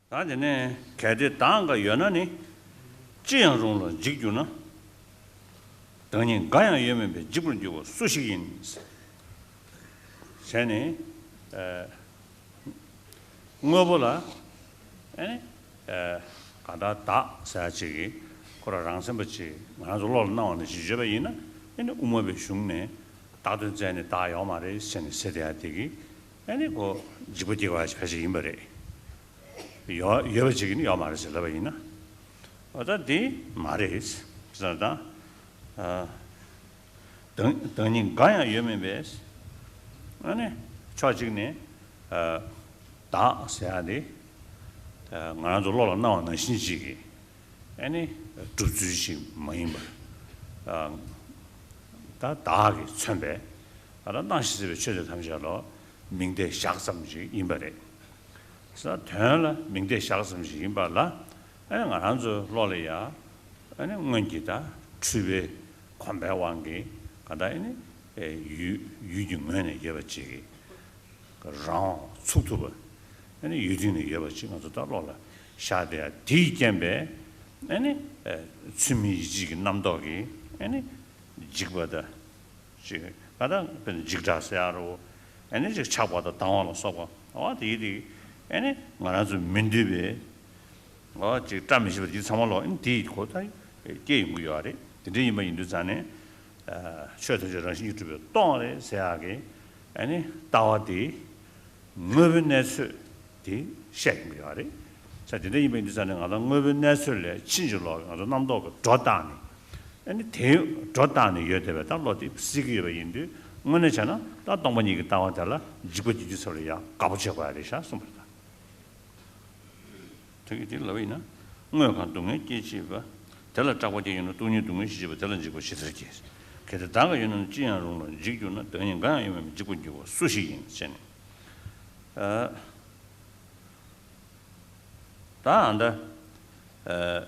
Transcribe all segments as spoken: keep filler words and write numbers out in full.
ད་དེ་ནས་གལ་ཏེ་བདག་འགའ་ཡོད་ན་ནི། ཅི་ཡང་རུང་ལ་འཇིག་འགྱུར་ན། བདག་ཉིད་འགའ་ཡང་ཡོད་མིན་པས་འཇིག་པར་འགྱུར་བ་སུ་ཞིག་ཡིན། ཟེར་ནས། ཨ། དངོས་པོ་ལ། ཨ་ནི། ཨ། གང་ལྟར་བདག་ཟེར་ཡ་ཅིག་གིས་ཁོ་རང་རང་སེམས་པ་ཅིག་ང་རང་ཚོ་བློ་ལ་སྣང་བ་ནང་བཞིན་བརྗོད་པ་ཡིན་ན། ཨ་ནི་དབུ་མ་པའི་གཞུང་ནས་བདག་དོན་བཙལ་ནས་བདག་ཡོད་མ་རེད་ཟེར་ནས་ཟེར་བསྡད་ཡ་དེ་གིས། ཨ་ནི་ཁོ་འཇིགས་པ་སྐྱེ་བ་ཞིག་ཕལ་ཆེར་ཡིན་པ་རེད། ཡོད་ཡོད་པ་ཅིག་གིས་ནི་ཡོད་མ་རེད་ཟེར་ལབ་པ་ཡིན་ན། འོ་ད་འདི་མ་རེད་ཟེར་ན་ད། ཨ། བདག་བདག་ཉིད་འགའ་ཡང་ཡོད་མིན་པས། ཨ་ནི་ཕྱོགས་གཅིག་ནས། ཨ། བདག་ཟེར་ཡ་དེ། ཨ། ང་རང་ཚོ་བློ་ལ་སྣང་བ་ནང་བཞིན་ཅིག་གིས། ཨ་ནི་གྲུབ་ཚུལ་ཅིག་མ་ཡིན་པར། ཨ། ད་བདག་གིས་མཚོན་པའི། ཨ། ད་སྣང་ཞིང་སྲིད་པའི་ཆོས་དེ་ཐམས་ཅད་ལ་མིང་བརྡས་བཞག་ཙམ་ཅིག་ཡིན་པ་རེད། ས་དོན་ལ་མིང་བརྡས་བཞག་ཙམ་ཞིག་ཡིན་པ་ལ། ཨ་ནི་ང་རང་ཚོའི་བློ་ལ་ཡ། ཨ་ནི་སྔོན་གྱི་ད་འཁྲུལ་པའི་གོམས་པའི་དབང་གིས་ག་ད་ཨ་ནི། ཨེ། ཡུལ་ཡུལ་གྱི་ངོས་ནས་ཡོད་པ་ཅིག་གི་རང་དབང་ཚུགས་ཐུབ་པ། ཨ་ནི་ཡུལ་དུས་ནས་ཡོད་པ་ཅིག་ང་ཚོ་ད་བློ་ལ་ཤར་བསྡད་ཡ་དེའི་རྐྱེན་པས། ཨ་ནི། ཨེ། ཚུལ་མིན་ཡིད་བྱེད་ཀྱི་རྣམ་རྟོག་གིས། ཨ་ནི་འཇིགས་པ་དང་། ཅིག་ག་ད་དཔེར་ན་འཇིགས་སྐྲག་ཟེར་ཡ་རོ། ཨ་ནི་ཅིག་ཆགས་པ་དང་སྡང་བ་ལ་སོགས་པ། འོ་དེ་ཡི་དེ། ཨ་ནི་ང་རང་ཚོ་མི་འདོད་པའི། འོ་ཅིག་བཀྲ་མི་ཤིས་པ་དེ་ཚང་མ་ལོག་ཨ་ནི་དེ་ཡི་གོ་ད་སྐྱེ་ཡོང་གི་ཡོད་རེད། དེ་འདྲ་ཡིན་པ་ཡིན་དུས་ཙང་ནས། ཨ། ཆོས་ཐམས་ཅད་རང་བཞིན་གྱིས་གྲུབ་པས་སྟོང་པ་རེད་ཟེར་ཡག་གི། ཨ་ནི་ལྟ་བ་དེ། དངོས་པོའི་གནས་ཚོད་དེ་བཤད་ཡོང་གི་ཡོད་རེད། ས་དེ་འདྲ་ཡིན་པ་ཡིན་དུས་ཙང་ནས་ང་ཚོ་དངོས་པོའི་གནས་ཚོད་ལས་ཕྱིན་ཅི་ལོག་གི་ང་ཚོ་རྣམ་རྟོག་གི་སྒྲོ་བཏགས་ནས། ཨ་ནི་དེའི་སྒྲོ་བཏགས་ནས་ཡོད་བསྡད་པའི་ད་བློ་དེ་སྲིད་ཀྱི་ཡོད་པ་ཡིན་དུས། དངོས་གནས་བྱས་ན་ད་སྟོང་པ་ཉིད་ཀྱི་ལྟ་བ་དེ་ལ་འཇིགས་པ་སྐྱེ་རྒྱུ་ཚབ་ལ་ཡང་དགའ་པོ་བྱེད་དགོས་ཡ་རེད་ཤག་གསུངས་པ་རེད་ད། དེ་གི་དེ་ལབ་ཡིན་ན། དངོས་གང་སྡུག་བསྔལ་སྐྱེད་བྱེད་པ། དེ་ལ་སྐྲག་པ་སྐྱེ་ཡོང་ན་སྡུག་བསྔལ་སྡུག་བསྔལ་ཞེས་བྱ་བ་དེ་ལ་འཇིགས་པ་ཇི་ལྟར་སྐྱེ། གལ་ཏེ་བདག་འགའ་ཡོད་ན་ནི། ཅི་ཡང་རུང་ལ་འཇིག་འགྱུར་ན། བདག་ཉིད་འགའ་ཡང་ཡོད་མིན་པས་འཇིག་པར་འགྱུར་བ་སུ་ཞིག་ཡིན། ཟེར་ནས། ཨ། ད་ཨ་འདྲ། ཨ།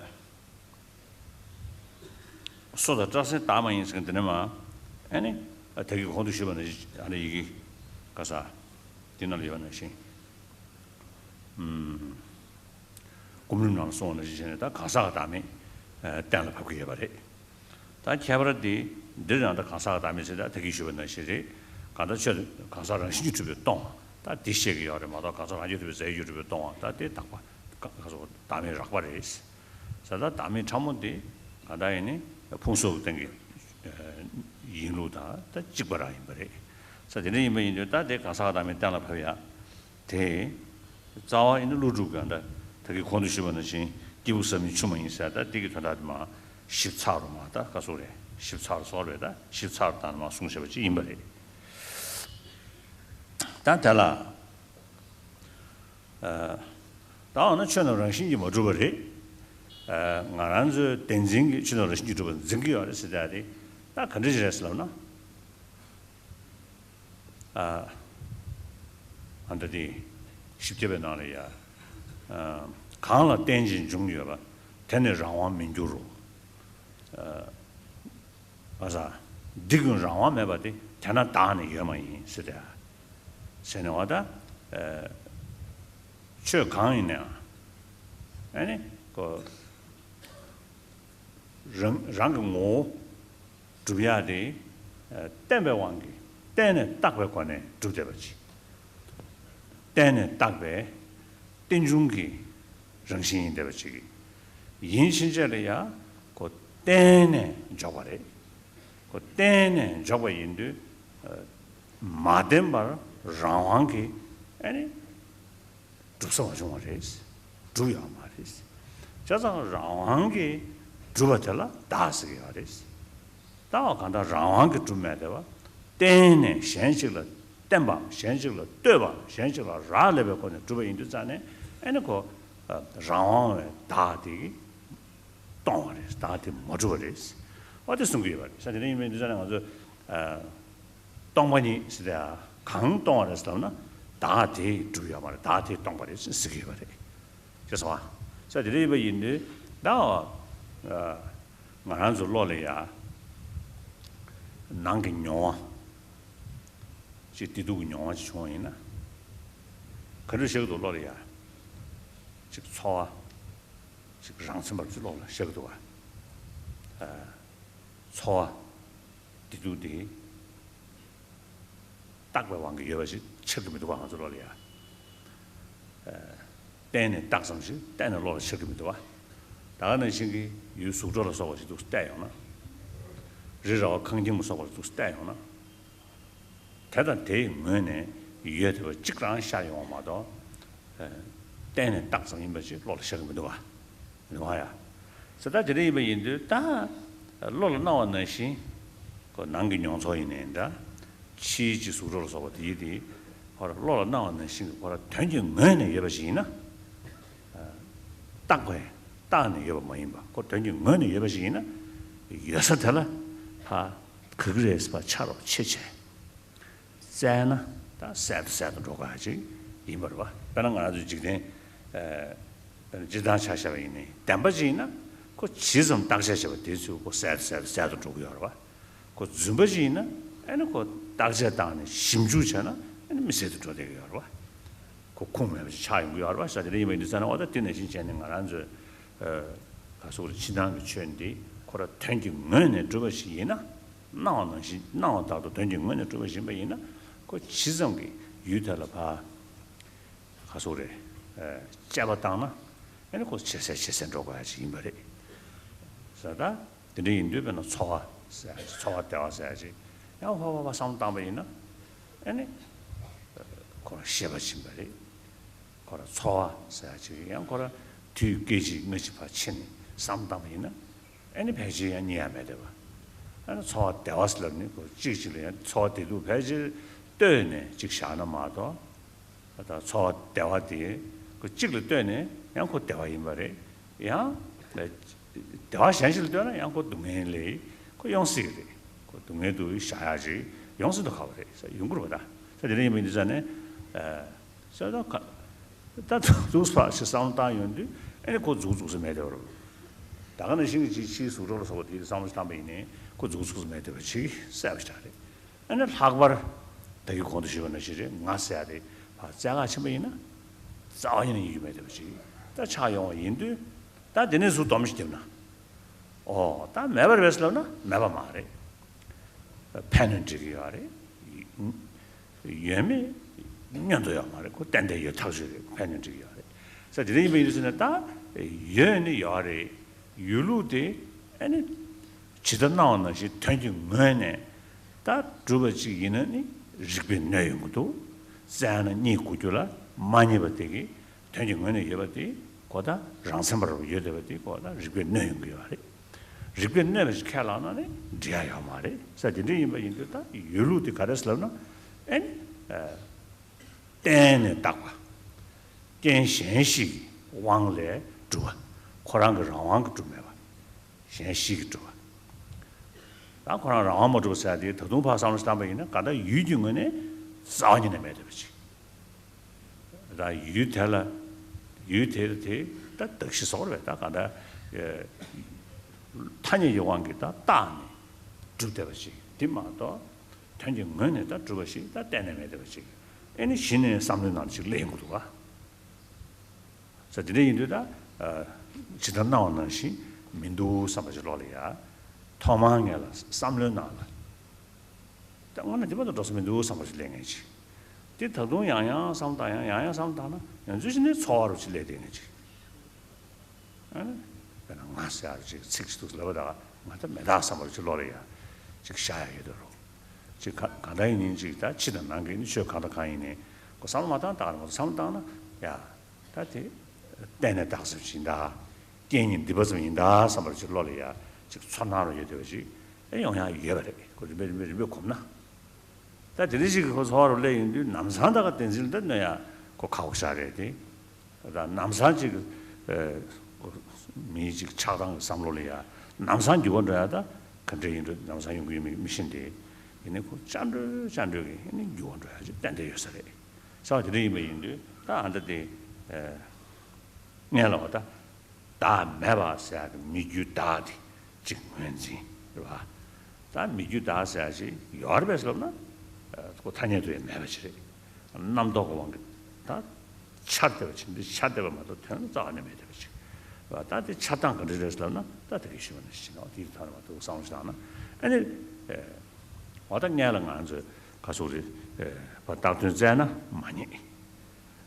སོ་དང་སྐྲག་སེམས་བདག་མ་ཡིན་ཟེར་མཁན་དེ་ནས་མ། ཨ་ནི་ད་གིན་གོང་དུ་ཞུས་པ་ནང་བཞིན། ཨ་ནི་ཡི་གེ་ག་ས་དེ་ནང་ལ་ཡོད་པ་ནང་བཞིན། ཨུམ། སྒོམ་རིམ་ནང་ལ་གསུངས་པ་ནང་བཞིན་བྱས་ནས་ད་གང་ཟག་གི་བདག་མེད། ཨ། གཏན་ལ་ཕབ་ཀྱི་ཡོད་པ་རེད། ད་ཁྱད་པར་དེ་འདིར་ཡང་ད་གང་ཟག་གི་བདག་མེད་ཟེར་ད་ད་གིན་ཞུས་པ་ནང་བཞིན་རེད། གང་ལྟར་ཆོས་དེ་གང་ཟག་རང་བཞིན་གྱིས་གྲུབ་པས་སྟོང་བ། ད་དེ་བཤད་ཀྱི་ཡོད་རེད་མ་གཏོགས། གང་ཟག་རང་བཞིན་གྱིས་གྲུབ་པའི་རྫས་ཡོད་གྲུབ་པས་སྟོང་བ། ད་དེ་དག་པ་ག་ག་སོགས་བདག་མེད་རགས་པ་རེད། ས་ད་བདག་མེད་ཕྲ་མོ་དེ་གང་ལྟར་ཡིན་ནི་ཕུང་སོགས་ཀྱི་སྟེང་གི་ཡིན་ལུགས་དང་ད་གཅིག་པ་རང་ཡིན་པ་རེད། ས་དེ་འདྲ་ཡིན་པ་ཡིན་དུས་ད་དེ་གང་ཟག་བདག་མེད་གཏན་ལ་ཕབ་ཡ་དེ། རྩ་བ་ཡིན་ན་ཀླུ་སྒྲུབ་ཀྱི་ཨ་འདྲ་ད་གིན་གོང་དུ་ཞུས་པ་ནང་བཞིན་སྐྱེས་བུ་ཟག་མེད་ཆུང་མ་ཡིན་ཟེར། ད་དེ་གི་དོན་དག་དེ་མ་ཞིབ་ཚགས་རུ་མ་ད་ག་སོགས་རེད། ཞིབ་ཚགས་རུ་སོགས་རེད། ད་ཞིབ་ཚགས་རུ་དང་མ་གསུངས་བཞག་པ་ཅིག་ཡིན་པ་རེད། ད་དེ་ལ། ཨ། ད་འོ་ན་ཆོས་རྣམས་རང་བཞིན་གྱིས་མ་གྲུབ་པ་རེད། ཨ། ང་རང་ཚོའི་བདེན་འཛིན་གྱིས་ཆོས་རྣམས་རང་བཞིན་གྱིས་གྲུབ་པར་འཛིན་གྱི་ཡོད་རེད་ཟེར་ཡ་དེ། ད་ག་འདྲ་ཞིག་རེད་ཟེར་ལབ་ན། ཨ། ཨ་འདྲ་དེ་བཞི་བརྒྱ་པའི་ནང་ལ་ཡ། ཨ། གང་ལ་རྟེན་ཅིང་འབྱུང་ཡོད་པ། དེ་ནི་རང་དབང་མི་འགྱུར་རོ། ཨ། བ་ས། འདི་ཀུན་རང་དབང་མེད་པ་སྟེ། དེས་ན་བདག་ནི་ཡོད་མ་ཡིན་ཟེར་ཏེ། ཟེར་ནས་བ་ད། ཨ། ཆོས་གང་ཡིན་ནའང་། ཨ་ནི་ཁོ་རང་རང་གི་ངོ་བོ་སྒྲུབ་ཡག་དེ། ཨ། བརྟེན་པའི་དབང་གིས་བརྟེན་ནས་བཏགས་པའི་སྒོ་ནས་གྲུབ་བསྡད་པ་ཅིག་བརྟེན་ནས་བཏགས་པའི་རྟེན་འབྱུང་གི་རང་བཞིན་ཡིན་བསྡད་པ་ཅིག་ཡིན་ཕྱིན་ཆད་ལ་ཡང་ཁོ་བརྟེན་ནས་འཇོག་པ་རེད། ཁོ་བརྟེན་ནས་འཇོག་པ་ཡིན་དུས། ཨ། མ་བརྟེན་པར་རང་དབང་གིས་ཨ་ནི་གྲུབ་ས་མ་བྱུང་བ་རེད། གྲུབ་ཡོད་མ་རེད། བྱས་ཙང་རང་དབང་གིས་གྲུབ་པ་དེ་ལ་བདག་ཟེར་གྱི་ཡོད་རེད། ད་འོ་གང་ལྟར་རང་དབང་གིས་གྲུབ་མེད་བསྡད་པ། བརྟེན་ནས་གཞན་ཞིག་ལ་བརྟེན་པའམ་གཞན་ཞིག་ལ་ལྟོས་པའམ་གཞན་ཞིག་ལ་རག་ལས་པའི་སྒོ་ནས་གྲུབ་པ་ཡིན་དུས་ཙང་ནས། ཨ་ནི་ཁོ་རང་དབང་བའི་བདག་དེ་གིས་སྟོང་བ་རེད། བདག་དེ་མ་གྲུབ་པ་རེད། འོ་དེ་གསུང་གི་ཡོད་པ་རེད། ས་དེ་འདྲ་ཡིན་པ་ཡིན་དུས་ཙང་ནས་ང་ཚོས། ཨ། སྟོང་པ་ཉིད་ཟེར་ཏེ། གང་སྟོང་བ་རེད་ཟེར་ལབ་ན། བདག་དེ་གྲུབ་ཡོད་མ་རེད། བདག་དེ་སྟོང་པ་རེད་ཟེར་གྱི་ཡོད་པ་རེད། ཤེས་སོང་ཨ། ས་དེ་འདྲ་ཡིན་པ་ཡིན་དུས་ད། ཨ། ང་རང་ཚོ་བློ་ལ་ཡ། ནང་གི་མྱོང་བ་ཅིག་བདེ་སྡུག་གི་མྱོང་བ་ཅིག་བྱུང་བ་ཡིན་ན། ག་འདྲ་ཞིག་འདུག་བློ་ལ་ཡ། ཅིག་ཚོར་བ་ཅིག་རང་མཚན་པར་ཅིག་བློ་ལ་ཤར་གི་འདུག་བ། ཚོར་བ་བདེ་སྡུག་དེ་བཏགས་པའི་དབང་གིས་ཡོད་པ་ཞིག་ཆགས་ཀྱི་མི་འདུག་བ། ང་ཚོ་བློ་ལ་ཡ། བརྟེན་ནས་བཏགས་ཙམ་ཞིག་གཏན་ནས་བློ་ལ་ཤར་གྱི་མི་འདུག་བ། ད་ག་ནང་བཞིན་གྱི་ཡུལ་གཟུགས་སྒྲ་ལ་སོགས་པ་ཞིག་ཏུ་བལྟས་ཡོང་ན། རི་ར་བ་ཁང་ཁྱིམ་ལ་སོགས་པ་ཞིག་ཏུ་བལྟས་ཡོང་ན། དེ་དང་དེའི་ངོས་ནས་ཡོད་བསྡད་པ་གཅིག་རང་ཤར་ཡོང་བ་མ་གཏོགས། བརྟེན་ནས་བཏགས་ཙམ་ཡིན་པ་ཞིག་བློ་ལ་ཤར་གྱི་མི་འདུག་བ། མི་འདུག་བ་ཡ། ཟེར་ད་དེ་འདྲ་ཡིན་པ་ཡིན་དུས་ད། བློ་ལ་སྣང་བ་ནང་བཞིན། ཁོ་ནང་གི་མྱོང་ཚོར་ཡིན་ནའི་འདྲ། ཕྱིའི་ཅིག་གཟུགས་སྒྲ་ལ་སོགས་པ་དེ་ཡིན་དེ། ཁོ་ར་བློ་ལ་སྣང་བ་ནང་བཞིན་གྱི་ཁོ་ར་དོན་གྱི་ངོས་ནས་ཡོད་པ་ཞིག་ཡིན་ན། བཏགས་པས་བཏགས་ནས་ཡོད་པ་མ་ཡིན་པ་ཁོ་དོན་གྱི་ངོས་ནས་ཡོད་པ་ཞིག་ཡིན་ན། ཡོད་ས་དེ་ལ་ཕ་ག་གི་རེད་ཟེར་བ་ཆ་རོགས་ཆེ་ཆེ། བཙལ་ན་ད་གསལ་དུ་གསལ་དུ་འགྲོ་དགོས་ཡ་ཅིག་ཡིན་པ་རེད་བ། དཔེར་ན་ང་རང་ཚོའི་འཇིག་རྟེན། ཨ། དཔེར་ན་སྤྱིར་བཏང་ཆ་བཞག་པ་ཡིན་ནའི་བདེན་པ་ཅིག་ཡིན་ན་ཁོ་ཇི་ཙམ་བརྟག་དཔྱད་བྱས་པ་དེ་ཚོ་ཁོ་གསལ་དུ་གསལ་དུ་གསལ་དུ་འགྲོ་གི་ཡོད་རེད་བ། ཁོ་རྫུན་པ་ཅིག་ཡིན་ན་ཨ་ནི་ཁོ་བརྟག་དཔྱད་བཏང་ནས་ཞིབ་འཇུག་བྱས་ན་ཨ་ནི་མི་གསལ་དུ་འགྲོ་བསྡད་ཀྱི་ཡོད་རེད་བ། ཁོ་ཁུངས་མེད་པ་ཅིག་ཆགས་ཡོང་གི་ཡོད་རེད་བ། ས་དེ་འདྲ་ཡིན་པ་ཡིན་དུས་ཙང་ན་འོ་ད་དེ་ནང་བཞིན་བྱས་ནས་ང་རང་ཚོའི། ཨ། ག་སོགས་རེད། ཕྱི་ནང་གི་ཆོས་འདི་ཁོ་ར་དོན་གྱི་ངོས་ནས་གྲུབ་པ་ཞིག་ཡིན་ན། སྣང་བ་ནང་བཞིན་སྣང་བ་ལྟར་དུ་དོན་གྱི་ངོས་ནས་གྲུབ་པ་ཞིག་ཡིན་པ་ཡིན་ན། ཁོ་ཇི་ཙམ་གྱི་ཡུལ་དེ་ལ་ཕ། ག་སོགས་རེད། ཨ། དཔྱད་པ་བཏང་ན། ཨ་ནི་ཁོ་ཇེ་གསལ་ཇེ་གསལ་འགྲོ་དགོས་ཡ་ཅིག་ཡིན་པ་རེད། ཟེར་ད། དེ་འདྲ་ཡིན་དུས་དཔེར་ན་ཚོར་བ་ཟེར་ཡ་ཅིག་ཚོར་བ་བདེ་བ་ཟེར་ཡ་ཅིག་ཡང་ཧོ་ཧོ་ཧོ་བསམ་བློ་བཏང་པ་ཡིན་ན། ཨ་ནི། ཁོ་རང་ཤེས་པ་ཕྱིན་པ་རེད། ཁོ་རང་ཚོར་བ་ཟེར་ཡ་ཅིག་ཡང་ཁོ་རང་དུས་སྐད་ཅིག་སྔ་ཕྱི་བར་ཕྱིན་ནས་བསམ་བློ་བཏང་པ་ཡིན་ན། ཨ་ནི་ཕལ་ཆེར་ཡང་རྙེད་ཡ་མེད་བསྡད་པ། ཨ་ནི་ཚོར་བ་བདེ་བ་ཟེར་ལབ་ནི་ཁོ་གཅིག་གཅིག་ལ་ཡང་ཚོར་བ་བདེ་སྡུག་ཕལ་ཆེར་ལྟོས་ནས་གཅིག་བཞག་ན་མ་གཏོགས། ད་ཚོར་བ་བདེ་བ་དེ་ཁོ་གཅིག་ལ་ལྟོས་ནས་ཡང་ཁོ་བདེ་བ་ཡིན་པ་རེད། ཡང་། བདེ་བ་གཞན་ཞིག་ལ་ལྟོས་ན་ཡང་ཁོ་སྡུག་བསྔལ་ལས་ཁོ་ཡོང་སྲིད་ཀྱི་རེད། ཁོ་སྡུག་བསྔལ་དུ་བཞག་ཡ་ཅིག་ཡོང་སྲིད་མདོག་ཁ་པོ་རེད་ཟེར་ཡོང་གི་རེད་པ་ད། ད་དེ་འདྲ་ཡིན་པ་ཡིན་དུས་ཙང་ནས། ཨ། ཟེར་ད་ཁ། ད་འཛུགས་པ་ཞིག་བསམ་བློ་བཏང་ཡོང་དུས་ཨ་ནི་ཁོ་འཛུགས་འཛུགས་ས་མེད་དེ་བར། ད་ག་ནང་བཞིན་གྱི་ཕྱིའི་གཟུགས་སྒྲ་ལ་སོགས་པ་དེ་བསམ་བློ་བཏང་པ་ཡིན་ནའི་ཁོ་འཛུགས་འཛུགས་ས་མེད་དེ་བར་ཅིག་གསལ་པོ་ཞིག་རེད། ཨ་ནི་ལྷག་པར་ད་གིན་གོང་དུ་ཞུས་པ་ནང་བཞིན་རེད། ང་ཟེར་ཡ་དེ་ཕར་བཙལ་ག་ཕྱིན་པ་ཡིན་ན་རྩ་བ་ཉིད་ནས་རྙེད་རྒྱུ་མེད་བསྡད་པ་ཅིག་ད་ཆགས་ཡོང་བ་ཡིན་དུས། ད་དེ་ནས་ཟུར་སྡོམ་ཞིག་བརྒྱབ་ན། ཨོ་ད་མེད་པ་རེད་ཟེར་ལབ་ན་མེད་པ་མ་རེད། ཕན་ནུས་འགྲིག་གི་ཡོད་རེད། ཡོད་མེད་བསྙོན་དུ་ཡོད་མ་རེད། ཁོ་ཏན་ཏན་ཡོད་ཐག་ཆོད་རེད། ཕན་ནུས་འགྲིག་གི་ཡོད་རེད། ས་དེ་འདྲ་ཡིན་པ་ཡིན་དུས་ཟེར་ན་ད་ཡོད་ནི་ཡོད་རེད། ཡོད་ལུགས་དེ་ཨ་ནི། ཇི་ལྟར་སྣང་བ་ནང་བཞིན་དོན་གྱི་ངོས་ནས་ད་གྲུབ་པ་ཅིག་ཡིན་ན་ནི་རིགས་པས་གནོན་ཡོང་གི་འདུག་བཙལ་ན་རྙེད་དགོས་རྒྱུ་ལ་མ་རྙེད་པ་དེ་གི་དོན་གྱི་ངོས་ནས་ཡོད་པ་དེ་གོ་ད་རང་མཚན་པར་ཡོད་བསྡད་པ་དེ་གོ་ད་རིགས་པས་གནོན་ཡོང་གི་ཡོད་རེད། རིགས་པས་གནོན་པ་ཞིག་ཁས་བླངས་ན་ནི་འགྲིག་ཡ་ཡོད་མ་རེད། ས་དེ་འདྲ་ཡིན་པ་ཡིན་དུས་ད་ཡོད་ལུགས་དེ་ག་རེ་ཟེར་ལབ་ན་ཨ་ནི། གཏན་ནས་བཏགས་པ། རྐྱེན་གཞན་ཞིག་གི་དབང་ལས་གྲུབ་པ། ཁོ་རང་གི་རང་དབང་གིས་གྲུབ་མེད་པ། གཞན་ཞིག་གིས་གྲུབ་པ། ད་ཁོ་རང་རང་དབང་མ་གྲུབ་ཟེར་ཡ་དེ་ད་དུང་ཕར་བསམ་བློ་བཏང་པ་ཡིན་ན་གང་ལྟར་ཡུལ་གྱི་ངོས་ནས་རྩ་བ་ཉིད་ནས་མེད་བསྡད་པ་ཅིག་ད་ཡུལ་དེ་ལ་ཡུལ་དེ་དེ་ད་གདགས་གཞི་སོགས་རེད། ད་གང་ལྟར་ཐ་སྙད་ཀྱི་དབང་གིས་ད་བཏགས་ནས་གྲུབ་བསྡད་པ་ཅིག་དེ་མ་གཏོགས་དོན་གྱི་ངོས་ནས་ད་གྲུབ་པ་ཞིག་ད་གཏན་ནས་མེད་བསྡད་པ་ཅིག་ཨེ་ནི་གཞི་ནས་བསམ་བློའི་ནང་ཅིག་སླེབས་ཡོང་གི་འདུག་ག་ས་དེ་འདྲ་ཡིན་དུས་ད། ཇི་ལྟར་སྣང་བ་ནང་བཞིན་མི་འདུག་བསམ་པ་ཅིག་བློ་ལ་ཡ། ཐོག་མར་ངེད་ལ་བསམ་བློའི་ནང་ལ། ད་སྔོན་ན་འདི་མ་གཏོགས་འགྲོ་ས་མི་འདུག་བསམ་པ་ཅིག་སླེབས་ངེས་ཅིག་དེ་ད་དུང་ཡང་ཡང་བསམ་བཏང་ཡང་ཡང་ཡང་བསམ་བཏང་ན་ཡང་ཚུལ་ཞིག་ནས་ཚོར་བ་རུ་ཅིག་སླེབས་བསྡད་ངེས་ཅིག་ཨ་ནི། དཔེར་ན་ང་ཟེར་ཡ་རུ་ཅིག་ཚིག་ཅིག་འདུག་ལབ་པ་ད་ང་ད་མེད་ད་བསམ་པ་རུ་ཅིག་བློ་ལ་ཡ། ཅིག་ཤར་ཡ་ཡོད་དོ་རུ། ཅིག་ག་གང་ལྟར་ཡིན་ཅིག་ད་ཕྱི་དང་ནང་གི་ནི་ཆོས་གང་དང་གང་ཡིན་ནའི་ཁོ་བསམ་བློ་མ་བཏང་ད་ག་རེ་མ་བསམ་བློ་བཏང་ན་ཡ། ད་དེ། གཏན་ནས་བདག་ཟེར་བ་ཅིག་ཡིན་ད། རྐྱེན་ཉིད་འདི་པ་ཙམ་ཡིན་ད་བསམ་པར་ཅིག་བློ་ལ་ཡ་ཅིག་ཚོར་སྣང་རུ་ཡོད་བསྡད་པ་ཅིག་ཨེ་ཡོང་ཡ་ཡོད་པ་རེད། ཁོ་རིམ་པས་རིམ་པས་རིམ་པས་གོམས་ན། ད་དེ་འདྲ་ཞིག་གི་ཁོ་ཚོར་བ་རུ་སླེབས་ཡོང་དུས་ནམ་སང་ད་ག་བསྟན་འཛིན་ལ་ད་གནོད་ཡ་ཁོ་ཁག་པོ་ཞིག་རེད་དེ། ད་ནམ་སང་ཅིག་ཨེ། མིའི་ཅིག་ཆགས་སྡང་གི་བསམ་བློ་ལ་ཡ་ནམ་སང་འགྱུར་བ་འགྲོ་ཡ་ད་ག་འདྲ་ཡིན་འགྲོ་ནམ་སང་ཡོང་གི་ཡོད་མེད་མི་ཤེས་ཏེ། ཡིན་ནའི་ཁོ་ཅག་འགྲོས་ཅག་འགྲོས་ཀྱི་ཡིན་ནའི་འགྱུར་བ་འགྲོ་ཡ་ཅིག་ཏན་ཏན་ཡོད་ས་རེད། ས་བ་དེ་འདྲ་ཡིན་པ་ཡིན་དུས་ད་ཨ་ད་དེ། ཨེ། ངས་ལབ་པ་ད། བདག་མེད་པ་ཟེར་ཡག་གི་མི་རྒྱུ་བདག་དེ་གཅིག་ངོས་འཛིན་རེད་བ། ད་མི་རྒྱུ་བདག་ཟེར་ཡག་ཅིག་ཡོད་རེད་པས་ལབ་ན། ཁོ་ཐ་སྙད་དུ་ཡང་མེད་པ་ཅིག་རེད། རྣམ་རྟོག་གི་དབང་གིས་ད། འཆར་བསྡད་པ་ཅིག་འདི་འཆར་བསྡད་པ་མ་གཏོགས་དོན་ལ་རྩ་བ་ནས་མེད་བསྡད་པ་ཅིག་རེད་བ། ད་དེ་འཆར་སྟངས་ག་འདྲ་རེད་ལབ་ན་ད་དེ་གི་ཞུ་བ་ནང་བཞིན་ཨོ་དེའི་ཐོག་ནས་མ་གཏོགས་བསམ་བློ་ཞིག་བཏང་ན་ཨ་ནི་འོ་ད་སྔོན་ལ་ང་ཚོས་ག་ཚོད་རེད་བ་བཏགས་དོན་བཙལ་ན་མ་རྙེད།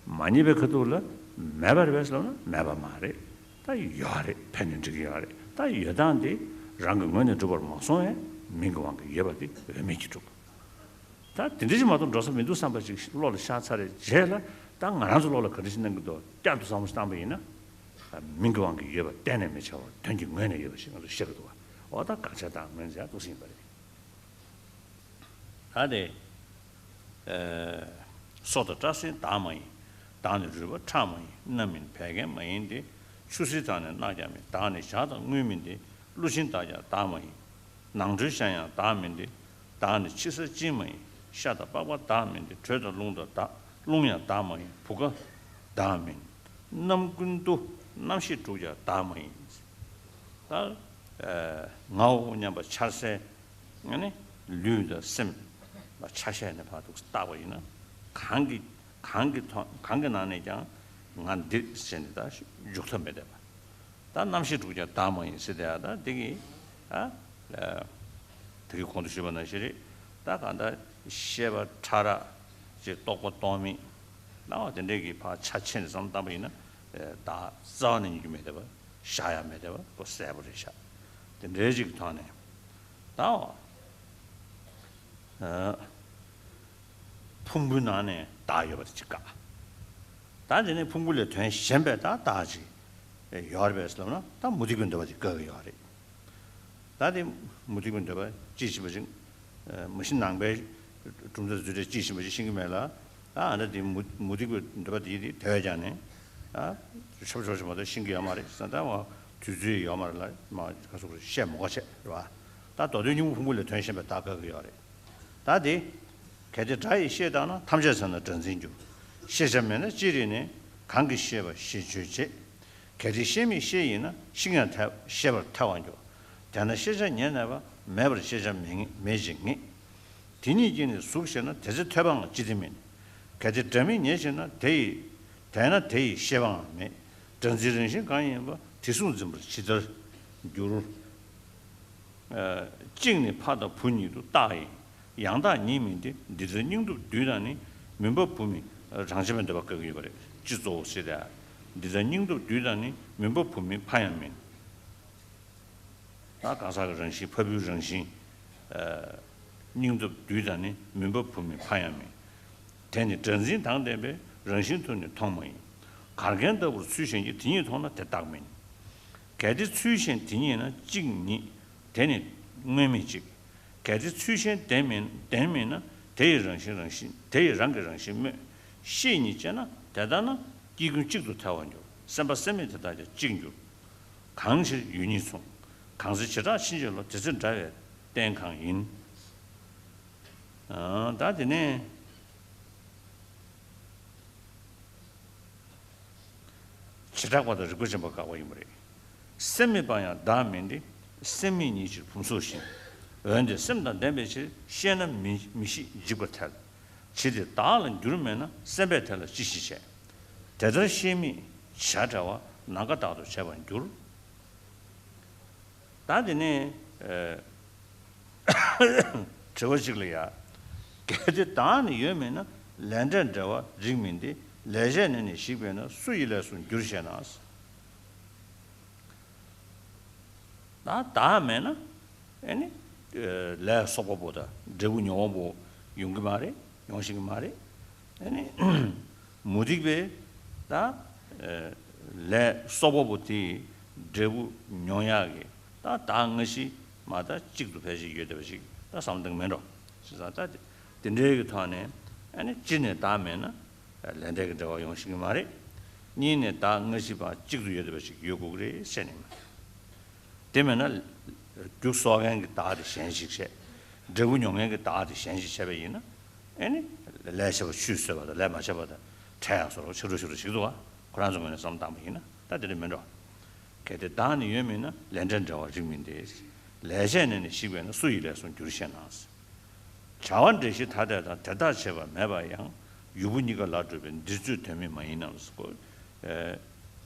མ་རྙེད་པའི་ཁ་ཐུག་ལ་མེད་པ་རེད་པས་ལབ་ན་མེད་པ་མ་རེད། ད་ཡོད་རེད། ཕན་ནི་འགྲིག་གི་ཡོད་རེད། ད་ཡོད་སྟངས་དེ་རང་གི་ངོས་ནས་གྲུབ་པར་མ་སོང་བས་མིང་གི་དབང་གིས་ཡོད་པ་དེ་འོས་མེད་ཀྱིས་གྲུབ། ད་དེ་འདྲ་ཞིག་མ་གཏོགས་འགྲོ་ས་མི་འདུག་བསམ་པ་ཅིག་བློ་ལ་ཤར་ཚར་རེད་རྗེས་ལ་ད་ང་རང་ཚོ་བློ་ལ་ག་འདྲ་ཞིག་སྣང་གི་འདུག་བསྐྱར་དུ་བསམ་བློ་བཏང་པ་ཡིན་ན། མིང་གི་དབང་གིས་ཡོད་པ་གཏན་ནས་མི་འཆའ་བར་དོན་གྱི་ངོས་ནས་ཡོད་པ་ཞིག་ང་ཚོ་ཤེས་ཀྱི་འདུག་བ། འོ་ད་དགག་བྱ་དང་ངོས་འཛིན་ཡང་འདུག་སེ་ཡིན་པ་རེད། ད་དེ། སོ་དང་སྐྲ་སེན་བདག་མ་ཡིན། བདག་ནི་རུས་པ་ཁྲག་མ་ཡིན། སྣ་མིན་བད་ཀན་མ་ཡིན་ཏེ། ཆུ་སེར་དང་ནི་རྣག་ཀྱང་མིན། བདག་ནི་ཞག་དང་དངུལ་མིན་ཏེ། ཀླུ་ཆེན་དག་ཀྱང་བདག་མ་ཡིན། ནང་ཁྲོལ་ཤ་ཡང་བདག་མིན་ཏེ། བདག་ནི་ཕྱི་ས་གཅིན་མ་ཡིན། ཤ་དང་པགས་པ་བདག་མིན་ཏེ། དྲོད་དང་རླུང་དང་བདག་རླུང་ཡང་བདག་མ་ཡིན། བུ་ག་བདག་མིན། རྣམ་ཀུན་ཏུ་རྣམ་ཤེས་དྲུག་ཀྱང་བདག་མ་ཡིན། ད་ངའོ་སྙམ་པ་འཆར་སའི་ཨ་ནི་ལུས་དང་སེམས་ལ་ཆ་ཤས་ནས་ཕར་འདུག་བརྟག་པ་ཡིན་ན་གང་གི་གང་གི་ཐོག་གང་གི་ནང་ནས་ཀྱང་ང་འདི་ཟེར་ནས་ད་འཇུག་ཐབས་མེད་བསྡད་པ། ད་རྣམ་ཤེས་དྲུག་ཀྱང་བདག་མ་ཡིན་ཟེར་དེ་ཡང་ད་འདི་གི་ཨ་དེ་གི་གོང་དུ་ཞུས་པ་ནང་བཞིན་རེད། ད་གང་ལྟར་ཤེས་པ་ཕྲ་རགས་ཅིག་རྟོག་པ་རྟོག་མེད་སྣང་བ་དེ་འདྲས་ཀྱི་ཕར་ཆ་ཕྱེ་ནས་བསམ་བློ་བཏང་པ་ཡིན་ན་བདག་རྩ་བ་ནས་རྙེད་རྒྱུ་མེད་བསྡད་པ། བཞག་ཡ་མེད་བསྡད་པ་ཁོ་གསལ་པོ་རེད་ཤག་དེ་འདྲའི་ཅིག་གི་ཐོག་ནས་ད་ཨ་ཕུང་པོའི་ནང་ནས་བདག་ཡོད་པ་དེ་ཅིག་བཀག་ད་དེ་ནས་ཕུང་པོ་ལས་དོན་གཞན་པའི་ད་བདག་ཅིག་ཡོད་རེད་པས་ལབ་ན་ད་མུ་སྟེགས་པའི་འདོད་པ་དེ་བཀག་གི་ཡོད་རེད། ད་དེ་མུ་སྟེགས་པའི་འདོད་པ་ཅི་ཞིག་པ་ཅིག་མ་གཞི་ནང་པའི་གྲུབ་མཐའ་རྫུ་འཕྲུལ་ཅི་ཞིག་པ་ཅིག་ཤེས་ཀྱི་མེད་ལ། ད་ཨ་ད་དེ་མུ་མུ་སྟེགས་པའི་འདོད་པ་དེ་དེ་དེ་བས་ཀྱང་ནས་ད་ཆོབ་ཆོབ་ཞིག་མ་གཏོགས་ཤེས་ཀྱི་ཡོད་མ་རེད་ཟེར་ན་ད་དུས་ཚོད་ཡོད་མ་རེད་ལ་མ་ག་ཚོད་བཤད་མ་དགོས་བྱས་རེད་བ། ད་མདོ་དོན་སྙིང་པོ་ཕུང་པོ་ལས་དོན་གཞན་པའི་བདག་བཀག་གི་ཡོད་རེད། ད་དེ། གལ་ཏེ་སྒྲ་ཡི་ཤེས་བཏང་ན། ཐམས་ཅད་ཚེ་ན་སྒྲ་འཛིན་འགྱུར། ཤེས་བྱ་མེད་ན་ཅི་རིགས་ནས། གང་གིས་ཤེས་པ་ཞེས་བརྗོད་བྱེད། གལ་ཏེ་ཤེས་མེད་ཤེས་ཡིན་ན། ཤིང་ཡང་ཐལ་ཤེས་པར་ཐལ་བར་འགྱུར། དེས་ན་ཤེས་བྱ་ཉིད་གནས་པ། མེད་པར་ཤེས་བྱ་མེད་ངེས་མེད་ཅེས་ངེས། དེ་ཉིད་ཀྱིས་ནི་གཟུགས་ཤེས་ན། དེ་ཚེ་ཐོས་པའང་ཅི་སྟེ་མིན། གལ་ཏེ་སྒྲ་མིན་ཉིད་ཤེས་ན། དེ་ཡི་དེས་ན་དེ་ཡི་ཤེས་པའང་མེད། སྒྲ་འཛིན་རང་བཞིན་གང་ཡིན་པ། དེ་གཟུགས་འཛིན་པར་ཇི་ལྟར་འགྱུར། གཅིག་ནི་ཕ་དང་བུ་ཉིད་དུ་བཏགས་ཡིན། ཡང་དག་ཉིད་མིན་ཏེ། འདི་ལྟར་སྙིང་སྟོབས་བསྡུས་དང་ནི། མུན་པ་བུ་མིན་རང་བྱས་པའི་འདོད་པ་བཀག་གི་ཡོད་པ་རེད། སྤྱི་གཙོ་བོ་ཞེས་ཏེ། འདི་ལྟར་སྙིང་སྟོབས་བསྡུས་དང་ནི། མུན་པ་བུ་མིན་ཕ་ཡང་མིན། ད་གང་ཟག་གི་རང་བཞིན་ཕ་བུའི་རང་བཞིན། སྙིང་སྟོབས་བསྡུས་དང་ནི། མུན་པ་བུ་མིན་ཕ་ཡང་མིན། དེ་ནི་སྒྲ་འཛིན་དང་ལྡན་པའི་རང་བཞིན་དུ་ནི་མཐོང་མ་ཡིན། གར་མཁན་ལྟ་བུར་ཚུལ་གཞན་གྱིས། དེ་ཉིད་མཐོང་ན་དེ་རྟག་མིན། གལ་ཏེ་ཚུལ་གཞན་དེ་ཉིད་ན། གཅིག་ཉིད་དེ་ནི་དངོས་མེད་གཅིག་གལ་ཏེ་ཚུལ་གཞན་བདེན་མིན་བདེན་མིན་ན། དེ་ཡི་རང་བཞིན་རང་བཞིན་དེ་ཡི་རང་གི་རང་བཞིན་སྨོས། ཤེས་ཉིད་ཅེ་ན། དེ་ལྟ་ན་སྐྱེ་ཀུན་གཅིག་ཏུ་ཐལ་བར་འགྱུར། སེམས་པ་སེམས་མེད་དེ་དག་ཀྱང་གཅིག་འགྱུར། གང་ཕྱིར་ཡུལ་ཉིད་མཚུངས། གང་ཚེ་བྱེ་བྲག་ཕྱིན་ཅི་ལོག་དེ་ཚེ་འདྲ་བའི་རྟེན་གང་ཡིན། ད་དེ་ནས་བྱེ་བྲག་པ་དང་རིགས་པ་ཅན་པ་དགག་པ་ཡིན་པ་རེད། སེམས་མེད་པ་ཡང་བདག་མིན་ཏེ། སེམས་མེད་ཉིད་ཕྱིར་བུམ་སོགས་བཞིན། འོན་ཏེ་སེམས་དང་ལྡན་པའི་ཕྱིར། ཤེས་ན་མི་མི་ཤེས་འཇིག་པར་ཐལ། ཇི་སྟེ་བདག་ལ་འགྱུར་མེད་ན། སེམས་པས་དེ་ལ་ཅི་ཞིག་བྱེད། དེ་ལྟར་ཤེས་མེད་བྱ་བྲལ་བ། ནམ་མཁའ་དག་ཏུ་བྱས་པར་འགྱུར། ད་དེ་ནས་དྲི་བ་གཅིག་ལ་ཡ། གལ་ཏེ་བདག་ནི་ཡོད་མིན་ན། ལས་འབྲས་འབྲེལ་བ་རིགས་མིན་ཏེ། ལས་བྱས་ནས་ནི་ཞིག་པས་ན། སུ་ཡི་ལས་སུ་འགྱུར་ཞེ་ན། ད་བདག་མེད་ན་ཨེ་ནི་ལས་གསོག་པ་པོ་དང་འབྲས་བུ་མྱོང་བ་པོ་ཡོང་གི་མ་རེད། ཡོང་ཤེས་ཀྱི་མ་རེད། ཨེ་ནི་མུ་སྟེགས་པས་ད་ལས་གསོག་པ་པོ་དེའི་འབྲས་བུ་མྱོང་ཡག་གི་ད་བདག་སྔ་ཕྱི་མ་ད་གཅིག་ཏུ་ཕལ་ཆེར་ཡོད་བསྡད་པ་ཞིག་ད་བསམ་བཏང་མེད་འགྲོ། བྱས་ཙང་ད་དེ་འདྲའི་གི་ཐོག་ནས་ཨེ་ནི་སྤྱི་ནས་བདག་མེད་ན། ལས་འབྲས་ཀྱི་འབྲེལ་བ་ཡོང་ཤེས་ཀྱི་མ་རེད། གཉིས་ནས་བདག་སྔ་ཕྱི་བར་གཅིག་ཏུ་ཡོད་བསྡད་པ་ཞིག་ཡོད་དགོས་ཀྱི་རེད་ཟེར་ནས་མ། དེ་མེད་ན། རྒྱུ་གསོག་མཁན་གྱི་བདག་དེ་གཞན་ཞིག་བྱས། འབྲས་བུ་མྱོང་མཁན་གྱི་བདག་དེ་གཞན་ཞིག་བྱས་པ་ཡིན་ན། ཨེ་ནི། ལས་བྱས་པ་ཆུད་ཟོས་པ་དང་ལས་མ་བྱས་པ་དང་བྲལ་ཡག་བཟོ་འདྲ་ཆགས་འགྲོ་ཆགས་འགྲོ་ཞིག་འདུག་བ། ཁོ་རང་ཚོ་ངོས་ནས་བསམ་བཏང་པ་ཡིན་ན་ད་དེ་འདྲ་མིན་འགྲོ། གལ་ཏེ་བདག་ནི་ཡོད་མིན་ན། ལས་འབྲས་འབྲེལ་བ་རིགས་མིན་ཏེ། ལས་བྱས་ནས་ནི་ཞིག་པས་ན། སུ་ཡི་ལས་སུ་འགྱུར་ཞེ་ན། བྱ་བ་འབྲས་གཞི་ཐ་དད་དང་། དེ་དག་བྱེད་པ་མེད་པ་ཡང་ ཡུལ་པོ་གཉིས་ཀ་ལ་གྲུབ་པའི་འདིར་རྩོད་དོན་མེད་མ་ཡིན་ནམ་ཟེར་གོ། ཨེ།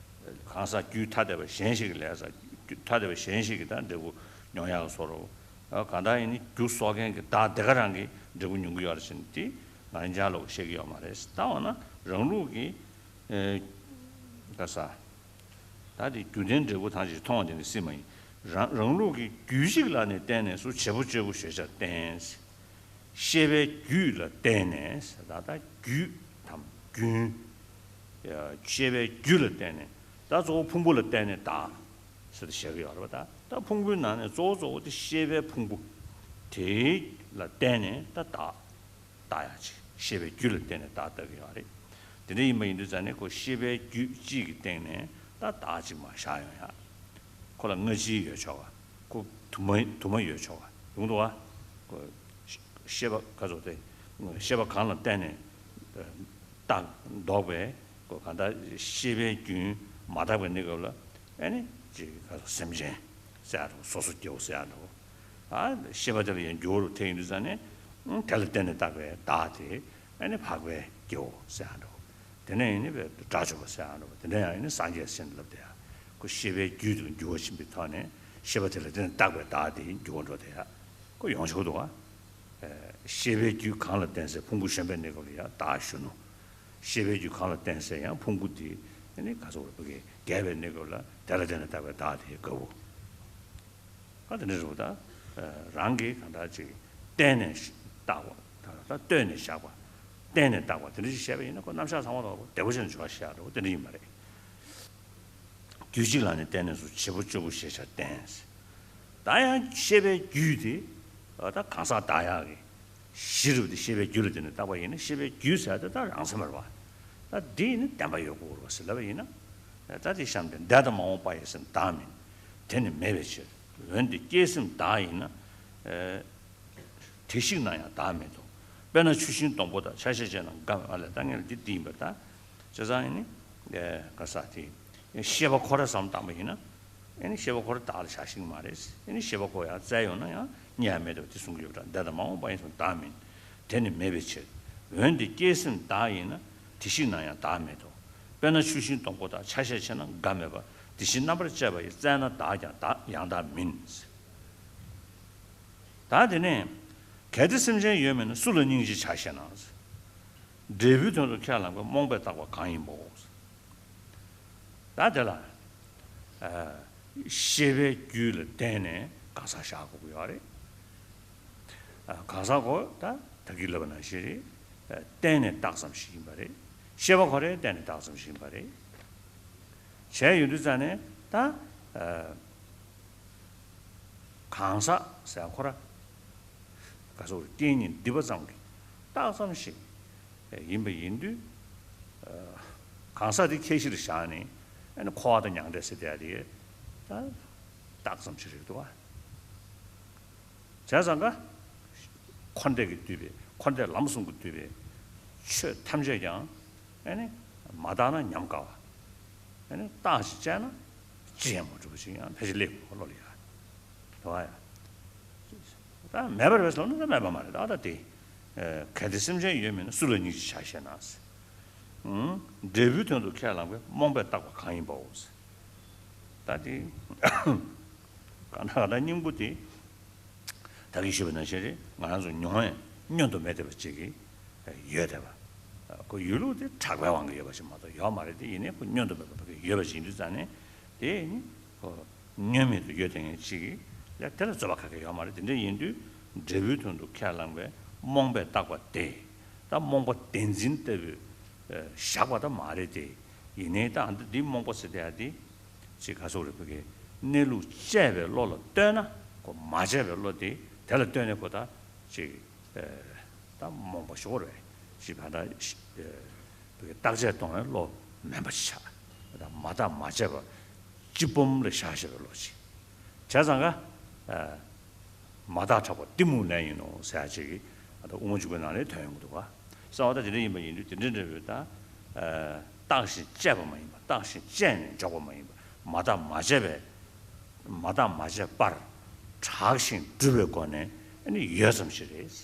གང་ཟག་རྒྱུད་ཐ་དད་པ་གཞན་ཞིག་གི་ལས་ས་རྒྱུད་ཐ་དད་པ་གཞན་ཞིག་གིས་ད་འབྲས་བུ་མྱོང་ཡག་གི་བཟོ་འདྲ་བོ། ཨ། གང་ལྟར་ཡིན་ནི་རྒྱུ་གསོག་མཁན་གྱི་བདག་དེ་ག་རང་གིས་འབྲས་བུ་མྱོང་གི་ཡོད་རེད་ཟེར་ནས་དེ་ང་རང་ཅག་ལོག་བཤད་ཀྱི་ཡོད་མ་རེད། ད་འོ་ན་རང་ལུགས་ཀྱི། ཨེ། ག་ས། ད་དེ་རྒྱུ་ལྡན་འབྲས་བུ་ཐམས་ཅད་མཐོང་བ་དེ་ནི་སྲིད་མ་ཡིན། རང་རང་ལུགས་ཀྱི་རྒྱུད་གཅིག་ལ་ནི་བརྟེན་ནས་སུ་བྱེད་པོ་གཅོད་པོ་ཞེས་བྱར་བསྟན། ཤེས་པའི་རྒྱུད་ལ་བརྟེན་ནས་ད་ལྟ་རྒྱུད་དམ་རྒྱུན། ཤེས་པའི་རྒྱུད་ལ་བརྟེན་ནས་ད་གཙོ་བོ་ཕུང་པོ་ལ་བརྟེན་ནས་བདག་ཟེར་ཏེ་བཤད་ཀྱི་ཡོད་རེད་པ། ད་ད་ཕུང་པོའི་ནང་ནས་གཙོ་བོ་གཙོ་བོ་དེ་ཤེས་པའི་ཕུང་པོ་དེ་ལ་བརྟེན་ནས་ད་བདག་བཏགས་ཡག་ཅིག་ཤེས་པའི་རྒྱུད་ལ་བརྟེན་ནས་བདག་བཏགས་ཀྱི་ཡོད་རེད། དེ་འདྲ་ཡིན་པ་ཡིན་དུས་ཙང་ནས་ཁོ་ཤེས་པའི་རྒྱུད་གཅིག་གི་སྟེང་ནས་ད་བདག་གཅིག་མ་བཞག་ཡོང་ཡག་ཁོ་ལ་སྔ་ཕྱི་ཡོད་ཆོག་ག་ཁོ་དུ་མ་དུ་མ་ཡོད་ཆོག་ག་ཡོང་འདུག་ག་ཁོ་ཤེས་པ་ག་ཚོད་དེ་ཤེས་པ་གང་ལ་བརྟེན་ནས་བཏགས་འདོགས་པའི་ཁོ་གང་ལྟར་ཤེས་པའི་རྒྱུན་མ་དག་པའི་གནས་སྐབས་ལ་ཨ་ནི་ཅིག་ག་ཚོད་སེམས་ཅན་ཟེར་ཡག་འདྲ་བོ་སོ་སོ་སྐྱེ་བོ་ཟེར་ཡག་འདྲ་བོ། ཨ། ཤེས་པ་དེ་ལ་ཡང་འགྱུར་བ་རུ་ཐལ་ཡིན་དུས་ཙང་ནས། ཨང་། དེ་ལ་བརྟེན་ནས་བཏགས་པའི་བདག་དེ་ཨ་ནི་འཕགས་པའི་སྐྱེ་བོ་ཟེར་ཡག་འདྲ་བོ། དེ་ནས་ཡིན་ནི་བའི་དགྲ་བཅོམ་པ་ཟེར་ཡག་འདྲ་བོ། དེ་འདྲ་ཡང་ཡིན་ནི་སངས་རྒྱས་ཟེར་ནས་ལབ་བསྡད་ཡག་ཁོ་ཤེས་པའི་རྒྱུད་དུ་འགྱུར་བ་ཕྱིན་པའི་ཐོག་ནས་ཤེས་པ་དེ་ལ་བརྟེན་ནས་བཏགས་པའི་བདག་དེ་འགྱུར་བ་འགྲོ་བསྡད་ཡག་ཁོ་ཡོང་ཆོག་འདུག་ག་ཤེས་པའི་རྒྱུད་གང་ལ་བརྟེན་ཟེར་ཕུང་པོ་གཞོམ་པའི་གནས་སྐབས་ལ་ཡང་བདག་གཞོན་ནུ། ཤེས་པའི་རྒྱུད་གང་ལ་བརྟེན་ཟེར་ཡང་ཕུང་པོ་འདི་ནི་ག་ཚོད་རེད་པ་གི་རྒྱས་པའི་གནས་སྐབས་ལ་དེ་ལ་བརྟེན་ནས་བཏགས་པའི་བདག་དེའི་དགའ་བོ། ཨ། དེ་འདྲ་རེད་པ། ད་རང་གིས་གང་ལྟར་ཅིག་བརྟེན་ནས་བཏགས་པ། ད་ལྟ་བརྟེན་ནས་བཞག་པ། བརྟེན་ནས་བཏགས་པ་དེ་འདྲ་ཞིག་བཤད་པ་ཡིན་ན་ཁོ་རྣམ་གཞག་ཚང་མ་ལ་བདེ་པོ་བྱས་ནས་འཇོག་བཤད་འགྲོ་དེ་འདྲ་ཡིན་པ་རེད། རྒྱུད་གཅིག་ལ་ནི་བརྟེན་ནས་སུ་བྱེད་པོ་གཅོད་པོ་ཞེས་བྱར་བསྟན། ད་ཡང་ཤེས་པའི་རྒྱུད་དེ་ད་གང་ཟག་བདག་ཡག་གི་གཞི་རུ་དེ་ཤེས་པའི་རྒྱུད་ལ་བརྟེན་ནས་བཏགས་པ་ཡིན་ན་ཤེས་པའི་རྒྱུད་ཟེར་དེ་ད་རང་མཚན་མ་རེད་པ། ད་འདི་ནི་བདེན་པ་ཡོད་དགོས་རེད་ཟེར་ལབ་པ་ཡིན་ན། ད་དེ་གཤམ་དེ་འདས་དང་མ་འོངས་པ་ཡི་སེམས་བདག་མིན། དེ་ནི་མེད་པའི་ཕྱིར། འོན་ཏེ་སྐྱེས་སེམས་བདག་ཡིན་ན། དེ་ཞིག་ན་ཡང་བདག་མེད་དོ། དཔེར་ན་ཆུ་ཤིང་སྡོང་པོ་དག་ཆ་ཤས་ཆེ་ན་འགའ་མེད་པ་ལས་ད་ངས་འདི་འདི་ཡིན་པར་ཐལ། བྱས་ཙང་ཡིན་ནི། ག་ས་དེ། ཤེས་པ་ཁོ་ར་བསམ་བཏང་པ་ཡིན་ན། ཨེ་ནི་ཤེས་པ་ཁོ་ར་བདག་ལ་བཞག་ཤེས་ཀྱི་མ་རེད། ཨེ་ནི་ཤེས་པ་ཁོ་ཡང་བཙལ་ཡོང་ན་ཡང་རྙེད་ཡ་མེད་དོ་དེ་གསུང་གི་ཡོད་པ་འདྲ། འདས་དང་མ་འོངས་པ་ཡི་སེམས་བདག་མིན། དེ་ནི་མེད་པའི་ཕྱིར། འོན་ཏེ་སྐྱེས་སེམས་བདག་ཡིན་ན་དེ་ཞིག་ན་ཡང་བདག་མེད་དོ། དཔེར་ན་ཆུ་ཤིང་སྡོང་པོ་དག་ཆ་ཤས་ཆེ་ན་འགའ་མེད་པ་དེ་བཞིན་རྣམ་པར་དཔྱད་པ་ཡིས་བཙལ་ན་བདག་ཀྱང་བདག་ཡང་དག་མིན། ད་དེ་ནས་གལ་ཏེ་སེམས་ཅན་ཡོད་མིན་ན་སུ་ལ་སྙིང་རྗེ་བྱ་ཞེ་ན། འབྲས་བུའི་དོན་དུ་ཁས་བླངས་པའི་རྨོངས་པས་བཏགས་པ་གང་ཡིན་པའོ། ད་དེ་ལ་ཤེས་པའི་རྒྱུད་ལ་བརྟེན་ནས་གང་ཟག་བཞག་དགོས་ཀྱི་ཡོད་རེད། གང་ཟག་གོ་ད་ད་གིན་ལབ་པ་ནང་བཞིན་རེད། བརྟེན་ནས་བཏགས་ཙམ་ཞིག་ཡིན་པ་རེད། ཤེས་པ་ཁོ་རས་བརྟེན་ནས་བཏགས་ཙམ་ཞིག་ཡིན་པ་རེད། བྱས་ཡོང་དུས་ཙང་ནས་ད། གང་ཟག་ཟེར་ཁོ་ར་ག་ཟེར་རྐྱེན་ངན་འདི་པ་ཙམ་གྱིས་བཏགས་ཙམ་ཞིག་ཡིན་པ་ཡིན་དུས། གང་ཟག་འདི་ཁྱད་གཞིར་བཞག་ནས་ཨ་ནི་འཁོར་བ་དང་མྱང་འདས་ཟེར་བསྡད་དེ་ད་བཏགས་ཙམ་ཞིག་རེད་འདུག་བ། བྱས་ཙང་ཀ་འཁོར་འདས་ཀྱིས་བསྡུས་པའི་འཁོར་འདས་ལམ་གསུམ་གྱིས་བསྡུས་པའི་ཆོས་ཐམས་ཅད་ཀྱང་ཨ་ནི་མ་བརྟགས་ན་ཉམས་དཀའ་བ། ཨ་ནི་བརྟགས་ཤིང་དཔྱད་ན་ཅི་ཡང་མ་གྲུབ་པ་ཞིག་ཡང་ཕལ་ཆེར་སླེབས་དགོས་པ་ལོ་ལ་ཡ། དེ་བ་ཡ། ད་མེད་པ་རེད་ཟེར་ན་ད་མེད་པ་མ་རེད། ད་ད་དེ། གལ་ཏེ་སེམས་ཅན་ཡོད་མིན་ན་སུ་ལ་སྙིང་རྗེ་བྱ་ཞེ་ན། འབྲས་བུའི་དོན་དུ་ཁས་བླངས་པའི་རྨོངས་པས་བཏགས་པ་གང་ཡིན་པའོ། ད་དེ། གང་ལྟར་གང་ལྟར་སྙིང་པོ་དེ། ད་གིན་ཞུས་པ་ནང་བཞིན་རེད། ང་རང་ཚོ་མྱོང་ཡང་བསྙོན་དུ་མེད་བསྡད་པ་ཅིག་གིས་ཡོད་བསྡད་པ། ཁོ་ཡོད་ལུགས་དེ་གྲགས་པའི་དབང་གིས་ཡོད་པ་ཞིག་མ་གཏོགས་ཡོད་མ་རེད། དེ་ཡིན་ནའི་ཁོ་བསྙོན་དུ་མེད་པ་ཡོད་པ་ཞིག་ཡིན་དུས་ཙང་ནས་དེ་ནི་ཁོ་བསྙོན་མེད་དུ་ཡོད་བསྡད་མཁན་ཅིག་གིས་ཡ་དེ་ལ་རྩོད་པ་ག་གེ་ཡོད་མ་རེད། དེ་འདྲ་ཡིན་དུས་འབྲས་བུའི་དོན་དུ་ཁས་བླངས་པའི་རྨོངས་པས་བཏགས་པ་དེ་ད་རྨོངས་པ་བདེན་འཛིན་ལྟ་བུའི་བཞག་པ་ད་མ་རེད་དེ། ཡིན་ནའི་ད་འདི་འདི་རྨོངས་པ་ཟེར་བསྡད་ཡ་དེ། ཅིག་ག་ཟེར་རེད། བོད་ཀྱི་གནས་ལུགས་དཔྱད་པའི་བློ་ལ་ལྟོས་ན་ཁོ་མ་དཔྱད་པའི་བློ་དེ་དེ་ལ་ལྟོས་ནས་ཁོ་ད་ཅིག་ད་རྨོངས་པ་ཞོར་རེད། ཅིག་ད་བོད་ཀྱི་བརྟག་དཔྱད་གཏོང་བའི་བློ་མེད་པ་ཆགས། ད་མ་བརྟགས་མ་དཔྱད་པ་སྤྱི་སྤོམ་ལ་བཞག་བཞག་པའི་བློ་ཅིག་བྱས་ཙང་ཀ་མ་བརྟགས་ཕྲག་པ་གཏི་མུག་ལན་ཡིན་ནོ་ཟེར་ཡ་ཅིག་གིས་ད་དབུ་མ་འཇུག་པའི་ནང་ལ་ཐོན་ཡོང་གི་འདུག་ག་གསང་བ་ད་དེ་འདྲ་ཡིན་པ་ཡིན་དུས་དེ་འདྲ་འདྲ་བོའི་ད། བརྟགས་ཤིང་དཔྱད་པ་མ་ཡིན་པ། བརྟགས་ཤིང་དཔྱད་ནས་འཇོག་པ་མ་ཡིན་པ། མ་བརྟགས་མ་དཔྱད་པའི། མ་བརྟགས་མ་དཔྱད་པར་གྲགས་ཤིང་གྲུབ་པའི་སྒོ་ནས་ཨ་ནི་ཡོད་ཙམ་ཞིག་རེད།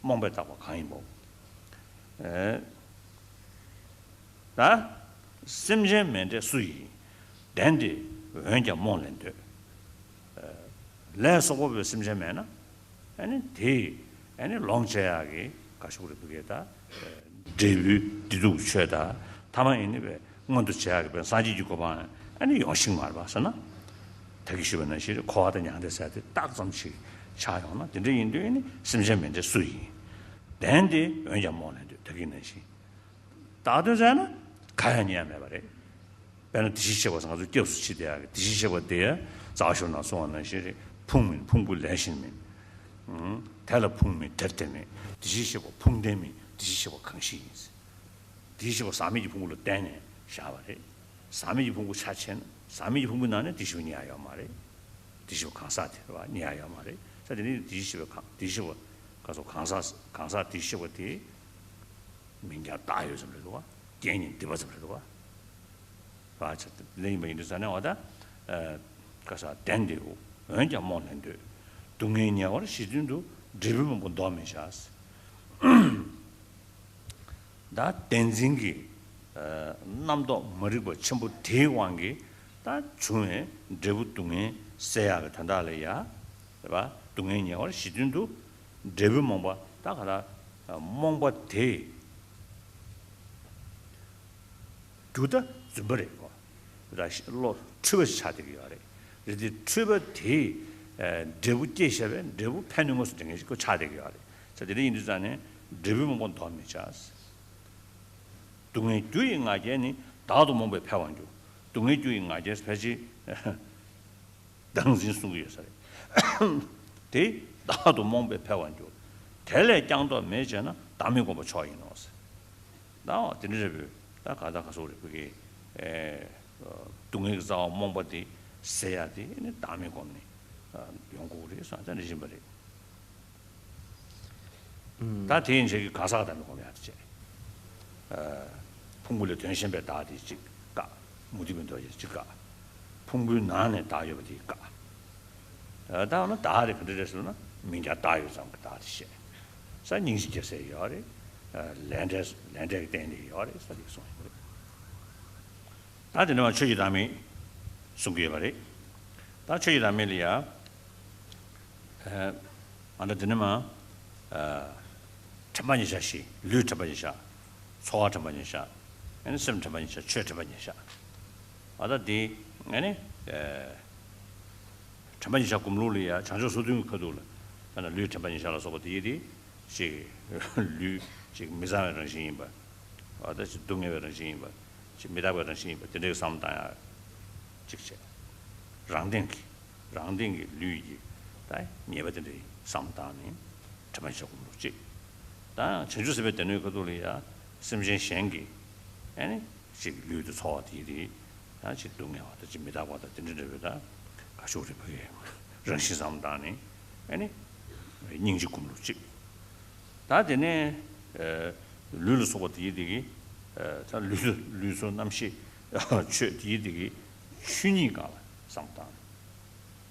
རྨོངས་པས་བཏགས་པ་གང་ཡིན་པའོ། ཨེ། ད་སེམས་ཅན་མེད་འབྲས་སུ་ཡིན། བདེན་ཏེ་འོན་ཀྱང་རྨོངས་ལས་འདོད། ལས་སོག་པོ་བའི་སེམས་ཅན་མེད་ན། ཨ་ནི་དེ་ཨ་ནི་ལོངས་སྤྱད་ཡག་གི་ག་ཤུག་རེ་བུ་གེ་ད། འབྲས་བུའི་བདེ་སྡུག་ཆོས་དང་ཐ་མ་ཡིན་ནི་བས་མངོན་དུ་བྱེད་ཡག་གི་བས་སངས་རྒྱས་ཀྱི་གོ་འཕང་ཨ་ནི་ཡོང་ཤིང་མར་བ་ཟེར་ན། ད་གི་ཞུས་པ་ནང་བཞིན་འཁོར་བ་དང་མྱང་འདས་ཟེར་དེ་རྟགས་ཙམ་ཞིག་ཆགས་ཡོང་ན་དེ་འདྲ་ཡིན་དུས་ཨ་ནི་སེམས་ཅན་མེད་འབྲས་སུ་ཡིན། བདེན་ཏེ་འོན་ཀྱང་རྨོངས་ལས་འདོད་ད་གི་ནང་བཞིན། བདག་དོན་བཙལ་ན་གང་ཡང་རྙེད་ཡ་མེད་པ་རེད། དཔེར་ན་དེ་བཞིན་གཤེགས་པ་ཟེར་ང་ཚོ་སྐྱབས་སུ་མཆི་བསྡད་ཡག་གི་དེ་བཞིན་གཤེགས་པ་དེ་ཡང་རྩ་བ་ཤོར་ན་གསུང་བ་ནང་བཞིན་རེད། ཕུང་མིན་ཕུང་པོ་ལས་གཞན་མིན། ཨུམ། དེ་ལ་ཕུང་མིན་དེར་བརྟེན་མིན། དེ་བཞིན་གཤེགས་པ་ཕུང་ལྡན་མིན་དེ་བཞིན་གཤེགས་པ་གང་ཞིག་ཡིན། དེ་བཞིན་གཤེགས་པ་ཟག་མེད་ཀྱི་ཕུང་པོ་ལ་བརྟེན་ནས་བཞག་པ་རེད། ཟག་མེད་ཀྱི་ཕུང་པོ་ཆ་ཕྱེ་ན་ཟག་མེད་ཀྱི་ཕུང་པོའི་ནང་ནས་དེ་བཞིན་གཤེགས་པ་རྙེད་ཡ་ཡོད་མ་རེད། དེ་བཞིན་གཤེགས་པ་གང་ཟག་དེ་རེད་བ་རྙེད་ཡ་ཡོད་མ་རེད། ས་དེ་ནི་དེ་བཞིན་གཤེགས་པ་གང་དེ་བཞིན་གཤེགས་པ་ག་སོགས་གང་ཟག་གང་ཟག་དེ་བཞིན་གཤེགས་པ་དེ། མིང་ཀྱང་བཏགས་ཡོད་ཙམ་རེད་འདུག་བ། རྐྱེན་ཉིད་འདུས་པ་ཙམ་རེད་འདུག་བ། བ་ཆ་དེ་ལས་ཡིན་པ་ཡིན་དུས་ཙ་ནས་འོ་ད། ཨ། ག་ས་བདེན་ཏེ་འོན་ཀྱང་རྨོངས་ལས་འདོད། སྡུག་བསྔལ་ཉེ་བར་ཞི་དོན་དུ། འབྲས་བུ་མང་པོ་འདོར་མི་བྱ། ད་བདེན་འཛིན་གྱི་ཨ་རྣམ་རྟོག་མ་རིག་པ་ཆེན་པོ་དེའི་དབང་གིས་ད་བྱུང་བའི་འབྲས་བུ་སྡུག་བསྔལ་སེལ་ཡག་གི་དོན་དག་ལ་ཡ། རེད་པ། སྡུག་བསྔལ་ཉེ་བར་ཞི་དོན་དུ། འབྲས་བུ་རྨོངས་པ་ད་ག་ད། རྨོངས་པ་དེ། རྒྱུ་ད་རྫུན་པ་རེད་གོ། ད་བློ་འཁྲུལ་པ་ཞིག་ཆགས་བསྡད་ཀྱི་ཡོད་རེད། རེད་དེ་འཁྲུལ་པ་དེས་འབྲས་བུ་སྐྱེད་བཞག་པས་འབྲས་བུ་ཕན་གནོད་དངོས་སུ་འབྲེལ་མཁན་ཞིག་ཁོ་ཆགས་བསྡད་ཀྱི་ཡོད་རེད། ས་དེ་འདྲ་ཡིན་དུས་ཙང་ནས་འབྲས་བུ་རྨོངས་པ་འདོར་མི་བྱ། སྡུག་བསྔལ་རྒྱུ་ཡི་ང་རྒྱལ་ནི། བདག་ཏུ་རྨོངས་པས་འཕེལ་བར་འགྱུར། སྡུག་བསྔལ་རྒྱུ་ཡི་ང་རྒྱལ་ཕལ་ཆེར། བདག་འཛིན་གསུང་གི་ཡོད་ས་རེད། དེ་བདག་ཏུ་རྨོངས་པས་འཕེལ་བར་འགྱུར། དེ་ལས་ཀྱང་ལྡོག་མེད་བྱས་ན། བདག་མེད་སྒོམ་པ་མཆོག་ཡིན་ནོ་ཟེར། ད་འོ་དེ་འདྲ་རེད་པས། ད་ག་ད་ག་སོགས་རེད་བུ་གི། ཨེ། སྡུག་བསྔལ་གྱི་རྩ་བ་རྨོངས་པ་དེ་སེལ་ཡ་དེ་ནི་བདག་མེད་སྒོམ་ནས་ཡོང་དགོས་རེད་བསམ་ད་འདྲ་བཞིན་པ་རེད། ད་དེ་ཡིན་ཆེད་ཀྱི་གང་ཟག་དང་མི་སྒོམ་ཡག་དེ་བྱས། ཕུང་པོ་ལས་དོན་གཞན་པའི་བདག་དེ་གཅིག་བཀག་མུ་སྟེགས་པའི་མདོ་ཡིས་གཅིག་བཀག་ཕུང་པོའི་ནང་ནས་བདག་ཡོད་པ་དེ་བཀག་ད་ནི་བདག་དེ་ག་འདྲ་རེད་ཟེར་ན་མིང་ཀྱང་བཏགས་ཡོད་ཙམ་གྱི་བདག་དེ་བཤད། ས་སྙིང་རྗེ་སྐྱེ་ས་ཡོད་རེད། ལས་འབྲས་ལས་འབྲས་ཀྱི་རྟེན་དེ་ཡོད་རེད་ས་དེ་གསུངས་ཡོད་རེད། ད་དེ་ནས་མ་ཆོས་ཀྱི་བདག་མེད་གསུང་གི་ཡོད་པ་རེད། ད་ཆོས་ཀྱི་བདག་མེད་ལ་ཡ། ཨ་ད་དེ་ནས་མ། དྲན་པ་ཉེར་བཞག་བཞི། ལུས་དྲན་པ་ཉེར་བཞག་ཚོར་བ་དྲན་པ་ཉེར་བཞག་ཨ་ནི་སེམས་དྲན་པ་ཉེར་བཞག་ཆོས་དྲན་པ་ཉེར་བཞག་ཨ་ད་དེ་ཨ་ནི། དྲན་པ་ཉེར་བཞག་སྒོམ་ལུགས་ལ་ཡ་བྱང་ཆུབ་སོ་བདུན་གྱི་ཁ་ཐུག་ལ། ད་ནི་ལུས་དྲན་པ་ཉེར་བཞག་ལ་སོགས་པ་དེ་ཡི་དེ། ཅིག་ལུས་ཅིག་མི་གཙང་བའི་རང་བཞིན་ཡིན་པ། འོ་ད་ཅིག་སྡུག་བསྔལ་བའི་རང་བཞིན་ཡིན་པ། ཅིག་མི་རྟག་པའི་རང་བཞིན་ཡིན་པ་དེ་འདྲའི་བསམ་བློ་བཏང་ཡག་ཅིག་བྱས། རང་སྟེང་གི་རང་སྟེང་གི་ལུས་ཀྱི་ད་ཉེས་པ་དེ་འདྲའི་བསམ་བློ་བཏང་ནས་དྲན་པ་བྱ་སྒོམ་ལུགས་གཅིག་ད་བྱང་ཆུབ་སེམས་དཔའི་སྡེ་སྣོད་ཁ་ཐུག་ལ་ཡ་སེམས་ཅན་གཞན་གྱི་ཨ་ནི་ཅིག་ལུས་དེ་ཚོར་བ་དེ་རེད། ད་ཅིག་སྡུག་བསྔལ་བ་དང་ཅིག་མི་རྟག་པ་དང་དེ་འདྲ་འདྲ་བའི་ད་ག་ཤོག་རེ་བུ་ཡའི་རང་བཞིན་བསམ་བློ་བཏང་ནས་ཨ་ནི་སྙིང་རྗེ་སྒོམ་ལུགས་གཅིག་ད་དེ་ནས་ལུས་ལ་སོགས་པ་དེ་ཡི་དེ་གི་ད་ལུས་ལུས་སོགས་རྣམ་ཤེས་ཆོས་དེ་ཡི་དེ་གི་ཆོས་ཉིད་སྒང་ལ་བསམ་བློ་བཏང་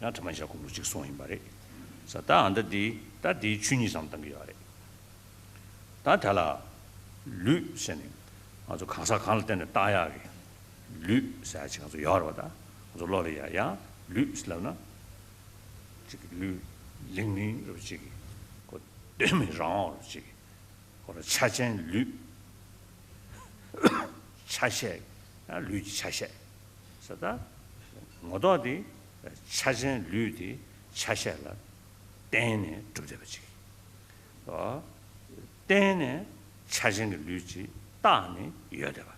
ནས་ཡང་དྲན་པ་བྱ་སྒོམ་ལུགས་གཅིག་གསུངས་ཡིན་པ་རེད། ས་ད་ཨ་ད་དེ་ད་དེའི་ཆོས་ཉིད་བསམ་བློ་བཏང་གི་ཡོད་རེད། ད་དེ་ལ་ལུས་ཟེར་ནས་ང་ཚོ་གང་ཟག་གང་ལ་བརྟེན་ནས་བཏགས་ཡག་གི་ལུས་ཟེར་ཡག་ཅིག་ང་ཚོ་ཡོད་རེད་བ། ད་ང་ཚོ་བློ་ལ་ཡ་ཡང་ལུས་ལབ་ན་ཅིག་ལུས་ལིང་ལིང་རུ་ཅིག་གོ་སྟོད་སྨད་རང་དབང་རུ་ཅིག་གོ་ཆ་ཅན་ལུས་ཆ་ཤས་ཡང་ལུས་ཀྱི་ཆ་ཤས་ཟེར། ད་ངོ་ཐོག་དེ་ཆ་ཅན་ལུས་དེ་ཆ་ཤས་ལ་བརྟེན་ནས་གྲུབ་བསྡད་པ་ཅིག་བརྟེན་ནས་ཆ་ཅན་གྱི་ལུས་ཅིག་བཏགས་ནས་ཡོད་བསྡད་པ།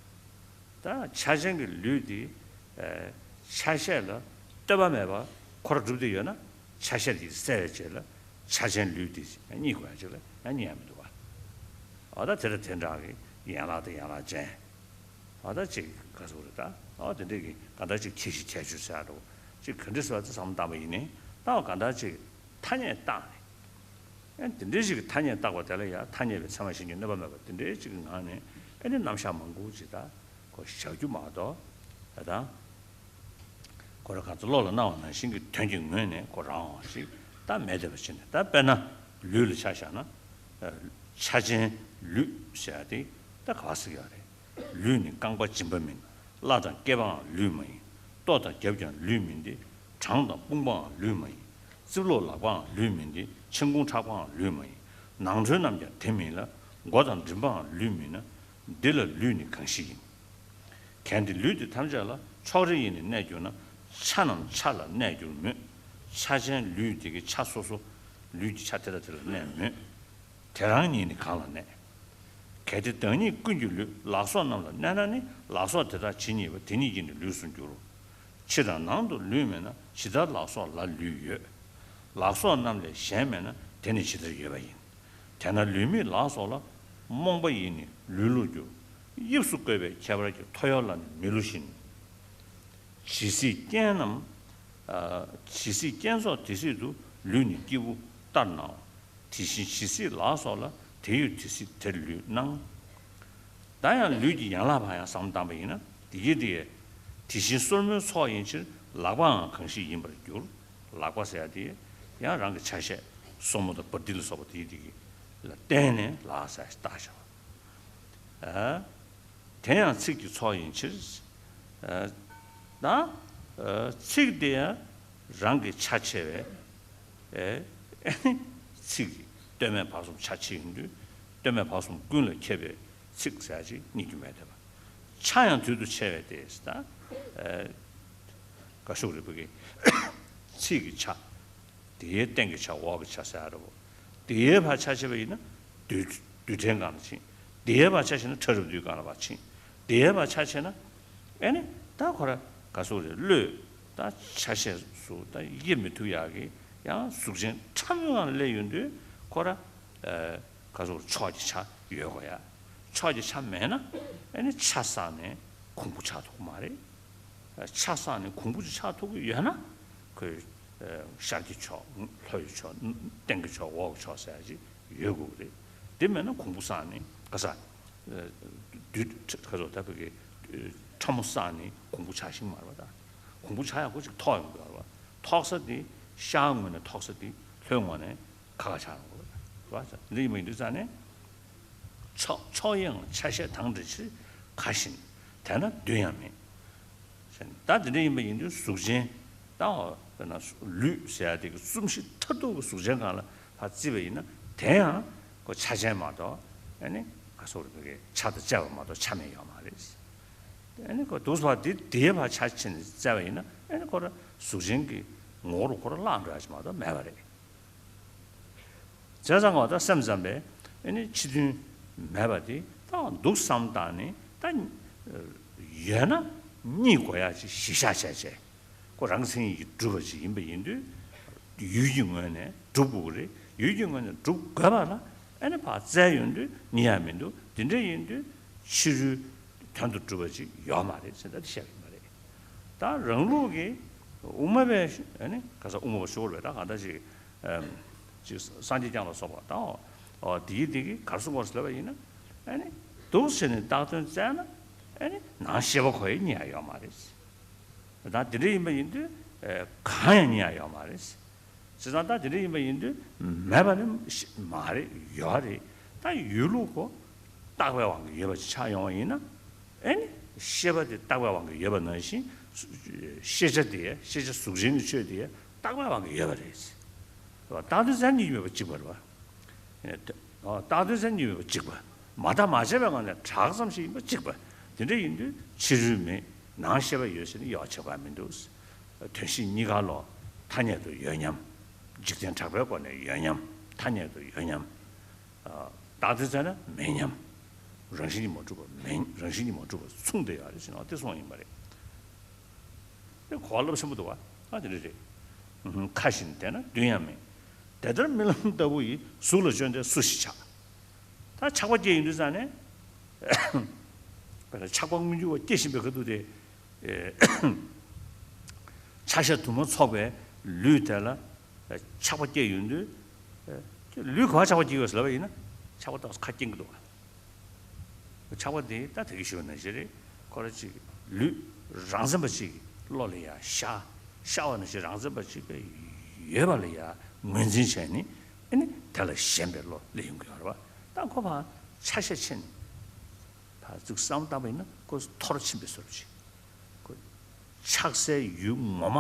ད་ཆ་ཅན་གྱི་ལུས་དེ་ཆ་ཤས་ལ་ལྟོས་པ་མེད་པར་ཁོ་རང་གྲུབ་བསྡད་ཡོད་ན་ཆ་ཤས་དེ་གསལ་བའི་ཆེད་ལ་ཆ་ཅན་ལུས་དེ་རྙེད་དགོས་ཡ་ཅིག་ལ་ཡང་རྙེད་ཡ་མི་འདུག་བ། འོ་ད་དེ་ལ་དེ་འདྲ་གི་ཡན་ལག་དང་ཡན་ལག་ཅན། འོ་ད་ཅིག་ག་ཟེར་རེད་ད། འོ་དེ་འདྲ་གི་ག་འདྲ་ཅིག་ཁྱད་གཞི་ཁྱད་ཆོས་ཟེར་ཡ་འདྲ་བོ་ཅིག་ག་འདྲ་ཟེར་བ་དེ་བསམ་བློ་བཏང་པ་ཡིན་ནའི་ད་འོ་ག་འདྲ་ཅིག་ཐ་སྙད་བཏགས་ནས། ཨ་ནི་དེ་འདྲའི་ཞིག་གི་ཐ་སྙད་བཏགས་པ་དེ་ལ་ཡང་ཐ་སྙད་པའི་ཚད་མ་གཞན་གྱི་གནོད་པ་མེད་པ་དེ་འདྲའི་ཅིག་གི་ངང་ནས་ཨ་ནི་རྣམ་གཞག་མང་པོ་ཅིག་ད་ཁོ་བཞག་རྒྱུ་མ་གཏོགས་ད་ད་ཁོ་རང་ག་ཚོད་བློ་ལ་སྣང་བ་ནང་བཞིན་གྱི་དོན་གྱི་ངོས་ནས་ཁོ་རང་ཞིག་ད་མེད་བསྡད་པ་ཕྱིན་ནས། ད་དཔེར་ན་ལུས་ལ་ཆ་བཞག་ན་ཆ་ཅན་ལུས་ཟེར་ཡ་དེ་ད་ག་པར་ཟེར་གྱི་ཡོད་རེད། ལུས་ནི་རྐང་པ་འཇིམ་པ་མིན། བརླ་དང་སྐེད་པའང་ལུས་མ་ཡིན། ལྟོ་དང་རྒྱབ་ཀྱང་ལུས་མིན་ཏེ། བྲང་དང་དཔུང་པའང་ལུས་མ་ཡིན། རྩིབ་ལོགས་ལག་པའང་ལུས་མིན་ཏེ། མཆན་ཁུང་ཕྲག་པའང་ལུས་མ་ཡིན། ནང་ཁྲོལ་རྣམས་ཀྱང་དེ་མིན་ལ། མགོ་དང་མགྲིན་པའང་ལུས་མིན་ན། འདི་ལ་ལུས་ནི་གང་ཞིག་ཡིན། གལ་ཏེ་ལུས་འདི་ཐམས་ཅད་ལ་ཕྱོགས་རིས་ཡིས་ནི་གནས་གྱུར་ན། ཆ་རྣམས་ཆ་ལ་གནས་གྱུར་མོད། ཆ་ཅན་ལུས་དེ་གི་ཆ་སོ་སོ། ལུས་ཀྱི་ཆ་དེ་དང་དེ་ལ་གནས་མོད། དེ་རང་ཉིད་ནི་གང་ལ་གནས། གལ་ཏེ་བདག་ཉིད་ཀུན་གྱི་ལུས། ལག་སོགས་རྣམས་ལ་གནས་ན་ནི། ལག་སོགས་དེ་དག་ཇི་སྙེད་པ། དེ་སྙེད་ཀྱིས་ནི་ལུས་སུ་འགྱུར། ཕྱི་དང་ནང་དུ་ལུས་མེད་ན། ཇི་ལྟར་ལག་སོགས་ལ་ལུས་ཡོད། ལག་སོགས་རྣམས་ལས་གཞན་མེད་ན། དེ་ནི་ཇི་ལྟར་ཡོད་པ་ཡིན། དེས་ན་ལུས་མེད་ལག་སོགས་ལ། རྨོངས་པ་ཡིས་ནི་ལུས་བསླུ་འགྱུར། དབྱིབས་སུ་བཀོད་པའི་ཁྱད་པར་གྱིས། ཐོ་ཡོར་ལ་ནི་མི་བསླུ་ཞིང་། ཇི་སྲིད་རྐྱེན་རྣམས། ཨ། ཇི་སྲིད་རྐྱེན་ཚོགས་དེ་སྲིད་དུ། ལུས་ནི་སྐྱེས་བུ་ལྟར་སྣང་བ། དེ་བཞིན་ཇི་སྲིད་ལག་སོགས་ལ། དེ་ཡོད་དེ་སྲིད་དེར་ལུས་སྣང་། ད་ཡང་ལུས་ཀྱི་ཡན་ལག་པ་ཡང་བསམ་བློ་བཏང་པ་ཡིན་ན། དེ་གི་དེ། དེ་བཞིན་སོར་མོའི་ཚོགས་ཡིན་ཕྱིར། ལག་པའང་གང་ཞིག་ཡིན་པར་འགྱུར། ལག་པ་ཟེར་ཡ་དེ་ཡང་རང་གི་ཆ་ཤས་སོར་མོ་དང་པར་ཏི་ལ་སོགས་པ་དེ་དེ་གི་ལ་བརྟེན་ནས་ལག་ཟེར་བཏགས་བཞག་པ། ཨ། དེ་ཡང་ཚིགས་ཀྱི་ཚོགས་ཡིན་ཕྱིར། ཨ། ད། ཨ། ཚིགས་དེ་ཡང་རང་གི་ཆ་ཕྱེ་བས། ཨེ། ཚིགས་ཀྱི་སྟོད་སྨད་བར་གསུམ་ཆ་ཕྱེ་ཡོང་དུས། སྟོད་སྨད་བར་གསུམ་ཀུན་ལ་ཁྱབ་པའི་ཚིགས་ཟེར་ཅིག་རྙེད་རྒྱུ་མེད་དེ། ཆ་ཡང་དུས་དུ་ཕྱེ་བས་ཏེ། ད། ཨེ། ག་ཤུག་རིལ་བུ་གི་ཚིགས་ཀྱི་ཆ། དེའི་སྟེང་གི་ཆ། འོག་གི་ཆ་ཟེར་རེད་བོ། དེའི་བར་ཆ་ཕྱེ་བ་ཡིན་ན་རྡུལ། རྡུལ་ཕྲན་སྒང་ལ་ཕྱིན། དེའི་བར་ཆ་ཕྱེ་ན་ཕྲ་རབ་རྡུལ་སྒང་ལ་ཕར་ཕྱིན། དེའི་བར་ཆ་ཕྱེ་ན། ཨེ་ནི་ད་ཁོ་ར་ག་ཟེར་རེད། བློས་ད་ཆ་ཤས་སུ་ད་དབྱེ་མི་ཐུབ་ཡག་གི་ཡང་གཟུགས་ཅན་ཕྲ་མོའི་སྒང་ལ་སླེབས་ཡོང་དུས་ཁོ་ར། ཨ། ག་ཟེར། ཕྱོགས་ཀྱི་ཆ་ཡོད་དགོས་ཡ། ཕྱོགས་ཀྱི་ཆ་མེད་ན། ཨེ་ནི་ཆ་བསགས་ནས་གོང་བུ་ཆགས་ཐུབ་ཀྱི་མ་རེད། ཆ་བསགས་ནས་གོང་བུ་ཅིག་ཆགས་ཐུབ་ཀྱི་ཡོད་ན། ཁོས། ཨ། ཤར་གྱི་ཕྱོགས། ལྷོ་ཡི་ཕྱོགས། སྟེང་གི་ཕྱོགས། འོག་གི་ཕྱོགས་ཟེར་ཡ་ཅིག་ཡོད་དགོས་ཀྱི་རེད། དེ་མེད་ན་གོང་བུ་བསགས་ནས་ག་ས། ཨ། རྡུལ་ག་ཚོད་ད་བོད་ཀྱི་ཕྲ་མོ་བསགས་ནས་གོང་བུ་ཆགས་ཤིང་མ་རེད་པ། ད་གོང་བུ་ཆགས་ཡག་པོ་ཅིག་ཐོགས་ཡོང་གི་ཡོད་རེད་པ། ཐོགས་ས་དེ་ཤར་ངོས་ནས་ཐོགས་ས་དེ་ལྷོའི་ངོས་ནས་ཁ་ཁ་ཆགས་ཡོང་གི་རེད་པ། འདི་ཡིན་པ་ཡིན་དུས་ཙང་ནས། ཕྱོགས། ཕྱོགས་ཡང་ཆ་ཤས་དང་འདྲ་ཕྱིར། ཁ་བཞིན་དེ་ན་རྡུལ་ཡང་མེད། ད་དེ་འདྲ་ཡིན་པ་ཡིན་དུས་གཟུགས་ཅན། ད་འོ་དཔེར་ན་ལུས་ཟེར་ཡ་དེ་གི་གསུམ་བཞི་མཐར་ཐུག་གི་གཟུགས་ཅན་སྒང་ལ་ཕར་བརྩིས་པ་ཡིན་ན། དེ་ཡང་ཁོ་ཆ་ཅན་མ་གཏོགས། ཨ་ནི་ག་ཟེར་རེད། ཆ་དང་བཅས་པ་མ་གཏོགས་ཆ་མེད་ཡོད་མ་རེད། ཨ་ནི་ཁོ་འདུག་སེ་དེ་དེའི་བར་ཆ་ཕྱེ་ནས་བཙལ་བ་ཡིན་ན། ཨ་ནི་ཁོ་ར་གཟུགས་ཅན་གྱི་ངོ་བོ་རུ་ཁོ་ར་བརླག་འགྲོ་ཡ་ཅིག་མ་གཏོགས་མེད་པ་རེད། བྱས་ཙང་ང་ད་སེམས་ཙམ་པས་ཨ་ནི་ཕྱི་དོན་མེད་པ་དེ་ད་འདུག་བསམ་བཏང་ནས། ད་ཡོད་ན་རྙེད་དགོས་ཡ་ཅིག་གཞི་བཞག་བྱས་བྱས། ཁོ་རང་གི་མཚན་ཉིད་ཀྱིས་གྲུབ་པ་ཅིག་ཡིན་པ་ཡིན་དུས། ཡུལ་གྱི་ངོས་ནས་གྲུབ་དགོས་ཀྱི་རེད། ཡུལ་གྱི་ངོས་ནས་གྲུབ་དགོས་པ་ལ། ཨ་ནི་ཕར་བཙལ་ཡོང་དུས་རྙེད་ཡ་མི་འདུག་དེ་འདྲ་ཡིན་དུས་ཕྱི་རོལ་དོན་དུ་གྲུབ་པ་ཅིག་ཡོད་མ་རེད་ཟེར། ད་དེ་བཤད་པ་ཡིན་པ་རེད། ད་རང་ལུགས་ཀྱི་དབུ་མ་པའི། ཨ་ནི་ག་ས། དབུ་མ་པ་ཤོར་བས་ད་གང་འདྲ་ཞིག་ཨམ། ཅིག་སངས་རྒྱས་བསྐྱངས་ལ་སོགས་པ་དང་། འོ་དེའི་དེ་གིས་ག་རེ་གསུངས་པ་ཟེར་བ་ཡིན་ན། ཨ་ནི་འདུག་སེ་བྱས་ནས་བཏགས་དོན་བཙལ་ན། ཨ་ནི་ནང་ཤེས་པ་ཁོ་ཡང་རྙེད་ཡ་ཡོད་མ་རེད། ད་དེ་འདྲ་ཡིན་པ་ཡིན་དུས། ཨ། གང་ཡང་རྙེད་ཡ་ཡོད་མ་རེད། བྱས་ཙང་ད་དེ་འདྲ་ཡིན་པ་ཡིན་དུས་མེད་པ་ནི་མ་རེད། ཡོད་རེད། ད་ཡོད་ལུགས་ཁོ་བཏགས་པའི་དབང་གིས་ཡོད་པ་ཅིག་ཆགས་ཡོང་བ་ཡིན་ན། ཨེ་ནི་ཤེས་པ་དེ་བཏགས་པའི་དབང་གིས་ཡོད་པ་ནང་བཞིན། ཤེས་བྱ་དེ། ཤེས་བྱ་གཟུགས་ཅན་གྱི་ཆོས་དེ་བཏགས་པའི་དབང་གིས་ཡོད་པ་རེད། བཏགས་དོན་བཙལ་ནས་ཡོད་པ་གཅིག་པ་རེད་པ། བཏགས་དོན་བཙལ་ནས་ཡོད་པ་གཅིག་པ། མ་བརྟགས་མ་དཔྱད་པའི་ངང་ནས་གྲགས་ཙམ་ཞིག་ཡིན་པ་གཅིག་པ། དེ་འདྲ་ཡིན་དུས་ཕྱི་རོལ་མེད། ནང་ཤེས་པ་ཡོད་ཟེར་ནས་ཡོ་བྱེད་པ་མི་འདུག་དོན་བཞི་གཉིས་ཀ་ལོ་ཐ་སྙད་དུ་ཡོད་སྙམ། འཇིག་རྟེན་གྲགས་པའི་སྒོ་ནས་ཡོད་སྙམ། ཐ་སྙད་དུ་ཡོད་སྙམ། བརྟགས་དོན་བཙལ་ན་མེད་སྙམ། རང་བཞིན་གྱིས་མ་གྲུབ་པ་མེད། རང་བཞིན་གྱིས་མ་གྲུབ་པ་མཚུངས་བསྡད་ཡོད་རེད་ཟེར་ནས་དེ་གསུངས་ཡིན་པ་རེད། དེ་གོ་བ་རླབས་ཆེན་པོ་འདུག་བ། ཨ། དེ་འདྲ་རེད། ཁ་བཞིན་དེ་ན་རྡུལ་ཡང་མེད། དེ་ལྟར་རྨི་ལམ་ལྟ་བུ་ཡི། གཟུགས་ལ་སྤྱོད་འདི་སུ་ཞིག་བྱ། ད་ཆགས་པ་སྐྱེས་ཡོང་དུས་ཙང་ནས། དཔེར་ན་ཆགས་པ་མངོན་གྱུར་བ་སྐྱེ་བཞིན་པའི་ཁ་ཐུག་དེ། ཆ་ཤས་དུ་མ་ཚོགས་པའི་ལུས་དེ་ལ་ཆགས་པ་སྐྱེས་ཡོང་དུས། ལུས་ག་པར་ཆགས་པ་སྐྱེས་ཡོད་ཟེར་ལབ་པ་ཡིན་ན། ཆགས་པ་ཏོག་ཙམ་ཁ་སྐྱེངས་ཀྱི་འདུག་བ། ཆགས་པ་དེ་ད་དེ་གི་ཞུ་ན་ཞིག་རེད། ཁོ་ར་ཅིག་ལུས་རང་མཚན་པ་ཅིག་བློ་ལ་ཡ་ཤར། ཤར་བ་ནང་བཞིན་རང་མཚན་པ་ཅིག་ཡོད་པ་ལ་ཡ་ངོས་འཛིན་བྱས་ནས། ཨ་ནི་དེ་ལ་ཞེན་པའི་བློ་སླེབས་ཡོང་གི་ཡོད་རེད་བ། ད་ཁོ་ཕར་ཆ་ཤས་ཕྱེ་ནས། ཨ་ཙུག་བསམ་བཏང་བ་ཡིན་ན་ཁོ་ཐོར་ཕྱིན་པའི་བཟོ་འདྲ་ཅིག་ཁོ་ཆགས་སའི་ཡུལ་ངོ་མ་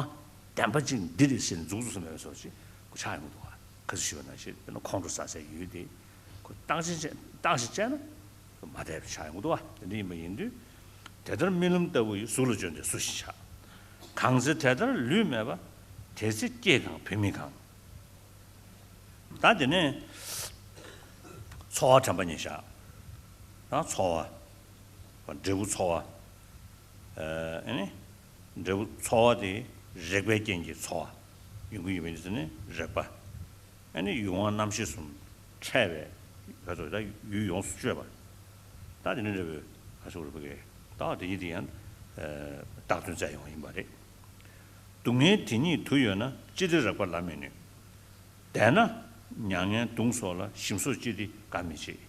བདེན་པ་ཅིག་འདི་རེད་ཟེར་ནས་འཛུགས་འཛུགས་སུ་མེད་པའི་བཟོ་འདྲ་ཅིག་ཁོ་ཆགས་ཡོང་གི་འདུག་ག་ག་ཚོད་ཞུས་པ་ནང་བཞིན་དཔེར་ན་ཁོང་ཁྲོ་ཟ་སའི་ཡུལ་དེ་ཁོ་བཏང་ཞིང་བཅད་བཏང་ཞིང་བཅད་ན་མ་བདེ་བ་ཆགས་ཡོང་གི་འདུག་ག་དེ་འདྲ་ཡིན་པ་ཡིན་དུས། དེ་ལྟར་རྨི་ལམ་ལྟ་བུ་ཡི། གཟུགས་ལ་བཅོས་ཏེ་སུ་ཞིག་བྱ། གང་ཚེ་དེ་ལྟར་ལུས་མེད་པ། དེ་ཚེ་སྐྱེས་གང་བུད་མེད་གང་། ད་དེ་ནས་ཚོར་བ་དྲན་པ་ཉིད་བཞག་ད་ཚོར་བ། འབྲས་བུ་ཚོར་བ། ཨ་ནི་འབྲས་བུ་ཚོར་བ་དེ་རེག་པའི་རྐྱེན་གྱིས་ཚོར་བ་ཡོང་གི་ཡོད་པ་ཡིན་ཙང་ནི་རེག་པ། ཨ་ནི་ཡུལ་དབང་རྣམ་ཤེས་གསུམ་འཕྲད་པའི་ག་ཚོད་ད་ཡུལ་ཡོངས་སུ་གཅོད་པ། ད་དེ་ནི་འབྲས་བུ་ག་ཚོད་རེད་པ་གི་ད་དེ་ཉིད་དེ་ཡང་བཏགས་དོན་བཙལ་ཡོང་བ་ཡིན་པ་རེད། སྡུག་བསྔལ་དེ་ཉིད་དུ་ཡོད་ན། ཅི་སྟེ་རེག་པ་ལ་མི་གནོད། བདེན་ན་མྱ་ངན་གདུང་སོགས་ལ། ཞིམ་སོགས་ཅི་སྟེ་དགའ་མི་བྱེད།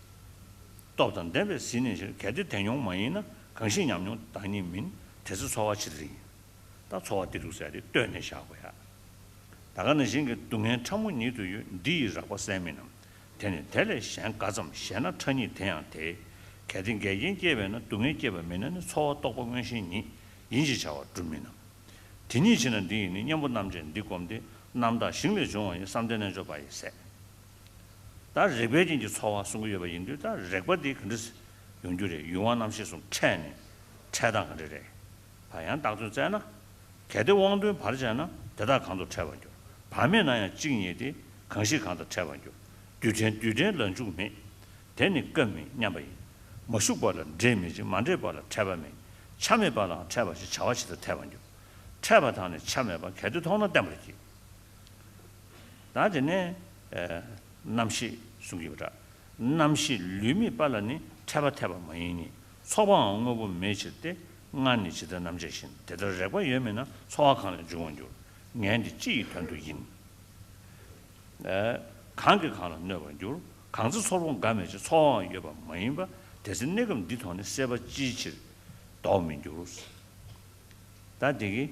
སྟོབས་དང་ལྡན་པས་ཟིན་ནས་ཕྱིར། གལ་ཏེ་དེ་མྱོང་མ་ཡིན་ན། གང་ཞིག་ཉམས་མྱོང་བདག་ཉིད་མིན། དེ་ཚེ་ཚོར་བ་ཇི་ལྟར་ཡིན། ད་ཚོར་བ་བདེ་སྡུག་ཟེར་ཡ་དེ་བསྟོད་ནས་བཞག་དགོས་ཡ། ད་ག་ནང་བཞིན་གྱི་སྡུག་བསྔལ་ཕྲ་མོ་ཉིད་དུ་ཡོད། འདི་ཡི་རེག་པ་བསལ་མིན་ནམ། དེ་ནི་དེ་ལས་གཞན་འགའ་ཙམ། གཞན་ན་ཕྲ་ཉིད་དེ་ཡང་དེ། གལ་ཏེ་འགལ་རྐྱེན་སྐྱེས་པས་ན། སྡུག་བསྔལ་སྐྱེས་པ་མིན་ན་ནི། ཚོར་བ་རྟོག་པ་མངོན་ཞེན་ཉིད་ཡིན་ཞེས་བྱ་བ་སྒྲུབ་མིན་ནམ། དེ་ཉིད་ཕྱིར་ན་འདི་ཡིས་ནི། གཉེན་པོ་རྣམ་འབྱེད་འདི་བསྒོམས་ཏེ། རྣམ་དག་ཞིང་ལས་འབྱུང་བ་ཡི། བསམ་གཏན་རྣལ་འབྱོར་པ་ཡིས་ཟད། ད་རེག་པའི་རྐྱེན་གྱིས་ཚོར་བ་གསུང་གི་ཡོད་པ་ཡིན་དུས། ད་རེག་པ་འདི་ག་འདྲ་ཡོང་རྒྱུ་རེད། ཡུལ་དབང་རྣམ་ཤེས་གསུམ་འཕྲད་ནས་འཕྲད་སྟངས་ག་འདྲ་རེད། ད་ཡང་བཏགས་དོན་བཙལ་ན། གལ་ཏེ་དབང་དོན་བར་བྱས་ན། དེ་དག་གང་དུ་འཕྲད་པར་འགྱུར། བར་མེད་ན་ཡང་གཅིག་ཉིད་དེ། གང་ཞིག་གང་དུ་འཕྲད་པར་འགྱུར། རྡུལ་ཕྲན་རྡུལ་ཕྲན་ལ་འཇུག་མེད། དེ་ནི་སྐབས་མེད་མཉམ་པ་ཡིན། མ་ཞུགས་པ་ལ་འབྲེལ་མེད་ཅིང་། མ་འདྲེས་པ་ལ་འཕྲད་པ་མེད། ཆ་མེད་པ་ལའང་འཕྲད་པ་ཞེས་བྱ་བ་ཇི་ལྟར་འཐད་པར་འགྱུར། འཕྲད་པ་དང་ནི་ཆ་མེད་པ། གལ་ཏེ་མཐོང་ན་བརྟན་པར་བགྱི། ད་དེ་ནས་ཨ་རྣམ་ཤེས་གསུང་གི་ཡོད་པ་འདྲ། རྣམ་ཤེས་ལུས་མེད་པ་ལ་ནི། འཕྲད་པ་འཐད་པ་མ་ཡིན་ཉིད། ཚོགས་པའང་དངོས་པོ་མེད་ཕྱིར་ཏེ། སྔར་ནི་ཇི་ལྟར་རྣམ་འབྱེད་བཞིན། དེ་ལྟར་རེག་པ་ཡོད་མིན་ན། ཚོར་བ་གང་ལས་འབྱུང་བར་འགྱུར། ངས་འདི་ཅི་ཡི་དོན་དུ་ཡིན། ཨ་གང་གིས་གང་ལ་གནོད་པར་འགྱུར། གང་ཚེ་ཚོར་པོ་འགའ་མེད་ཅིང་། ཚོར་བའང་ཡོད་པ་མ་ཡིན་པ། དེ་ཚེ་གནས་སྐབས་འདི་མཐོང་ནས། སྲེད་པ་ཅིའི་ཕྱིར་ལྡོག་མི་འགྱུར། ད་འདི་གི་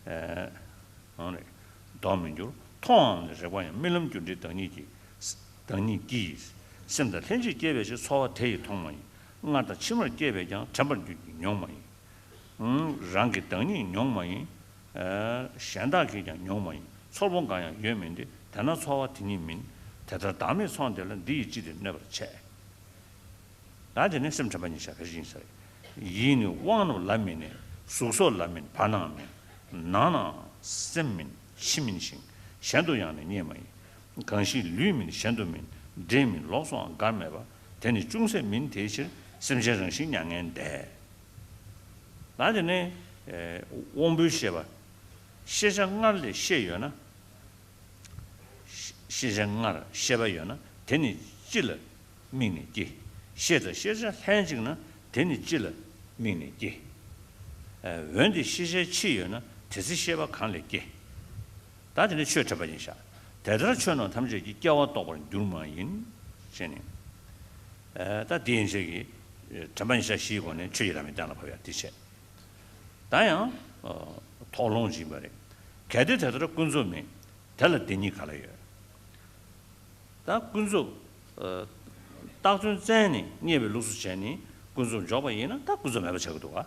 ཨ་འོང་རེད། ལྡོག་མི་འགྱུར། མཐོང་བའམ་ནི་རེག་པ་ཡང་། རྨི་ལམ་རྒྱུ་འབྲས་བདག་ཉིད་ཀྱིས། བདག་ཉིད་ཀྱིས། སེམས་དང་ལྷན་ཅིག་སྐྱེས་པའི་ཕྱིར། ཚོར་བ་དེ་ཡིས་མཐོང་བ་ཡིན། སྔར་དང་ཕྱི་མར་སྐྱེས་པས་ཀྱང་། དྲན་པར་འགྱུར་གྱི་མྱོང་མ་ཡིན། རང་གི་བདག་ཉིད་མྱོང་མ་ཡིན། གཞན་དག་གིས་ཀྱང་མྱོང་མ་ཡིན། ཚོར་པོ་འགའ་ཡང་ཡོད་མིན་ཏེ། དེས་ན་ཚོར་བ་དེ་ཉིད་མིན། དེ་ལྟར་བདག་མེད་ཚོར་འདི་ལ། འདི་ཡིས་ཅི་སྟེ་གནོད་པར་བྱེད། ད་དེ་ནས་སེམས་དྲན་པ་ཉིད་བཞག་ག་ཞིག་ཡིན་ཟེར། ཡིད་ནི་དབང་རྣོན་ལ་མི་གནས། གཟུགས་སོགས་ལ་མིན་བར་སྣང་མིན། ནང་ན་སེམས་མིན་ཕྱི་མིན་ཞིང་། གཞན་དུ་ཡང་ནི་རྙེད་མ་ཡིན། གང་ཞིག་ལུས་མིན་གཞན་དུ་མིན། འབྲས་མིན་ལོགས་སུའང་འགའ་མེད་པ། དེ་ནི་ཅུང་ཟད་མིན་དེའི་ཕྱིར། སེམས་ཅན་རང་བཞིན་མྱ་ངན་འདས། ད་དེ་ནས་ཨེ་དབང་པོའི་ཤེས་པ། ཤེས་བྱ་སྔར་ལས་ཤེས་ཡོད་ན། ཤེས་བྱ་སྔར་ཤེས་པ་ཡོད་ན། དེ་ནི་ཅི་ལ་དམིགས་ནས་སྐྱེ། ཤེས་དང་ཤེས་བྱ་ལྷན་ཅིག་ན། དེ་ནི་ཅི་ལ་དམིགས་ནས་སྐྱེ། འོན་ཏེ་ཤེས་བྱའི་ཕྱི་ཡོད་ན། དེ་ཚེ་ཤེས་པ་གང་ལས་སྐྱེ། ད་དེ་ནི་ཆོས་དྲན་པ་ཉིད་བཞག་དེ་ལྟར་ཆོས་རྣམས་ཐམས་ཅད་ཀྱི། སྐྱེ་བ་རྟོགས་པར་འགྱུར་མ་ཡིན། ཞེས་ནས། ད་དེ་ཡན་ཆད་ཀྱི་དྲན་པ་ཉིད་བཞག་བཞིའི་སྒོ་ནས་ཆོས་ཀྱི་བླ་མེད་གཏན་ལ་ཕབ་ཡ་དེ་བྱས། ད་ཡང་ཨ་དོགས་སློང་ཅིག་ཡིན་པ་རེད། གལ་ཏེ་དེ་ལྟར་ཀུན་རྫོབ་མེད། དེ་ལ་བདེན་གཉིས་ག་ལ་ཡོད། ད་ཀུན་རྫོབ་ཨ་བཏགས་དོན་བཙལ་ནས་རྙེད་པའི་ལུགས་སུ་བྱས་ནས་ཀུན་རྫོབ་འཇོག་པ་ཡིན་ན། ད་ཀུན་རྫོབ་མེད་པ་ཆགས་ཀྱི་འདུག་ག་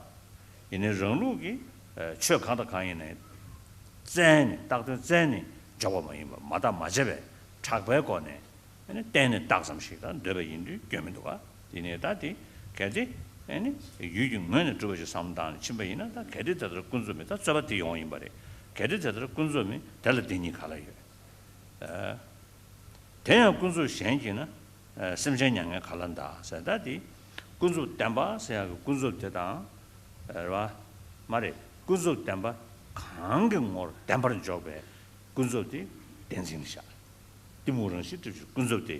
ཡིན་ནའི་རང་ལུགས་ཀྱི་ཨ་ཆོས་གང་དང་གང་ཡིན་ནའི་བཙལ་ནས་བཏགས་དོན་བཙལ་ནས་འཇོག་པ་མ་ཡིན་པར། མ་བརྟགས་མ་དཔྱད་པས་གྲགས་པའི་སྒོ་ནས། ཨ་ནི་གཏན་ནས་བཏགས་ཙམ་ཞིག་ལ་འདོད་པ་ཡིན་དུས་སྐྱོན་མི་འདུག་ག་ཡིན་ནའི་ད་དེ་གལ་ཏེ་ཨ་ནི་ཡུལ་གྱི་ངོས་ནས་གྲུབ་པ་ཞིག་བསམ་བློ་བཏང་ནས་ཕྱིན་པ་ཡིན་ན། ད་གལ་ཏེ་དེ་ལྟར་ཀུན་རྫོབ་མེད། ད་རྩོད་པ་དེ་ཡོང་ཡིན་པ་རེད། གལ་ཏེ་དེ་ལྟར་ཀུན་རྫོབ་མེད། དེ་ལ་བདེན་གཉིས་ག་ལ་ཡོད། ཨ་དེ་ཡང་ཀུན་རྫོབ་གཞན་གྱིས་ན། ཨ་སེམས་ཅན་མྱ་ངན་ག་ལ་འདའ་ཟེར། ད་དེ་ཀུན་རྫོབ་བདེན་པ་ཟེར་ཡག་གི་ཀུན་རྫོབ་དེ་དང་། རེད་བ། མ་རེད། ཀུན་རྫོབ་བདེན་པ་གང་གི་ངོར་བདེན་པར་འཇོག་པའི་ཀུན་རྫོབ་དེ་བདེན་འཛིན་བཞག་གཏི་མུག་རང་བཞིན་སྒྲིབ་བྱེད་ཀུན་རྫོབ་སྟེ།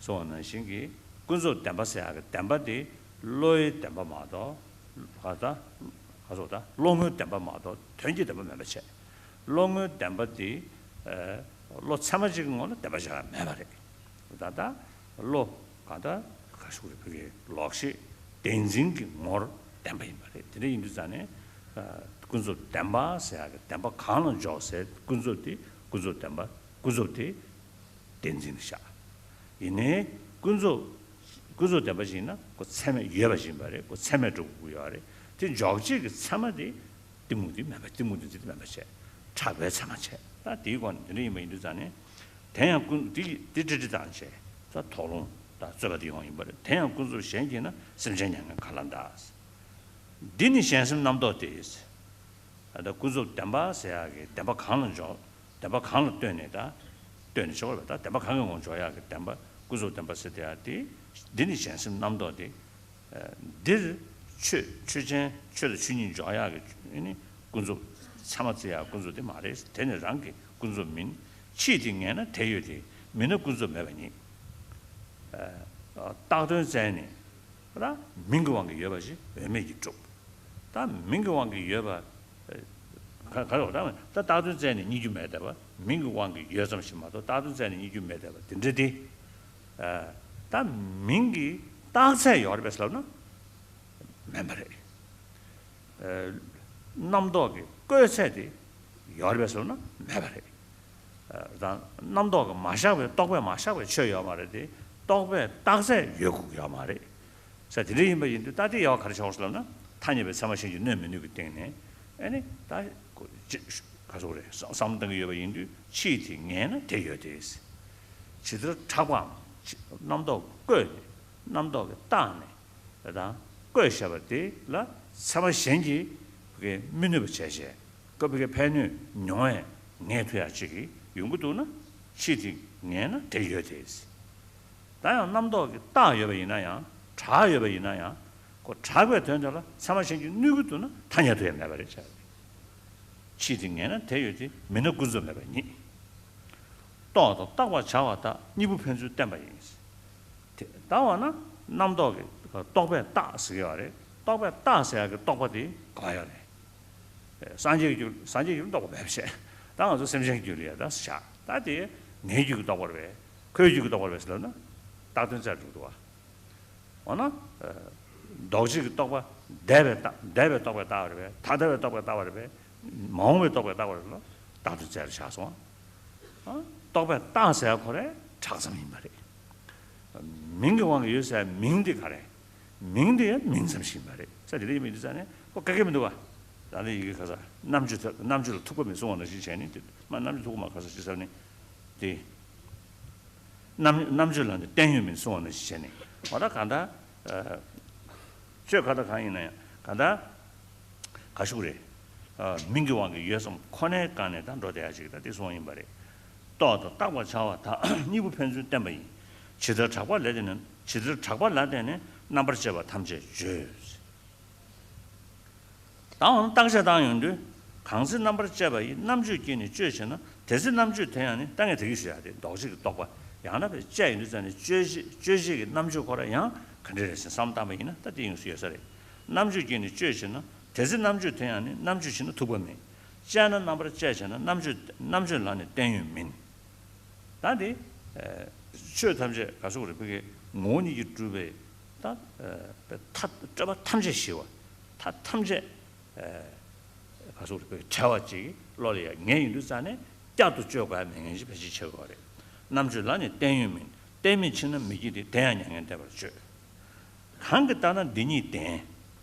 གསུངས་པ་ནང་བཞིན་གྱི་ཀུན་རྫོབ་བདེན་པ་ཟེར་ཡག་གི་བདེན་པ་དེ་བློའི་བདེན་པ་མ་གཏོགས། ག་ད་ག་སོགས་ད་བློ་ངོའི་བདེན་པ་མ་གཏོགས་དོན་གྱི་བདེན་པ་མེད་པ་བྱས། བློ་ངོའི་བདེན་པ་དེ་ཨ་བློ་ཚད་མ་གཅིག་གི་ངོ་ལ་བདེན་པ་བྱ་ཡག་མེད་པ་རེད། ད་ལྟ་བློ་ག་ད་ག་ཞུ་རེད། བོད་ཀྱི་ལོག་ཤེས་བདེན་འཛིན་གྱི་ངོར་བདེན་པ་ཡིན་པ་རེད། དེ་འདྲ་ཡིན་དུས་ཙང་ནས་ཨ་ཀུན་རྫོབ་བདེན་པ་ཟེར་ཡག་གི་བདེན་པ་གང་ལ་འཇོག་ཟེར། ཀུན་རྫོབ་དེ་ཀུན་རྫོབ་བདེན་པ། ཀུན་རྫོབ་དེ་བདེན་འཛིན་བཞག་ཡིན་ནའི་ཀུན་རྫོབ་ ཀུན་རྫོབ་བདེན་པ་ཞིག་ཡིན་ན་ཁོ་ཚད་མས་ཡོད་པ་ཞིག་ཡིན་པ་རེད། ཁོ་ཚད་མས་གྲུབ་དགོས་ཀྱི་ཡོད་རེད། དེ་འཇོག་བྱེད་ཀྱི་ཚད་མ་དེ་གཏི་མུག་དེ་མེད་པ། གཏི་མུག་དེ་འཛིན་དེ་མེད་པ་བྱས། གྲགས་པའི་ཚད་མ་བྱས། ད་དེའི་སྒོ་ནས་དེ་འདྲ་ཡིན་པ་ཡིན་དུས་ཙང་ནས། དེ་ཡང་ཀུན་དེ་དེ་ཏྲི་ཏྲི་དང་བྱས། ད་དོགས་སློང་དང་རྩོད་པ་དེ་ཡོང་ཡིན་པ་རེད། དེ་ཡང་ཀུན་རྫོབ་གཞན་གྱིས་ན་སེམས་ཅན་མྱ་ངན་ག་ལ་འདའ། འདི་ནི་གཞན་སེམས་རྣམ་རྟོག་སྟེ། ད་ལྟ་ཀུན་རྫོབ་བདེན་པ་ཟེར་ཡག་གི་བདེན་པ་གང་ལ་འཇོག་བདེན་པ་གང་ལ་ལྟོས་ནས་ད་ལྟོས་ནས་ཆོག་རེད་པ། ད་བདེན་པ་གང་གི་ངོར་འཇོག་ཡག་གི་བདེན་པ་ཀུན་རྫོབ་བདེན་པ་ཟེར་དེ་ཡག་དེ། འདི་ནི་གཞན་སེམས་རྣམ་རྟོག་སྟེ། འདིར་ཆོས་ཆོས་ཅན་ཆོས་དང་ཆོས་ཉིད་འཇོག་ཡག་གི་ནི་ཀུན་རྫོབ་ཚད་མ་བརྩི་ཡག་ཀུན་རྫོབ་དེ་མ་རེད། དེ་ནི་རང་གི་ཀུན་རྫོབ་མིན། ཕྱིས་དེ་ངེས་ན་དེ་ཡོད་དེ། མིན་ན་ཀུན་རྫོབ་མེད་པ་ཉིད། རྟགས་དོན་བཙལ་ནས། ད་མིང་གི་དབང་གིས་ཡོད་པ་ཞིག་འོས་མེད་ཀྱིས་གྲུབ། ད་མིང་གི་དབང་གིས་ཡོད་པ། ག་ག་རེ་ད་ད་རྟགས་དོན་བཙལ་ནས་རྙེད་རྒྱུ་མེད་བསྡད་པ། མིང་གི་དབང་གིས་ཡོད་ཙམ་ཞིག་མ་གཏོགས་རྟགས་དོན་བཙལ་ནས་རྙེད་རྒྱུ་མེད་བསྡད་པ་དེ་འདྲ་དེ། ད་མིང་གི་རྟགས་ཚད་ཡོད་རེད་པས་ལབ་ན་མེད་པ་རེད། རྣམ་རྟོག་གི་བཀོད་ཚད་དེ་ཡོད་རེད་པས་ལབ་ན་མེད་པ་རེད། དང་རྣམ་རྟོག་གིས་མ་བཞག་པའི་རྟོག་པས་མ་བཞག་པའི་ཆོས་ཡོད་མ་རེད་དེ། རྟོག་པས་རྟགས་ཚད་ཡོད་དགོས་ཀྱི་ཡོད་མ་རེད། ས་དེ་འདྲ་ཡིན་པ་ཡིན་དུས་ད་ལྟའི་དབྱེ་བ་ག་རེ་ཆགས་སོང་ལབ་ན། ཐ་སྙད་པའི་ཚད་མ་གཞན་གྱིས་གནོད་མི་ནུས་ཀྱི་སྟེང་ནས་ཨེ་ནི་ད་ག་ཟེར་རེད། བསམ་བློ་གཏང་གི་ཡོད་པ་ཡིན་དུས་ཕྱིས་དེ་ངེས་ན་དེ་ཡོད་དེ། ཇི་ལྟར་གྲགས་པའམ། རྣམ་རྟོག་བཀོད་ནས་རྣམ་རྟོག་གིས་བཏགས་ནས་དང་བཀོད་བཞག་པ་དེ་ལ་ཚད་མ་གཞན་གྱིས་ཕ་གི་མི་གནོད་པ་བྱས་བྱས། སྐབས་ཕ་གི་ཕན་གནོད་མྱོང་བས་ངེས་ཐུབ་ཡག་ཅིག་ཡོང་གི་འདུག་ན། ཕྱིས་དེ་ངེས་ན་དེ་ཡོད་དེ། ད་ཡང་རྣམ་རྟོག་གིས་བཏགས་ཡོད་པ་ཡིན་ན་ཡང་། གྲགས་ཡོད་པ་ཡིན་ན་ཡང་། ཁོ་གྲགས་པའི་དོན་དེ་ལ་ཚད་མ་གཞན་གྱིས་གནོད་ཀྱི་འདུག་ན་ཐ་སྙད་དུ་ཡང་མེད་པ་རེད་བྱ་བ་རེད། ཕྱིས་དེ་ངེས་ན་དེ་ཡོད་དེ། མིན་ན་ཀུན་རྫོབ་མེད་པ་ཉིད། རྟོག་དང་བཏགས་པར་བྱ་བ་དག་གཉིས་པོ་ཕན་ཚུན་བརྟེན་པ་ཡིན། དེ་ལྟ་བ་ན་རྣམ་རྟོག་གིས་རྟོག་པས་བཏགས་ཟེར་གྱི་ཡོད་རེད། རྟོག་པས་བཏགས་ཟེར་ཡག་གི་རྟོག་པ་དེ་ག་པར་ཡོད་རེད། སངས་རྒྱས་ཀྱི་རྒྱུད། སངས་རྒྱས་ཀྱི་རྒྱུད་རྟོགས་པ་མེད་པ་བཤད། ད་ང་ཚོ་སེམས་ཅན་གྱི་རྒྱུད་ལ་ཡ་ད་བཞག་ད་དེ་ངའི་རྒྱུད་ཀྱི་རྟོགས་པ་རེད་པས། ཁོའི་རྒྱུད་ཀྱི་རྟོགས་པ་རེད་པས་ཟེར་ལབ་ན་རྟགས་དོན་བཙལ་འགྲོ་གི་འདུག་བ། འོ་ན། ལྡོག་བྱེད་ཀྱི་རྟོག་པ་འདས་པའི་རྟགས། འདས་པའི་རྟོག་པས་བཏགས་པ་རེད་པས། ད་ལྟ་བའི་རྟོག་པས་བཏགས་པ་རེད་པས། མ་འོངས་པའི་རྟོག་པས་བཏགས་པ་རེད་ལ་རྟགས་དོན་བཙལ་རེ་བཞག་སོང་། རྟོག་པས་བཏགས་ཟེར་ཁོ་རེ་གྲགས་ཙམ་ཡིན་པ་རེད། མིང་གི་དབང་གིས་ཡོད་ཟེར་མིང་དེ་ག་རེ། མིང་དེ་ཡང་མིང་ཙམ་ཞིག་ཡིན་པ་རེད། ས་དེ་འདྲ་ཡིན་མིན་དེ་ས་ནས་ཁོ་ག་གེ་མི་འདུག་བ། ད་ནི་ཡི་གེ་ཁ་ས་རྣམ་འགྱུར་ཐ་རྣམ་འགྱུར་ལ་ཐུག་པ་མིན་གསུང་བ་ནང་བཞིན་བྱས་ནས་དེ་མ་རྣམ་འགྱུར་ཐུག་པ་མ་ཁ་ས་ཅི་ས་ནས་དེ། རྣམ་རྣམ་འགྱུར་ལ་ནི་བརྟན་ཡོད་མིན་གསུང་བ་ནང་བཞིན་བྱས་ནས་འོ་ད་གང་ལྟར། ཆོས་ག་ད་གང་ཡིན་ན་ཡང་གང་ལྟར། ག་ཞུ་རེད། མིང་གི་དབང་གིས་ཡོད་ཙམ་ཁོ་ནའི་སྒང་ནས་ད་འགྲོ་བསྡད་ཡ་ཅིག་ད་དེ་གསུངས་ཡིན་པ་རེད། རྟོག་དང་བཏགས་པར་བྱ་བ་དག་གཉིས་པོ་ཕན་ཚུན་བརྟེན་པ་ཡིན། ཇི་ལྟར་གྲགས་པ་ལས་བརྟེན་ནས། ཇི་ལྟར་གྲགས་པ་ལ་བརྟེན་ནས་རྣམ་པར་དཔྱད་པ་ཐམས་ཅད་བརྗོད། ད་འོ་ན་བརྟག་དཔྱད་བཏང་ཡོང་དུས། གང་ཚེ་རྣམ་པར་དཔྱད་པ་ཡི། རྣམ་དཔྱོད་ཀྱིས་ནི་དཔྱོད་བྱེད་ན། དེ་ཚེ་རྣམ་དཔྱོད་དེ་ཡང་ནི། ད་ངས་དེ་གི་ཞུ་ཡ་དེ་ལྡོག་བྱེད་ཀྱི་རྟོག་པ་ཡང་ན་བས་དཔྱད་ཡོང་དུས་ཙང་ནས་དཔྱོད་བྱེད་དཔྱོད་བྱེད་ཀྱི་རྣམ་དཔྱོད་ཁོ་ར་ཡང་ག་འདྲ་རེད་ཟེར་བསམ་བཏང་པ་ཡིན་ན་ད་དེ་ཡོང་སྲིད་ཡོད་ས་རེད། རྣམ་དཔྱོད་ཀྱིས་ནི་དཔྱོད་བྱེད་ན། དེ་ཚེ་རྣམ་དཔྱོད་དེ་ཡང་ནི། རྣམ་དཔྱོད་བྱེད་ན་ཐུག་པ་མེད། དཔྱད་ན་རྣམ་པར་དཔྱད་བྱས་ན། རྣམ་དཔྱོད་རྣམ་དཔྱོད་ལ་ནི་བརྟན་ཡོད་མིན། ད་འདི། ཆོས་ཐམས་ཅད་ག་སོགས་རེ་ཕ་གི་ངོ་བོ་ཉིད་ཀྱིས་གྲུབ་པའི་ད་མཐའ་སྤྲོས་པ་ཐམས་ཅད་ཞི་བ། མཐའ་ཐམས་ཅད་ག་སོགས་རེ་ཕ་གི་བྲལ་བ་ཅིག་བློ་ལ་ཡ་ངེས་ཡིན་དུས་ཙང་ནས་བསྐྱར་དུ་དཔྱོད་དགོས་ཡ་མེད་མཁན་ཞིག་ཕལ་ཆེར་ཆགས་ཀྱི་ཡོད་རེད། རྣམ་དཔྱོད་ལ་ནི་བརྟན་ཡོད་མིན། བརྟན་མིན་ཕྱིར་ན་མི་སྐྱེ་སྟེ། དེ་ཡང་མྱ་ངན་འདས་པར་སྤྱོད། གང་གིས་ལྟ་ན་འདི་གཉིས་ལྡན།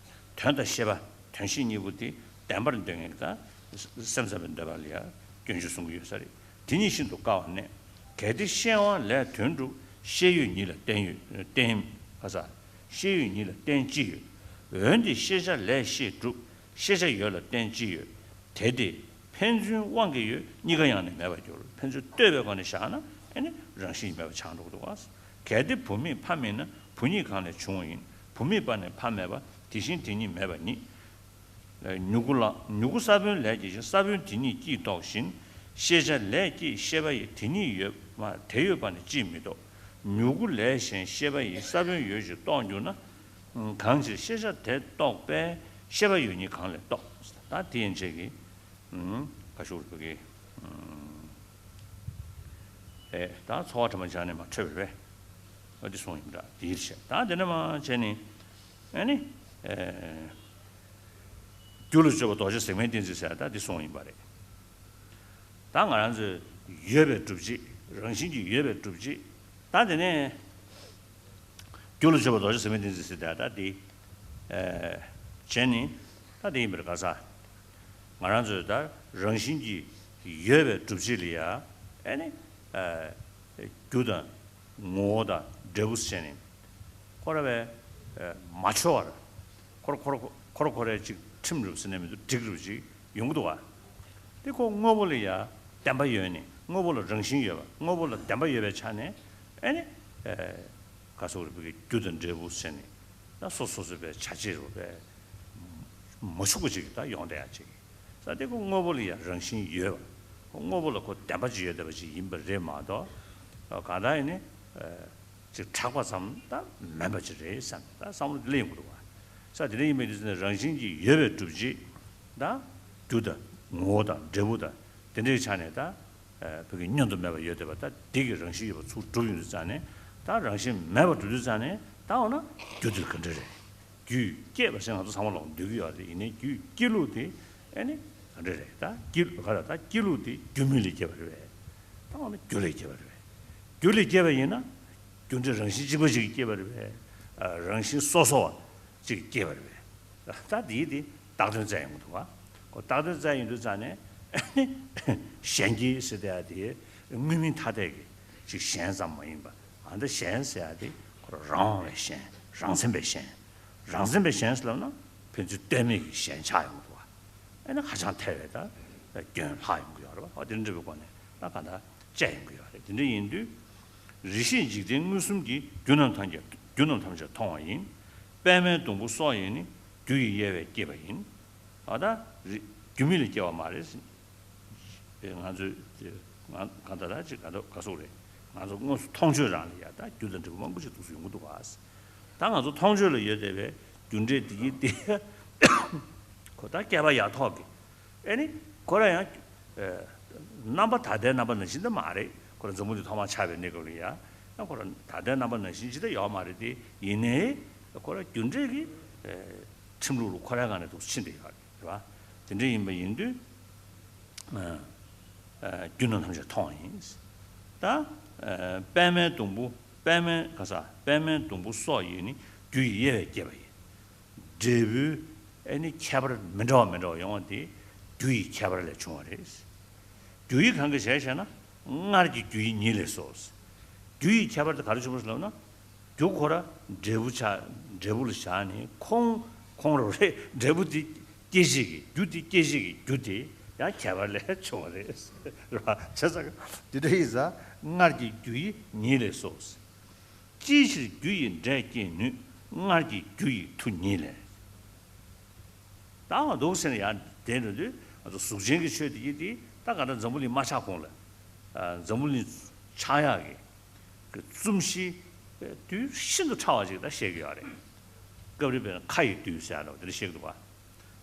དོན་དང་ཤེས་པ་དོན་ཤེས་གཉིས་པོ་དེ་ལྡན་པར་འདོད་མཁན་གྱི་ད་སེམས་ཙམ་པའི་འདོད་པ་ལ་ཡང་སྐྱོན་བརྗོད་གསུང་གི་ཡོད་ས་རེད། དེ་གཉིས་ཤིན་ཏུ་དཀའ་བར་གནས། གལ་ཏེ་ཤེས་དབང་ལས་དོན་གྲུབ། ཤེས་ཡུལ་ཉིད་ལ་བརྟེན་ཡོད་བརྟེན་ག་ས། ཤེས་ཡུལ་ཉིད་ལ་བརྟེན་ཅི་ཡོད། འོན་ཏེ་ཤེས་བྱ་ལས་ཤེས་གྲུབ། ཤེས་བྱ་ཡོད་ལ་བརྟེན་ཅི་ཡོད། དེ་སྟེ། ཕན་ཚུན་དབང་གིས་ཡོད། གཉིས་ཀ་ཡང་ནི་མེད་པར་འགྱུར། ཕན་ཚུན་ལྟོས་པའི་སྒོ་ནས་བཞག་ན་ཨེ་ནི་རང་བཞིན་མེད་པ་ཆགས་འགྲོ་གི་འདུག་ག། གལ་ཏེ་བུ་མེད་ཕ་མེད་ན། བུ་ཉིད་གང་ལས་བྱུང་བ་ཡིན། བུ་མེད་པ་ནི་ཕ་མེད་པ། དེ་བཞིན་དེ་ཉིད་མེད་པ་ཉིད། མྱུ་གུ་ལ་མྱུ་གུ་ས་བོན་ལས་སྐྱེས་ཤིང་། ས་བོན་དེ་ཉིད་སྐྱེས་རྟོགས་བཞིན། ཤེས་བྱ་ལས་སྐྱེས་ཤེས་པ་ཡི། དེ་ཉིད་ཡོད་མ་དེ་ཡོད་པ་ནི་ཅིས་མི་རྟོགས། མྱུ་གུ་ལས་གཞན་ཤེས་པ་ཡི། ས་བོན་ཡོད་ཅེས་རྟོགས་འགྱུར་ན། གང་ཕྱིར་ཤེས་བྱ་དེ་རྟོགས་པས། ཤེས་པ་ཡོད་ཉིད་གང་ལས་རྟོགས། ད་དེ་ཡན་ཆད་ཀྱི། ཨུམ། ག་ཞུ་རུ་གི། ཨུམ། ཨེ། ད་ཚོར་བ་དྲི་མ་སྦྱངས་ནས་མ་འཕྲོད་པ་རེད། ཨ་འདི་གསུངས་ཡིན་འདྲ་འདིར་བཤད། ད་དེ་ནས་མ་བྱས་ནས། ཨ་ནི། ཨེ། རྒྱུ་ལ་དཔྱོད་པ་རྡོ་རྗེ་ཟེགས་མའི་གཏན་ཚིགས་ཟེར་ད་འདི་གསུངས་ཡིན་པ་རེད། ད་ང་རང་ཚོས་ཡོད་པའི་སྒྲུབ་བྱེད། རང་བཞིན་གྱིས་ཡོད་པའི་སྒྲུབ་བྱེད། ད་དེ་ནས། རྒྱུ་ལ་དཔྱོད་པ་རྡོ་རྗེ་ཟེར་མི་དེ་འཛིན་སྲིད་དེ་ད་འདི། ཨེ། བྱས་ནི། ད་འདི་ཡིན་པར་ག་ས། ང་རང་ཚོས་ད་རང་བཞིན་གྱིས་ཡོད་པའི་སྒྲུབ་བྱེད་ལ་ཡ། ཨེ་ནི། ཨེ། རྒྱུ་དང་། ངོ་བོ་དང་འབྲས་བུ་ཟེར་ནི། ཁོ་ར་བས། ཨེ། མ་འཆོལ་བར། ཁོ་ར་ཁོ་ར་ཁོ་ར་ཁོ་རའི་ཅིག་ཁྲིམས་རུབ་ཟེར་ནས་མི་འདུག་སྒྲིག་རུབ་ཅིག་ཡོང་གི་འདུག་བ། དེ་ཁོ་དངོས་པོ་ལ་ཡ་བདེན་པ་ཡོད་ནི། དངོས་པོ་ལ་རང་བཞིན་ཡོད་པ། དངོས་པོ་ལ་བདེན་པ་ཡོད་པའི་ཆ་ནས། ཨེ་ནི། ཨེ། ག་སོགས་རུ་བོད་ཀྱི་རྒྱུ་དང་འབྲས་བུ་ཟེར་ནས། ད་སོ་སོ་སོ་བའི་བྱ་བྱེད་རུ་བས། མ་ཞུགས་པ་ཅིག་ད་ཡོང་བསྡད་ཡ་ཅིག་ས་དེ་ཁོ་དངོས་པོ་ལ་ཡང་རང་བཞིན་ཡོད་པ། ཁོ་དངོས་པོ་ལ་ཁོ་བདེན་པ་ཅིག་ཡོད་བསྡད་པ་ཅིག་ཡིན་པ་རེད་མ་གཏོགས། གང་ལྟར་ཡིན་ནི། ཅིག་གྲགས་པ་ཙམ་ད་མིན་པ་ཅིག་རེད་བསམ། ད་བསམ་བློ་དེ་ལ་ཡོང་གི་འདུག་བ། ས་དེ་འདྲ་ཡིན་པའི་དུས་ཚོད་ནས་རང་བཞིན་གྱིས་ཡོད་པའི་སྒྲུབ་བྱེད། ད་རྒྱུ་དང་ངོ་བོ་དང་འབྲས་བུ་དང་དེ་འདྲའི་ཆ་ནས་ད། བོད་ཀྱི་བསྙོན་དུ་མེད་པ་ཡོད་བསྡད་པ་ད་འདི་གི་རང་བཞིན་ཡོད་པ་ཚུར་གྲུབ་ཡོང་དུས་ཙང་ནས། ད་རང་བཞིན་མེད་པ་གྲུབ་དུས་ཙང་ནས་ད་འོ་ན་རྒྱུ་དེ་ག་འདྲ་རེད། རྒྱུས་སྐྱེས་པ་ཟེར་ང་ཚོ་ཚང་མ་ལོག་འདོད་ཀྱི་ཡོད་རེད། ཡིན་ནའི་རྒྱུས་སྐྱེ་ལུགས་དེ་ཨེ་ནི་ག་འདྲ་རེད། ད་སྐྱེ་ལུགས་ག་རེ། ད་སྐྱེ་ལུགས་དེ་རྒྱུ་མེད་ལས་སྐྱེས་པ་རེད་པས། ད་འོ་ན་རྒྱུ་ལས་སྐྱེས་པ་རེད་པས། རྒྱུ་ལས་སྐྱེས་པ་ཡིན་ན་རྒྱུ་འབྲས་རང་བཞིན་གཅིག་པ་ཅིག་གིས་སྐྱེས་པ་རེད་པས། རང་བཞིན་སོ་སོ་བ་ཅིག་གིས་སྐྱེས་པ་རེད་པས། ད་དེའི་དེ་བཏགས་དོན་བཙལ་ཡོང་གི་འདུག་བ། ཁོ་བཏགས་དོན་བཙལ་ཡོང་དུས་ཙང་ནས་གཞན་སྐྱེ་ཟེར་བསྡད་ཡ་དེ་དངོས་མིང་ཐ་དད་ཀྱི་ཅིག་གཞན་ཙམ་མ་ཡིན་པ། ཨ་ནི་གཞན་ཟེར་ཡ་དེ་ཁོ་རང་དབང་བའི་གཞན། རང་མཚན་པའི་གཞན། རང་མཚན་པའི་གཞན་ཟེར་ལབ་ན་ཕན་ཚུན་ལྟོས་མེད་ཀྱི་གཞན་ཆགས་ཡོང་གི་འདུག་བ། ཨ་ནི་ཧ་ཅང་ཐལ་བའི་ད་སྐྱོན་ལྷག་ཡོང་གི་ཡོད་རེད་བ། འོ་དེ་འདྲ་བའི་སྒོ་ནས་ད་གང་ལྟར་དཔྱད་ཡོང་གི་ཡོད་རེད། དེ་འདྲ་ཡིན་དུས། རེ་ཞིག་འཇིག་རྟེན་མངོན་སུམ་གྱིས། རྒྱུ་རྣམས་ཐམས་ཅད། རྒྱུ་རྣམས་ཐམས་ཅད་མཐོང་བ་ཡིན། པདྨའི་སྡོང་པོ་སོགས་ཡིས་ནི། རྒྱུ་ཡི་དབྱེ་བས་བསྐྱེད་པ་ཡིན། ཨ་ད་རེ་རྒྱུ་མེད་ལས་སྐྱེ་བ་མ་རེད། ང་ཚོས་ང་གང་ལྟར་ད་ཅིག་ག་ད་ག་སོགས་རེད། ང་ཚོ་དངོས་སུ་མཐོང་ཆོས་རང་ལ་ཡ་ད་རྒྱུ་དང་འབྲས་བུ་མང་པོ་ཞིག་འདུག་སེ་ཡོང་གི་འདུག་བ། ད་ང་ཚོ་མཐོང་ཆོས་ལ་ཡོད་བསྡད་པའི་རྒྱུ་འབྲས་འདི་ཡིན་ཏེ། ཁོ་ད་བསྐལ་པ་ཡ་ཐོག་གི་ཨེ་ནི། ཁོ་རང་ཡང་། ཨེ། རྣམ་པ་ད་ལྟའི་རྣམ་པ་ནང་བཞིན་དུ་མ་རེད། ཁོ་རང་འཛམ་བུ་གླིང་ཐོག་མར་ཆགས་པའི་གནས་སྐབས་ལ་ཡ། ཡང་ཁོ་རང་ད་ལྟའི་རྣམ་པ་ནང་བཞིན་ཅིག་ད་ཡོད་མ་རེད་དེ། ཡིན་ནའི། ཁོ་རང་རྒྱུ་འབྲས་ཀྱི། ཨེ། ཁྲིམས་ལུགས་རུ་ཁོ་རང་སྒང་ནས་འདུག་སེ་ཕྱིན་བསྡད་ཡོད་རེད་བ། དེ་འདྲ་ཡིན་པ་ཡིན་དུས། ཨ། ཨ། རྒྱུ་རྣམས་ཐམས་ཅད་མཐོང་བ་ཡིན། ད། ཨ། པདྨའི་སྡོང་པོ། པདྨའི་ག་ས། པདྨའི་སྡོང་པོ་སོགས་ཡིས་ནི། རྒྱུ་ཡི་དབྱེ་བས་བསྐྱེད་པ་ཡིན། འབྲས་བུའི་ཨེ་ནི་ཁྱད་པར་མི་འདྲ་བ་མི་འདྲ་བ་ཡོང་བ་དེ་རྒྱུ་ཡི་ཁྱད་པར་ལས་བྱུང་བ་རེད། རྒྱུ་ཡི་གང་གི་ཞེས་བཤད་ན། སྔར་གྱི་རྒྱུ་ཡིས་ཉིད་ལས་སོ། རྒྱུ་ཡི་ཁྱད་པར་དེ་ག་རེ་བྱུང་བ་ལབ་ན། རྒྱུ་ཁོ་ར་འབྲས་བུ་ཆགས། འབྲས་བུ་ལ་བཞག་ནས་ཁོང་ཁོང་རང་རེད། འབྲས་བུ་དེ་སྐྱེད་བྱེད་ཀྱི་རྒྱུ་དེ། སྐྱེད་བྱེད་ཀྱི་རྒྱུ་དེ་ཡང་ཁྱད་པར་ལས་བྱུང་བ་རེད། རེད་བ། བྱས་ཙང་དེ་འདྲ་ཡིན་ཙང་སྔར་གྱི་རྒྱུ་ཡིས་ཉིད་ལས་སོ། ཅིའི་ཕྱིར་རྒྱུ་ཡིས་འབྲས་སྐྱེད་ནུས། སྔར་གྱི་རྒྱུ་ཡི་མཐུ་ཉིད་ལས། ད་འོ་འདུག་ཟེར་ནས་ཡང་དེ་འགྲོ་དུས་ང་ཚོ་གཟུགས་ཅན་གྱི་ཆོས་དེ་ཡིན་དེ། ད་ག་ད་འཛམ་བུ་གླིང་མ་ཆགས་གོང་ལ། ཨ། འཛམ་བུ་གླིང་ཆགས་ཡག་གི་གི་རྩོམ་གཞི་དུས་ཤིན་ཏུ་ཕྲ་བ་ཅིག་ད་བཤད་ཀྱི་ཡོད་རེད། སྐབས་རེ་དཔེར་ན་ཁ་ཡི་དུས་ཟེར་ཡག་འདྲ་བ་དེ་འདྲ་བཤད་ཀྱི་འདུག་བ།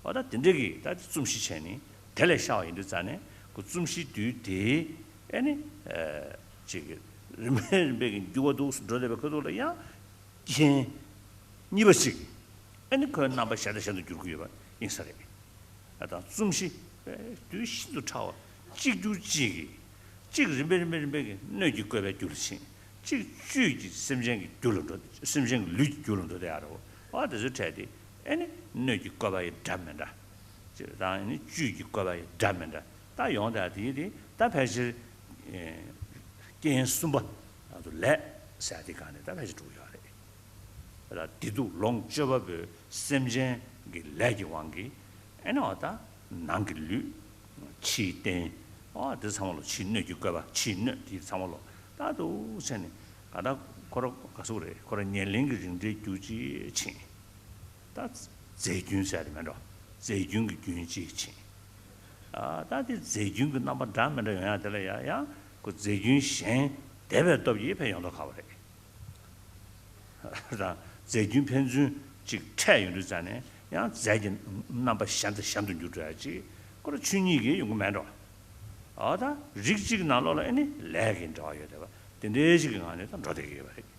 འོ་ད་དེ་འདྲ་གི་ད་རྩོམ་གཞི་བྱས་ནས་དེ་ལས་ཤར་བ་ཡིན་དུས་ཙང་ནས་ཁོ་རྩོམ་གཞི་དུས་དེ་ཨེ་ནི། ཨ། ཅིག་གི་རིམ་པས་རིམ་པས་ཀྱི་འགྱུར་བ་འདུག་སེ་འགྲོ་བསྡད་པའི་ཁ་ཐུག་ལ་ཡང་རྐྱེན་གཉིས་པ་ཅིག་ཨེ་ནི་ཁོའི་རྣམ་པ་གཞན་དང་གཞན་དུ་འགྱུར་གྱི་ཡོད་པ་ཡིན་ས་རེད། ཨ། ད་རྩོམ་གཞི་དུས་ཤིན་ཏུ་ཕྲ་བ་གཅིག་རྒྱུ་གཅིག་གིས་གཅིག་རིམ་པས་རིམ་པས་རིམ་པས་ཀྱི་སྣོད་ཀྱི་བཀོད་པའི་རྒྱུ་ལ་ཕྱིན། གཅིག་བཅུད་ཀྱི་སེམས་ཅན་གྱི་རྒྱུ་ལ་འགྲོ། སེམས་ཅན་གྱི་ལུས་ཀྱི་རྒྱུ་ལ་འགྲོ་བསྡད་ཡ་རེད། འོ་དེ་ཚོའི་གྲས་དེ་ཨེ་ནི་སྣོད་ཀྱི་བཀོད་པ་ཡི་འདྲ་མི་འདྲ། ཅེས་དང་ཨེ་ནི་བཅུད་ཀྱི་བཀོད་པ་ཡི་འདྲ་མི་འདྲ་ད་ཡོང་བསྡད་ཡ་དེ་ཡིན་དེ། ད་ཕལ་ཆེར། ཨེ། རྐྱེན་གསུམ་པ་ང་ཚོ་ལས་ཟེར་ཡ་དེ་སྒང་ནས་ད་ཕལ་ཆེར་འགྲོ་གི་ཡོད་རེད། ད་བདེ་སྡུག་ལོངས་སྤྱོད་པ་པོའི་སེམས་ཅན་གྱི་ལས་ཀྱི་དབང་གིས་ཨེ་ནི་འོ་ད་ནང་གི་ལུས། ཕྱིའི་རྟེན། འོ་དེ་ཚང་མ་ལོ། ཕྱིའི་སྣོད་ཀྱི་བཀོད་པ། ཕྱིའི་སྣོད་དེ་ཚང་མ་ལོ། ད་འདུག་སེ་ནས་ག་ད་ཁོ་ར་ག་ཟེར་དགོས་རེད། ཁོ་ར་ཉེར་ལེན་གྱི་རིགས་འགྲེའི་རྒྱུ་གཅིག་ཕྱིན། ད་རྫས་རྒྱུན་ཟེར་ཡ་དེ་མེད་འགྲོ། རྫས་རྒྱུན་གྱི་རྒྱུན་གཅིག་ཕྱིན། ཨ། ད་དེ་རྫས་རྒྱུན་གྱི་རྣམ་པ་འདྲ་མི་འདྲ་ཡོང་ཡ་དེ་ལ་ཡ་ཡང་ཁོ་རྫས་རྒྱུན་གཞན་འདས་པའི་སྟོབས་ཀྱིས་ཕན་ཡོང་མདོག་ཁ་པོ་རེད། དང་རྫས་རྒྱུན་ཕན་ཚུན་གཅིག་འཕྲད་ཡོང་དུས་ཙང་ནས་ཡང་རྫས་ཀྱི་རྣམ་པ་གཞན་དང་གཞན་དུ་འགྱུར་འགྲོ་ཡ་ཅིག་ཁོ་ར་ཆོས་ཉིད་ཀྱིས་ཡོང་གི་མེད་འགྲོ། ཨ། ད་རིགས་གཅིག་གི་ནང་ལོགས་ལ་ཨེ་ནི་ལས་ཀྱི་འབྲེལ་བ་ཡོད་བསྡད་པ་དེ་འདྲའི་ཞིག་གི་ངང་ནས་ད་འགྲོ་བསྡད་ཀྱི་ཡོད་པ་རེད།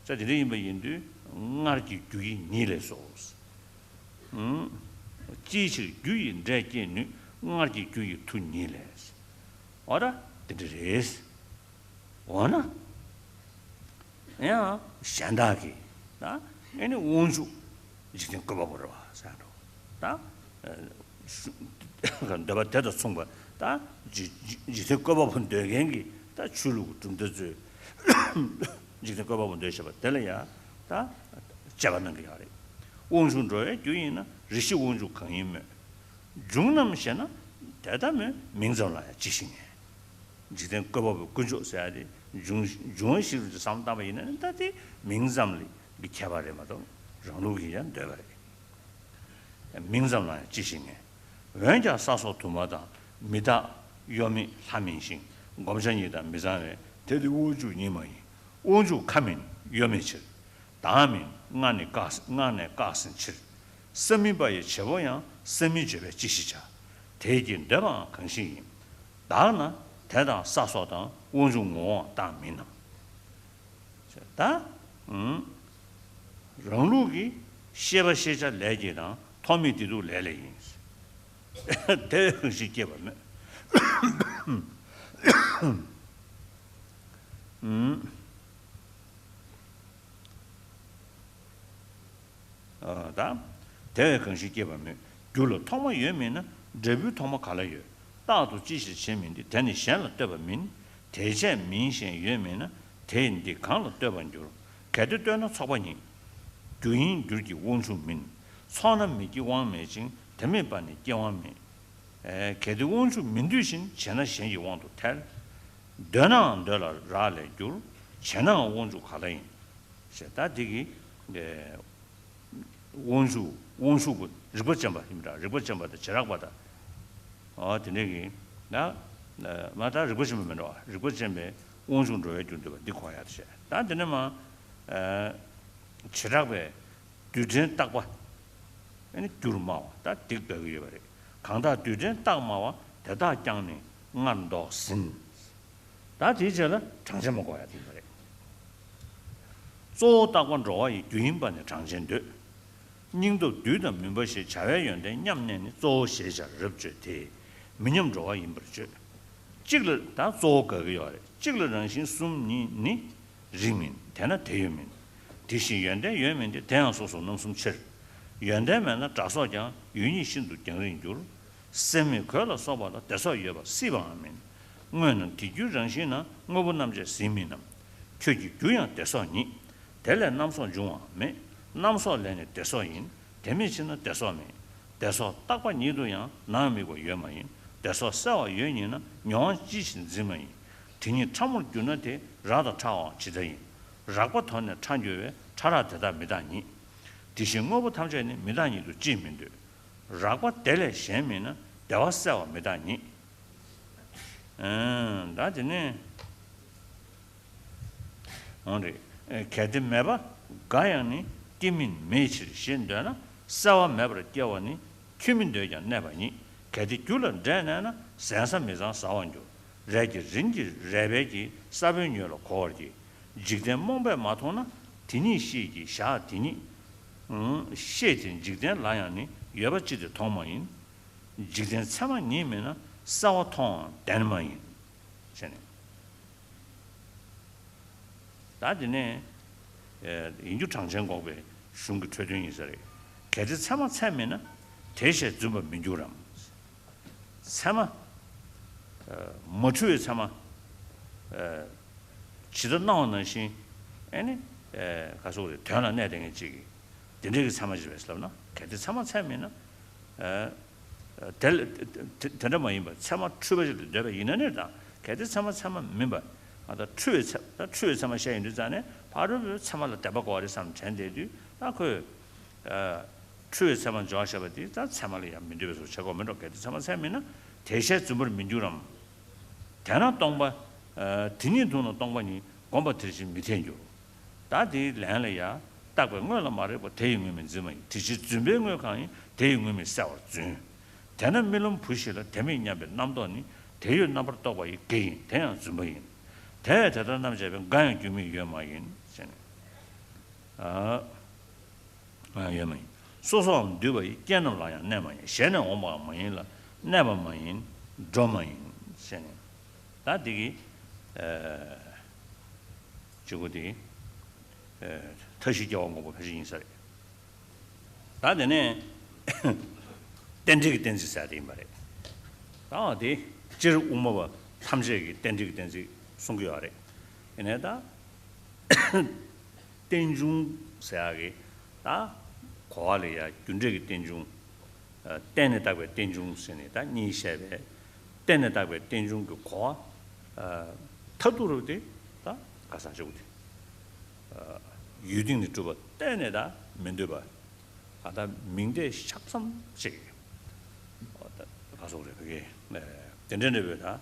ས་དེ་འདྲ་ཡིན་པ་ཡིན་དུས་སྔར་གྱི་རྒྱུ་ཡིས་ཉིད་ལས་སོ། ཨུམ། ཅིའི་ཕྱིར་རྒྱུ་ཡིས་འབྲས་སྐྱེད་ནུས། སྔར་གྱི་རྒྱུ་ཡི་མཐུ་ཉིད་ལས། འོ་ད་དེ་འདྲ་རེད། འོ་ན། ཡང་གཞན་དག་གིས་ ད་ཨེ་ནི་དབང་ཕྱུག་འཇིག་རྟེན་བཀོད་པ་པོ་རེད་བ་ཟེར་འགྲོ། ད་འདོད་པ་དེ་དང་མཚུངས་པ་ད་འཇིག་འཇིག་འཇིག་རྟེན་བཀོད་པ་པོ་འདོད་མཁན་གྱི་ད་ཆོས་ལུགས་ཀྱི་གྲུབ་མཐའ་ཚོས་འཇིག་རྟེན་བཀོད་པ་པོ་འདོད་བྱེད་པ་དེ་ལ་ཡང་ད་དཔྱད་པ་གནང་གི་ཡོད་རེད། དབང་ཕྱུག་འགྲོ་བའི་རྒྱུ་ཡིན་ན་རེ་ཞིག་དབང་ཕྱུག་གང་ཡིན་སྨོས། འབྱུང་རྣམས་ཞེ་ན་དེ་ལྟ་མོད། མིང་ཙམ་ལ་ཡང་ཅི་ཞིག་ངེས། འཇིག་རྟེན་བཀོད་པ་པོའི་དཀོན་མཆོག་ཟེར་ཡ་དེ་འབྱུང་འབྱུང་བ་ཞིག་ཏུ་བསམ་བཏང་བ་ཡིན་ན་ནི་ད་དེ་མིང་ཙམ་ལ་གི་ཁྱད་པར་རེད་མ་གཏོགས་རང་ལུགས་ཀྱི་ཡང་འདོད་པ་རེད། མིང་ཙམ་ལ་ཡང་ཅི་ཞིག་ངེས། འོན་ཀྱང་ས་སོགས་དུ་མ་དང་མི་རྟག་གཡོ་མེད་ལྷ་མིན་ཞིང་བསྒོམ་བྱ་ཉིད་དང་མི་ཚང་བས་དེ་དེ་དབང་ཕྱུག་ཉིད་མ་ཡིན། དབང་ཕྱུག་ཁ་མིན་གཡོ་མེད་ཕྱིར། བདག་མིན་སྔགས་ནི་བཀག་སྔགས་ནས་བཀག་ཟིན་ཕྱིར། ས་མིན་པ་ཡི་བྱེད་པོ་ཡང་ས་མིན་བརྗོད་པས་ཅི་ཞིག་བྱ། དེས་ཀྱང་འདོད་པའང་གང་ཞིག་ཡིན། བདག་ན་དེ་དང་ས་སོགས་དང་དབང་ཕྱུག་ངོ་བོའང་རྟག་མིན་ནམ། ད་ཨུམ། རང་ལུགས་ཀྱི་ཤེས་པ་ཤེས་བྱ་ལས་ཀྱི་དང་ཐོགས་མེད་བདེ་སྡུག་ལས་ལས་ཡིན། དེ་བས་གང་ཞིག་སྐྱེས་པ་མེད། ཨུམ། ཨ། ད་དེ་བས་གང་ཞིག་སྐྱེས་པ་མེད། རྒྱུ་ལ་ཐོག་མ་ཡོད་མིན་ན་འབྲས་བུའི་ཐོག་མ་ག་ལ་ཡོད། རྟག་ཏུ་ཅི་ཞིག་བྱེད་མིན་ཏེ། དེ་ནི་གཞན་ལ་ལྟོས་པ་མིན། དེ་བྱས་མིན་གཞན་ཡོད་མིན་ན། དེས་འདི་གང་ལ་ལྟོས་པར་འགྱུར། གལ་ཏེ་ལྟོས་ན་ཚོགས་པ་ཉིད། རྒྱུ་ཡིན་འགྱུར་གྱི་དབང་ཕྱུག་མིན། ཚོགས་ན་མི་སྐྱེ་དབང་མེད་ཅིང་། དེ་མེད་པ་ནི་སྐྱེ་དབང་མེད། ཨེ། གལ་ཏེ་དབང་ཕྱུག་མི་འདོད་བཞིན། བྱས་ན་གཞན་གྱི་དབང་དུ་ཐལ། འདོད་ནའང་འདོད་ལ་རག་ལས་འགྱུར། བྱས་ནའང་དབང་ཕྱུག་ག་ལ་ཡིན། ཞེས་ད་འདི་གི་ཨེ། དབང་ཕྱུག་དབང་ཕྱུག་པོ་རིག་པ་ཅན་པ་ཡིན་པ་འདྲ། རིག་པ་ཅན་པ་དང་བྱེ་བྲག་པ་དང་། ཨོ་དེ་འདྲ་གི་ན། མ་ད་རིག་པ་ཆེན་པོ་མི་འགྲོ་བ། རིག་པ་ཆེན་པོའི་དབང་ཕྱུག་འགྲོ་བའི་རྒྱུར་འདོད་པ་འདི་གོ་ཡག་བྱས། ད་འདི་ནས་མ། ཨ། བྱེ་བྲག་པའི་རྡུལ་ཕྲན་རྟག་པ། ཨ་ནི་རྒྱུར་སྨྲ་བ་ད་འདི་དགོས་ཀྱི་ཡོད་པ་རེད། གང་དག་རྡུལ་ཕྲན་རྟག་སྨྲ་བ། དེ་དག་ཀྱང་ནི་སྔར་འདོགས་ཟིན། ད་དེའི་རྗེས་ལ་གྲངས་ཅན་མ་གོ་ཡག་དེ་ཡིན་པ་རེད། གཙོ་བོ་རྟག་པ་འགྲོ་བ་ཡི་རྒྱུ་ཡིན་པ་ནི་གྲངས་ཅན་འདོད། སྙིང་སྟོབས་རྡུལ་དང་མུན་པ་ཞེས་བྱ་བའི་ཡོན་ཏན་མཉམ་གནས་ནི་གཙོ་བོ་ཞེས་བྱར་རབ་བརྗོད་དེ། མི་མཉམ་འགྲོ་བ་ཡིན་པར་བརྗོད། གཅིག་ལ་ད་གཙོ་བོ་དགག་གི་ཡོད་རེད། གཅིག་ལ་རང་བཞིན་གསུམ་ཉིད་ནི་རིགས་མིན། དེས་ན་དེ་ཡོད་མིན། དེ་བཞིན་ཡོན་ཏན་ཡོད་མིན་ཏེ། དེ་ཡང་སོ་སོར་རྣམ་གསུམ་ཕྱིར། ཡོན་ཏན་མེད་ན་སྒྲ་སོགས་ཀྱང་། ཡུལ་ཉིད་ཤིན་ཏུ་རྒྱང་རིང་འགྱུར། སེམས་མེད་གོས་ལ་སོགས་པ་ལ། བདེ་སོགས་ཡོད་པ་སྲིད་པའང་མིན། དངོས་རྣམས་དེ་རྒྱུའི་རང་བཞིན་ན། དངོས་པོ་རྣམ་དཔྱད་ཟིན་མིན་ནམ། ཁྱོད་ཀྱི་རྒྱུ་ཡང་བདེ་སོགས་ཉིད། དེ་ལས་རྣམ་སོགས་འབྱུང་བའང་མེད། རྣམ་སོགས་ལས་ནི་བདེ་སོགས་ཡིན། དེ་མེད་ཕྱིར་ན་བདེ་སོགས་མེད། བདེ་སོགས་རྟག་པ་ཉིད་དུ་ཡང་། ནམ་དམིགས་པ་ཡོད་མ་ཡིན། བདེ་སོགས་གསལ་བ་ཡོད་ཉིད་ན། མྱོང་བ་ཅི་ཞིག་འཛིན་མ་ཡིན། དེ་ཉིད་ཕྲ་མོར་གྱུར་ན་དེ། རགས་དང་ཕྲ་བའང་ཇི་ལྟར་ཡིན། རགས་པ་དོར་ནས་ཕྲ་འགྱུར་བས། ཕྲ་རགས་དེ་དག་མི་རྟག་ཉིད། དེ་བཞིན་དངོས་པོ་ཐམས་ཅད་ནི། མི་རྟག་ཉིད་དུ་ཅིས་མི་འདོད། རགས་པ་དེ་ལས་གཞན་མིན་ན། བདེ་བ་གསལ་བ་མི་རྟག་ཉིད། ཨང་། ད་དེ་ནས། འོང་རེད། གལ་ཏེ་མེད་པ་འགའ་ཡང་ནི། སྐྱེ་མིན་མེད་ཕྱིར་ཞེས་འདོད་ན། གསལ་བ་མེད་པར་སྐྱེ་བ་ནི། ཁྱོད་མི་འདོད་ཀྱང་གནས་པ་ཉིད། གལ་ཏེ་རྒྱུ་ལ་འབྲས་གནས་ན། ཟན་ཟ་མི་ཚང་ཟ་བར་འགྱུར། རས་ཀྱི་རིན་གྱིས་རས་བལ་གྱི། ས་བོན་ཉོས་ལ་གོ་བར་གྱིས། འཇིག་རྟེན་རྨོངས་པས་མ་མཐོང་ན། དེ་ཉིད་ཤེས་ཀྱི་ཞག་དེ་ཉིད། ཤེས་ཏེ་འཇིག་རྟེན་ལ་ཡང་ནི། ཡོད་པ་ཅི་སྟེ་མཐོང་མ་ཡིན། འཇིག་རྟེན་ཚད་མ་ཉིད་མིན་ན། གསལ་བ་མཐོང་བའང་བདེན་མ་ཡིན། ཟེར་ནས། ད་དེ་ནས་ཡིན་རྒྱུ་གྲངས་ཅན་འགོག་པའི་གཞུང་གི་འཕྲོས་དོན་ཡིན་ས་རེད། གལ་ཏེ་ཚད་མ་ཚད་མིན་ན། དེ་ཞེས་རྫུན་པར་མི་འགྱུར་རམ། ཚད་མ། མ་འཁྲུལ་བའི་ཚད་མ། ཇི་ལྟར་སྣང་བ་ནང་བཞིན། ཨེ་ནི། ག་སོགས་རེད། དོན་ལ་གནས་བསྡད་མཁན་གཅིག་གིས། དེ་འདྲའི་གི་ཚད་མ་ཅིག་རེད་ལབ་ན། གལ་ཏེ་ཚད་མ་ཚད་མིན་ན། དེ་ལ་དེ་དེ་འདྲ་མ་ཡིན་པར་ཚད་མ་འཁྲུལ་པ་ཞིག་ཏུ་འདོད་པ་ཡིན་ན་ནི་དང་། གལ་ཏེ་ཚད་མ་ཚད་མ་མིན་པ། ང་ད་འཁྲུལ་བའི་ཚད་ད་འཁྲུལ་བའི་ཚད་མ་བཤད་ཡོང་དུས་ཙང་ནས། ཕ་རོལ་པོའི་ཚད་མ་ལ་དད་པ་དགོས་པ་རེད་བསམ་དྲན་བསྡད་དུས། ད་ཁོས་འཁྲུལ་བའི་ཚད་མ་འཇོག་བྱས་པ་དེ་ད་ཚད་མ་ལ་ཡང་མི་འདོད་པའི་བཟོ་བྱེད་དགོས་མི་འགྲོ། གལ་ཏེ་ཚད་མ་ཚད་མིན་ན། དེ་ཞེས་རྫུན་པར་མི་འགྱུར་རམ། དེས་ན་སྟོང་པ། དེ་ཉིད་དུ་ནི་སྟོང་པ་ཉིད། བསྒོམ་པ་དེ་བཞིན་མི་འཐད་འགྱུར། ད་དེའི་ལན་ལ་ཡང་། རྟག་པའི་དངོས་ལ་མ་རེག་པ། དེ་ཡི་དངོས་མིན་འཛིན་མ་ཡིན། དེ་ཕྱིར་རྫུན་པའི་དངོས་གང་ཡིན། དེ་ཡི་དངོས་མིན་གསལ་བར་རྫུན། དེས་ན་རྨི་ལམ་བུ་ཞིག་ལ། དེ་མིན་སྙམ་པའི་རྣམ་རྟོག་ནི། དེ་ཡོད་རྣམ་པར་རྟོག་པ་ཡི་དགེ་ཡིན། དེ་ཡང་རྫུན་པ་ཡིན། དེ་བས་དེ་ལྟར་རྣམ་བཅད་པའི། འགའ་ཡང་རྒྱུ་མེད་ཡོད་མ་ཡིན། ཟེར་ནས། ཨ། ཡོད་མ་ཡིན། སོ་སོའམ་འདུས་པ་ཡི། རྐྱེན་རྣམས་ལ་ཡང་གནས་མ་ཡིན། གཞན་ནས་འོངས་པའང་མ་ཡིན་ལ། གནས་པ་མ་ཡིན། འགྲོ་མ་ཡིན། ཟེར་ནས། ད་འདི་གི་ཨ་གཅིག་པོ་དེ། མཐའ་བཞི་རྒྱལ་བ་དངོས་པོ་ཕལ་ཆེར་ཡིན་ས་རེད། ད་དེ་ནས་རྟེན་འབྲེལ་གྱི་གཏན་ཚིགས་ཟེར་དེ་ཡིན་པ་རེད། ད་དེ་སྤྱིར་དབུ་མ་པ་ཐམས་ཅད་ཀྱིས་རྟེན་འབྲེལ་གྱི་གཏན་ཚིགས་གསུང་གི་ཡོད་རེད། ཡིན་ནའི་ད་རྟེན་འབྱུང་ཟེར་ཡག་གི་ད་གོ་བ་ལ་ཡ་རྒྱུ་འབྲས་ཀྱི་རྟེན་འབྱུང་། རྟེན་ནས་བཏགས་པའི་རྟེན་འབྱུང་ཟེར་ནས་ད་གཉིས་བཤད་པས། རྟེན་ནས་བཏགས་པའི་རྟེན་འབྱུང་གི་གོ་བ། མཐར་ཐུག་རུ་དེ་ད་ག་ས་ཆོག་དེ། ཡུལ་སྟེང་ནས་གྲུབ་པ་གཏན་ནས་ད་མི་འདོད་པ། ད་ལྟ་མིང་བརྡས་ཤག་ཙམ་ཅིག་ག་སོགས་རེད་བོད་སྐད། དེ་འདྲ་འདྲ་བོད་ད།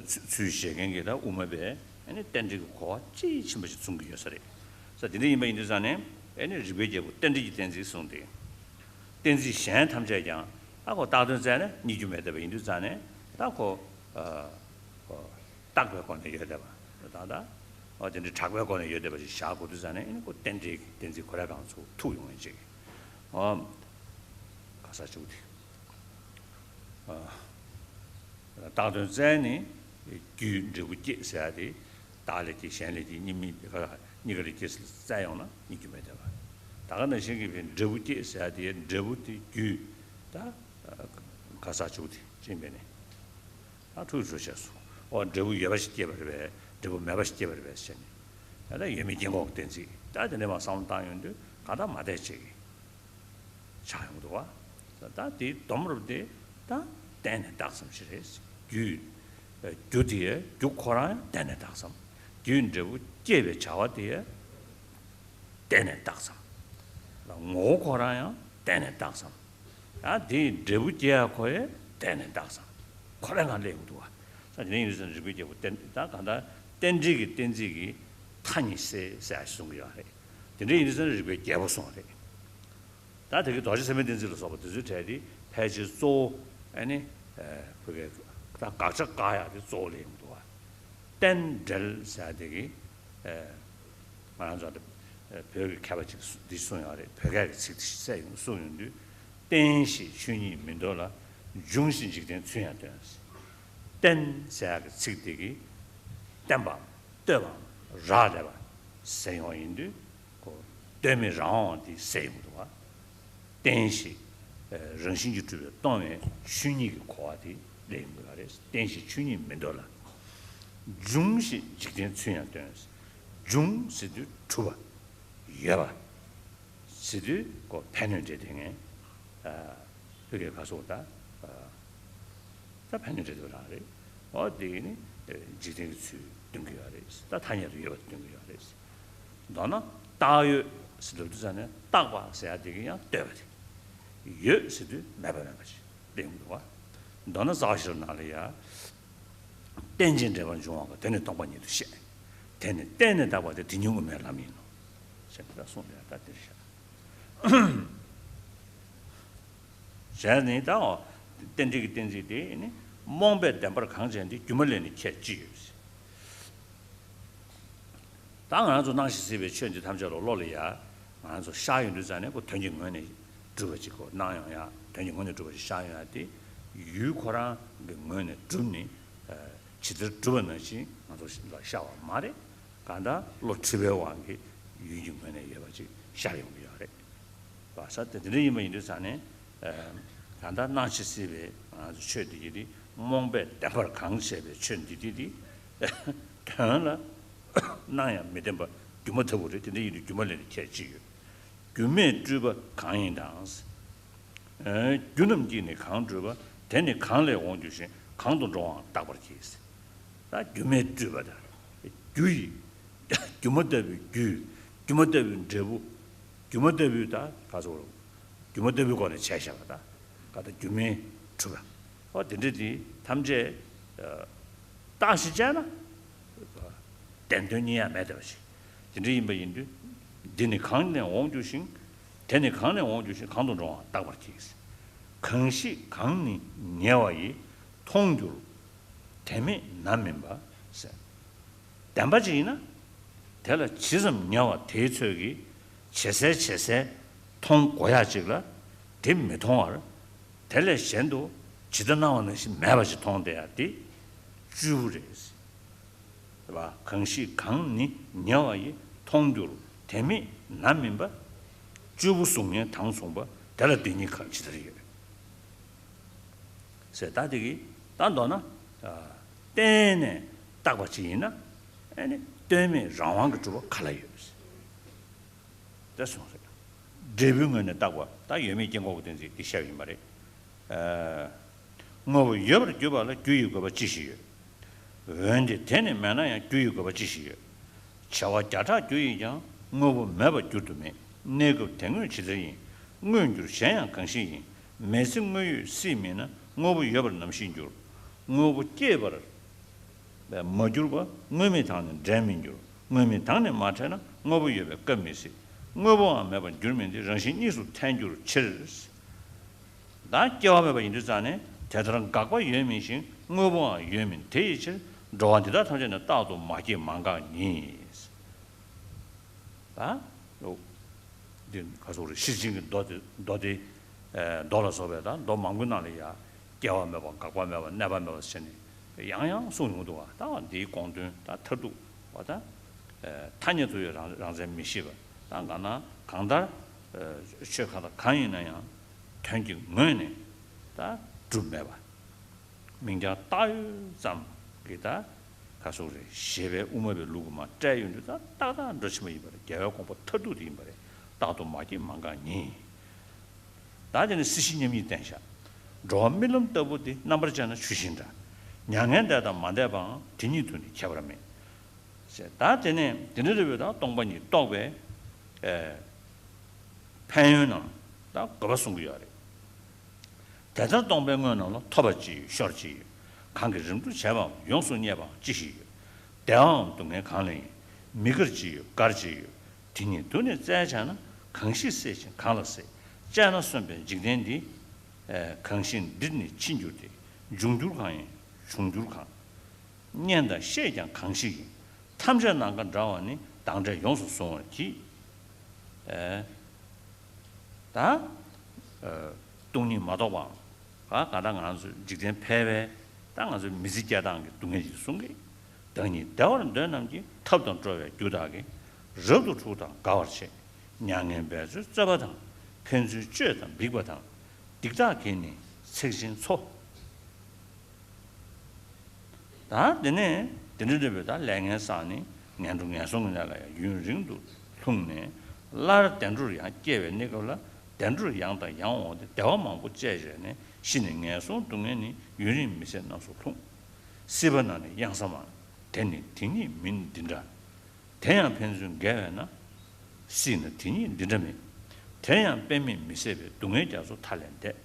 ཚུལ་བཞེད་མཁན་གྱིས་ད་དབུ་མ་པས་ཨ་ནི་རྟེན་འབྲེལ་གྱི་གོ་བ་དཔྱིས་ཕྱིན་པ་ཞིག་མཚོན་གྱི་ཡོད་ས་རེད། ས་དེ་འདྲ་ཡིན་པ་ཡིན་དུས་ཙང་ནས་ཨ་ནི་རིགས་པའི་རྒྱལ་པོ་རྟེན་འབྲེལ་གྱི་གཏན་ཚིགས་གསུངས་ཏེ། གཏན་ཚིགས་གཞན་ཐམས་ཅད་ཀྱང་ད་ཁོ་བཏགས་དོན་བཙལ་ནས་རྙེད་རྒྱུ་མེད་བསྡད་པ་ཡིན་དུས་ཙང་ནས་ད་ཁོ་བཏགས་པའི་སྒོ་ནས་ཡོད་བསྡད་པ་ད་ད་ཨོ་དེ་འདྲའི་གྲགས་པའི་སྒོ་ནས་ཡོད་བསྡད་པ་ཞིག་བཞག་དགོས་དུས་ཙང་ནས་ཨ་ནི་ཁོ་རྟེན་འབྲེལ་གྱི་གཏན་ཚིགས་ཁོ་རང་གང་ཚུགས་ཐུག་ཡོང་ཡིན་ཅིག་ཨོ་ག་ས་བཅུག་དེ། བཏགས་དོན་བཙལ་ནས་རྒྱུའི་འབྲས་བུ་སྐྱེད་ཟེར་ཡ་དེ་བདག་ལས་སྐྱེས་གཞན་ལས་སྐྱེས་གཉིས་མེད་དེ་ག་གཉིས་ཀ་ལས་སྐྱེས་ཟེར་བཙལ་ཡོང་ན་རྙེད་རྒྱུ་མེད་བསྡད་པ། ད་ག་ནང་བཞིན་གྱི་འབྲས་བུ་སྐྱེད་ཟེར་ཡ་དེ་འབྲས་བུ་དེ་རྒྱུ་ད་ག་ས་བཅུག་དེ་ཅིག་ཡིན་པས་ནས་ད་འཁྲུལ་འགྲོ་བྱས་སོ། ཨོ་འབྲས་བུ་ཡོད་པ་ཞིག་སྐྱེས་པ་རེད་པས། འབྲས་བུ་མེད་པ་ཞིག་སྐྱེས་པ་རེད་པས་ཟེར་ནས་ད་ཡོད་མེད་རྐྱེན་འགོག་གཏན་ཚིགས་ད་དེ་འདྲ་མ་བསམ་བློ་བཏང་ཡོང་དུས་གང་ལྟར་མ་བསྡད་ཅིག་ཆགས་ཡོང་འདུག་བ། ད་དེའི་སྡོམ་རུབ་དེ་ད་གཏན་ནས་བཏགས་ཙམ་ཞིག་རེད། རྒྱུ་རྒྱུ་དེ་རྒྱུ་ཁོ་རང་ཡང་གཏན་ནས་བཏགས་ཙམ། རྒྱུའི་འབྲས་བུ་སྐྱེད་པའི་བྱ་བ་དེ་གཏན་ནས་བཏགས་ཙམ། ངོ་བོ་ཁོ་རང་ཡང་གཏན་ནས་བཏགས་ཙམ། ཡང་དེའི་འབྲས་བུ་སྐྱེ་ཡ་ཁོ་ཡང་གཏན་ནས་བཏགས་ཙམ། ཁོ་རང་གང་སླེབས་ཡོང་འདུག་བ། ད་དེ་ནས་ཡིན་ཟེར་ན་རིགས་པའི་རྒྱལ་པོ་གཏན་ད་གང་ལྟར་རྟེན་འབྲེལ་གྱི་གཏན་ཚིགས་ཀྱི་མཐའ་གཉིས་སེལ་ཟེར་ཡ་ཞིག་གསུང་གི་ཡོད་རེད། དེ་འདྲ་ཡིན་ཟེར་ན་རིགས་པའི་རྒྱལ་པོ་གསུངས་པ་རེད། ད་དེ་གི་རྡོ་རྗེ་སེམས་དཔའི་གཏན་ཚིགས་ལ་སོགས་པ་དེ་ཚོའི་གྲས་དེ་ཕལ་ཆེར་གཙོ་བོ་ཨ་ནི་བོད་སྐད་ད་དགག་བྱ་བཀག་ཡག་དེ་གཙོ་བོ་ལ་ཡོང་འདུག་བ། རྟེན་འབྲེལ་ཟེར་དེ་གི་ང་རང་ཚོ་བོད་ཀྱི་མཁས་པ་ཅིག་འདི་གསུངས་ཡོད་རེད། བོད་སྐད་ཀྱི་ཚིག་དེ་གསལ་ཡོང་གསུངས་ཡོང་དུས། རྟེན་ཞེས་ཆོས་ཉིད་མིན་འདོད་ལ། འབྱུང་ཞེས་འཇིག་རྟེན་ཚུལ་ཡང་སྟོན། རྟེན་ཟེར་ཡག་གི་ཚིག་དེ་གི་བརྟེན་པའམ་ལྟོས་པའམ་རག་ལས་པ་ཟེར་ཡོང་ཡིན་དུས། ཁོ་ལྟོས་མེད་རང་དབང་དེ་ཟེར་ཡོང་གི་འདུག་བ། རྟེན་ཞེས་རང་བཞིན་གྱིས་གྲུབ་པའི་སྟོང་པའི་ཆོས་ཉིད་ཀྱི་གོ་བ་དེ་སླེབས་ཡོང་གི་ཡོད་རེད། རྟེན་ཞེས་ཆོས་ཉིད་མིན་འདོད་ལ། འབྱུང་ཞེས་འཇིག་རྟེན་ཚུལ་ཡང་སྟོན། འབྱུང་ཟེར་དུས་གྲུབ་པ་ཡོད་པ་ཟེར་དུས་ཁོ་ཕན་གནོད་འབྲེལ་དེ་ངས་བོད་སྐད་ཁ་སོགས་ད། ད་ཕན་གནོད་འབྲེལ་དེ་རང་རེད། འོ་དེ་ནི་འཇིག་རྟེན་གྱི་ཚུལ་སྟོན་གྱི་ཡོད་རེད། ད་ཐ་སྙད་དུ་ཡོད་པ་དེ་སྟོན་གྱི་ཡོད་རེད། མདོར་ན་བཏགས་ཡོད་ཟེར་ལབ་དུས་ཙང་ནས་བཏགས་པ་ཟེར་ཡ་དེ་གི་ཡང་ལྟོས་པ་དེ། ཡོད་ཟེར་དུས་མེད་པ་མེད་པ་ཞིག་གླེང་གི་འདུག་བ། མདོར་ན་རྩ་བ་ཤེས་རབ་ནང་ལ་ཡ། རྟེན་ཅིང་འབྲེལ་པར་འབྱུང་བ་དག་དེ་ནི་སྟོང་པ་ཉིད་དུ་བཤད། དེ་ནི་རྟེན་ནི་བཏགས་པ་སྟེ། དེ་ཉིད་དངོས་མེད་ལམ་ཡིན་ནོ། ཞེས་ད་གསུངས་ཡ་ད་དེར་བཤད། གཞན་ནི་ད་རྟེན་འབྲེལ་གྱི་གཏན་ཚིགས་དེ་ནི་རྨོངས་པས་བདེན་པར་གང་བྱས་འདི། སྒྱུ་མ་ལས་ནི་ཁྱད་ཅི་ཡོད། ད་ང་རང་ཚོ་སྣང་ཞིང་སྲིད་པའི་ཆོས་འདི་ཐམས་ཅད་ལ་བློ་ལ་ཡ་ང་རང་ཚོ་ཤར་ཡོང་དུས་ཙང་ནས་ཁོ་དོན་གྱི་ངོས་ནས་གྲུབ་པ་ཅིག་ཁོ་སྣང་ཡོང་ཡ། དོན་གྱི་ངོས་ནས་གྲུབ་པ་ཅིག་ཤར་ཡོང་ཡ་དེ་ཡུལ་ཁོ་རང་གི་ངོས་ནས་གྲུབ་ནས་ཇི་ལྟར་གྲུབ་པ་ནང་བཞིན་ང་ཚོ་ལ་ཤར་བ་མ་རེད། གང་ལྟར་བློ་འཁྲུལ་པའི་དབང་གིས་ཡུལ་གྱི་ངོས་ནས་ཡོད་པ་ཅིག་ཤར་ཡོང་གི་ཡོད་རེད། བ་ས་དེ་འདི་འདྲ་ཡིན་པ་ཡིན་དུས་ཙང་ནས། ད་ལྟ་སྣང་ཞིང་སྲིད་པའི་ང་ཚོ་ཆོས་འདི་ཡིན་དེ་རྨོངས་པས་བདེན་པར་གང་བྱས་པའི་ཆོས་འདི་འདི་དེ་དོན་ལ་སྣང་ཡང་མི་བདེན་པ་སྒྱུ་མ་ལྟ་བུ་རེད། དེ་འདྲ་ཡིན་དུས་སྒྱུ་མ་ལས་ནི་ཁྱད་ཅི་ཡོད། སྒྱུ་མས་སྤྲུལ་པ་གང་ཡིན་དང་། རྒྱུ་རྣམས་ཀྱིས་ནི་གང་སྤྲུལ་པ། དེ་ནི་གང་ལས་འོང་འགྱུར་ཞིང་། གང་དུ་འགྲོ་བའང་བརྟག་པར་གྱིས། ད་སྒྱུ་མས་སྤྲུལ་པ་དང་རྒྱུ་ཡི་སྒྱུ་མ་ལྟ་བུའི་རྒྱུ། སྒྱུ་མ་ལྟ་བུའི་འབྲས་བུ། སྒྱུ་མ་ལྟ་བུའི་ད་ག་ཚོད་རུང་སྒྱུ་མ་ལྟ་བུའི་སྒོ་ནས་བྱས་བཞག་པ་ད་ག་ད་སྒྱུ་མས་གྲུབ་པ། ཨོ་དེ་འདྲ་དེ་ཐམས་ཅད་བརྟགས་ཤིང་དཔྱད་ན་བདེན་དོན་རྙེད་ཡ་མེད་བསྡད་པ་ཞིག་དེ་འདྲ་ཡིན་པ་ཡིན་དུས། འདི་ནི་གང་ནས་འོང་འགྱུར་ཞིང་། དེ་ནི་གང་ནས་འོང་འགྱུར་ཞིང་། གང་དུ་འགྲོ་བའང་བརྟག་པར་གྱིས། གང་ཞིག་གང་ནི་ཉེ་བ་ཡིས། མཐོང་འགྱུར་དེ་མེད་ནམ་མིན་པ་ཟེར། བདེན་པ་ཅིག་ཡིན་ན། དེ་ལ་ཇི་ཙམ་ཉེ་བ་དེའི་ཚོད་ཀྱིས་ཇེ་གསལ་ཇེ་གསལ་མཐོང་དགོས་ཡ་ཅིག་ལ་དེ་མི་མཐོང་བར། དེ་ལས་གཞན་དུ་ཇི་ལྟར་སྣང་བ་ནང་བཞིན་མེད་པ་ཞིག་མཐོང་བསྡད་ཡ་དེ་བཅུ་པོ་རེད། བ། གང་ཞིག་གང་ནི་ཉེ་བ་ཡི། མཐོང་འགྱུར་དེ་མེད་ན་མིན་པ། གཅེར་བུ་གཟུགས་བརྙན་དང་མཚུངས་པ། དེ་ལ་དེ་ཉིད་གང་ཇི་ལྟར་ཡོད། ཟེར་ད་དེ་གི་ད་མདོར་ན། ཨ། གཏན་ནས་བརྟག་པ་ཅིག་ཡིན་ན། ཨ་ནི་གཏན་མེད་རང་དབང་གི་གྲུབ་པ་ག་ལ་ཡོད། དེ་གསུངས་རེད། འབྲས་བུའི་ངོས་ནས་བརྟག་པ་ད་ཡོད་མེད་དཀྱིལ་འཁོར་གྱི་གཏན་ཚིགས་འདི་བཤད་ཡིན་པ་རེད། ཨ། དངོས་པོ་ཡོད་པར་གྱུར་པ་ལ་རྒྱུ་ཡི་དགོས་པ་ཅི་ཞིག་ཡོད། འོན་ཏེ་དེ་ནི་མེད་ན་ཡང་རྒྱུ་ཡི་དགོས་པ་ཅི་ཞིག་ཡོད། བྱ་བ་བརྒྱ་ཕྲག་རྒྱུ་ཡིས་ཀྱང་། དངོས་པོ་མེད་པར་འགྱུར་དུ་མེད། གནས་སྐབས་དེ་དངོས་ཇི་ལྟར་ཡིན། དངོས་འགྱུར་གཞན་ཡང་གང་ཞིག་ཡིན། མེད་ཚེ་དངོས་ཡོད་སྲིད་མིན་ན། དངོས་པོ་ཡོད་པར་ནམ་ཞིག་འགྱུར། དངོས་པོ་སྐྱེས་པར་མ་གྱུར་པ། དངོས་མེད་དང་ནི་འབྲལ་མི་འགྱུར། དངོས་མེད་དང་ནི་མ་བྲལ་ན། དངོས་པོ་ཡོད་པའི་སྐབས་མི་སྲིད། དངོས་པོའང་མེད་པར་འགྱུར་མིན་ཏེ། རང་བཞིན་གཉིས་སུ་ཐལ་འགྱུར་ཕྱིར། ད་སྐྱེ་བ་མེད་པ་ཡིན་དུས་ཙང་ནས་དེ་ལྟར་འགག་པ་ཡོད་མིན་ཞིང་། དངོས་པོའང་ཡོད་མིན་དེ་ཡི་ཕྱིར། འགྲོ་བ་འདི་དག་ཐམས་ཅད་ནི། རྟག་ཏུ་མ་སྐྱེས་མ་འགགས་ཉིད། ད་འདི་ག་སོགས་རེད། ཤེར་ཕྱིན་གྱི་མདོ་དེ་མདོ་དེ། ཨ། མདོ་ལ་སོགས་པའི་ད་མདོ་མང་པོའི་ནང་ལ་ཡ། སྐྱེ་བ་མེད་པ། འགག་པ་མེད་པ། གནས་པ་མེད་པ་ཟེར་ནས་ཡང་ཡང་གསུངས་ཡོང་འདུག་བ། ད་འདིའི་དགོངས་དོན་ད་མཐར་ཐུག་བ་ད། ཨ། ཐ་སྙད་དུ་ཡང་རང་རང་མཚན་མི་ཤེས་པ། ད་གང་ན་གང་ལྟར། ཨ། ཆོས་གང་དང་གང་ཡིན་ན་ཡང་དོན་གྱི་ངོས་ནས་ད་གྲུབ་མེད་པ། མིང་རྐྱང་བཏགས་ཡོད་ཙམ་གྱིས་ད་ག་སོགས་རེད། ཞེས་པའི་དབུ་མ་པའི་ལུགས་ཀྱི་མ་སྤྲད་ཡོང་དུས་ད་ཏག་ཏག་འགྲོ་ཕྱིན་པ་ཡིན་པ་རེད། རྒྱལ་བའི་དགོངས་པ་མཐར་ཐུག་དེ་ཡིན་པ་རེད། རྟག་ཏུ་མ་སྐྱེས་མ་འགགས་ཉིད། ད་དེ་ནི་སྲིད་ཞི་མཉམ་ཉིད་བསྟན་བཞག་འགྲོ་བ་རྨི་ལམ་ལྟ་བུ་དེ། རྣམ་པར་དཔྱད་ན་ཆུ་བཞིན་འདྲ། མྱ་ངན་འདས་དང་མ་འདས་པའང་། དེ་ཉིད་དུ་ནི་ཁྱད་པར་མེད། ཟེར་ད་དེ་ནས་དེ་འདྲ་རེད་པས། ད་སྟོང་པ་ཉིད་རྟོགས་པའི། ཨེ། ཕན་ཡོན་རྣམས་ད་དགོས་པ་གསུང་གི་ཡོད་རེད། དེ་ལྟར་སྟོང་པའི་དངོས་རྣམས་ལ། ཐོབ་པ་ཅི་ཡོད་ཤོར་ཅི་ཡོད། གང་གིས་རིམ་གྲོ་བྱས་པའམ། ཡོངས་སུ་བརྙེས་པའང་ཅི་ཞིག་ཡོད། བདེ་བའམ་སྡུག་བསྔལ་གང་ལ་ཡིན། མི་དགར་ཅི་ཡོད་དགར་ཅི་ཡོད། དེ་ཉིད་དུ་ནི་བཙལ་བྱས་ན། གང་ཞིག་སྲེད་ཅིང་གང་ལ་སྲེད། དཔྱད་ན་གསོན་པའི་འཇིག་རྟེན་འདི། ཨེ། གང་ཞིག་འདིར་ནི་ཕྱིར་འགྱུར་ཏེ། འབྱུང་འགྱུར་གང་ཡིན་འབྱུང་འགྱུར་གང་། བརྙེས་དང་ཤེས་ཀྱང་གང་ཞིག་ཡིན། ཐམས་ཅད་ནམ་མཁའ་འདྲ་བ་ནི། བདག་འདྲས་ཡོངས་སུ་གཟུང་བར་གྱིས། ཨེ། ད། ཨེ། སྟོང་ཉིད་མ་རྟོགས་པའམ། ག་ག་ད་ང་ཚོ་འཇིག་རྟེན་ཕལ་པའི་ད་ང་ཚོའི་མི་ཚེ་སྐྱེལ་སྟངས་ཀྱི་སྡུག་བསྔལ་ཞིག་གསུང་གི། བདག་ཉིད་བདེ་བར་འདོད་རྣམས་ཀྱི། ཐབས་དང་སྤྲོ་བའི་རྒྱུ་དག་གིས། རབ་ཏུ་འཁྲུག་དང་དགའ་བར་བྱེད། མྱ་ངན་འབད་རྩོལ་རྩོད་པ་དང་། ཕན་ཚུན་བཅོས་དང་འབིགས་པ་དང་། སྡིག་དག་གིས་ནི་འཚིག་ཅིང་འཚོ། ད་དེ་ནས་དེ་འདྲ་འདྲ་བའི་ད་ལས་ངན་བསགས་ནས་ངན་འགྲོ་ངན་སོང་གི་གནས་ལ་ཡང་ཡུན་རིང་དུ་ལྷུང་ནས། སླར་བདེ་འགྲོར་ཡང་སྐྱེ་བའི་གནས་སྐབས་ལ། བདེ་འགྲོར་ཡང་དང་ཡང་འོངས་ཏེ། བདེ་བ་མང་པོ་སྤྱད་བྱས་ནས། ཤི་ནས་ངན་སོང་སྡུག་བསྔལ་ནི། ཡུན་རིང་མི་བཟད་རྣམས་སུ་ལྷུང་། སྲིད་པ་ན་ནི་གཡང་ས་མང་། དེར་ནི་དེ་ཉིད་མིན་འདི་འདྲ། དེ་ཡང་ཕན་ཚུན་འགལ་བས་ན། སྲིད་ན་དེ་ཉིད་འདི་འདྲ་མེད། དེ་ཡང་དཔེ་མེད་མི་ཟད་པའི། སྡུག་བསྔལ་རྒྱ་མཚོ་མཐའ་ལས་འདས།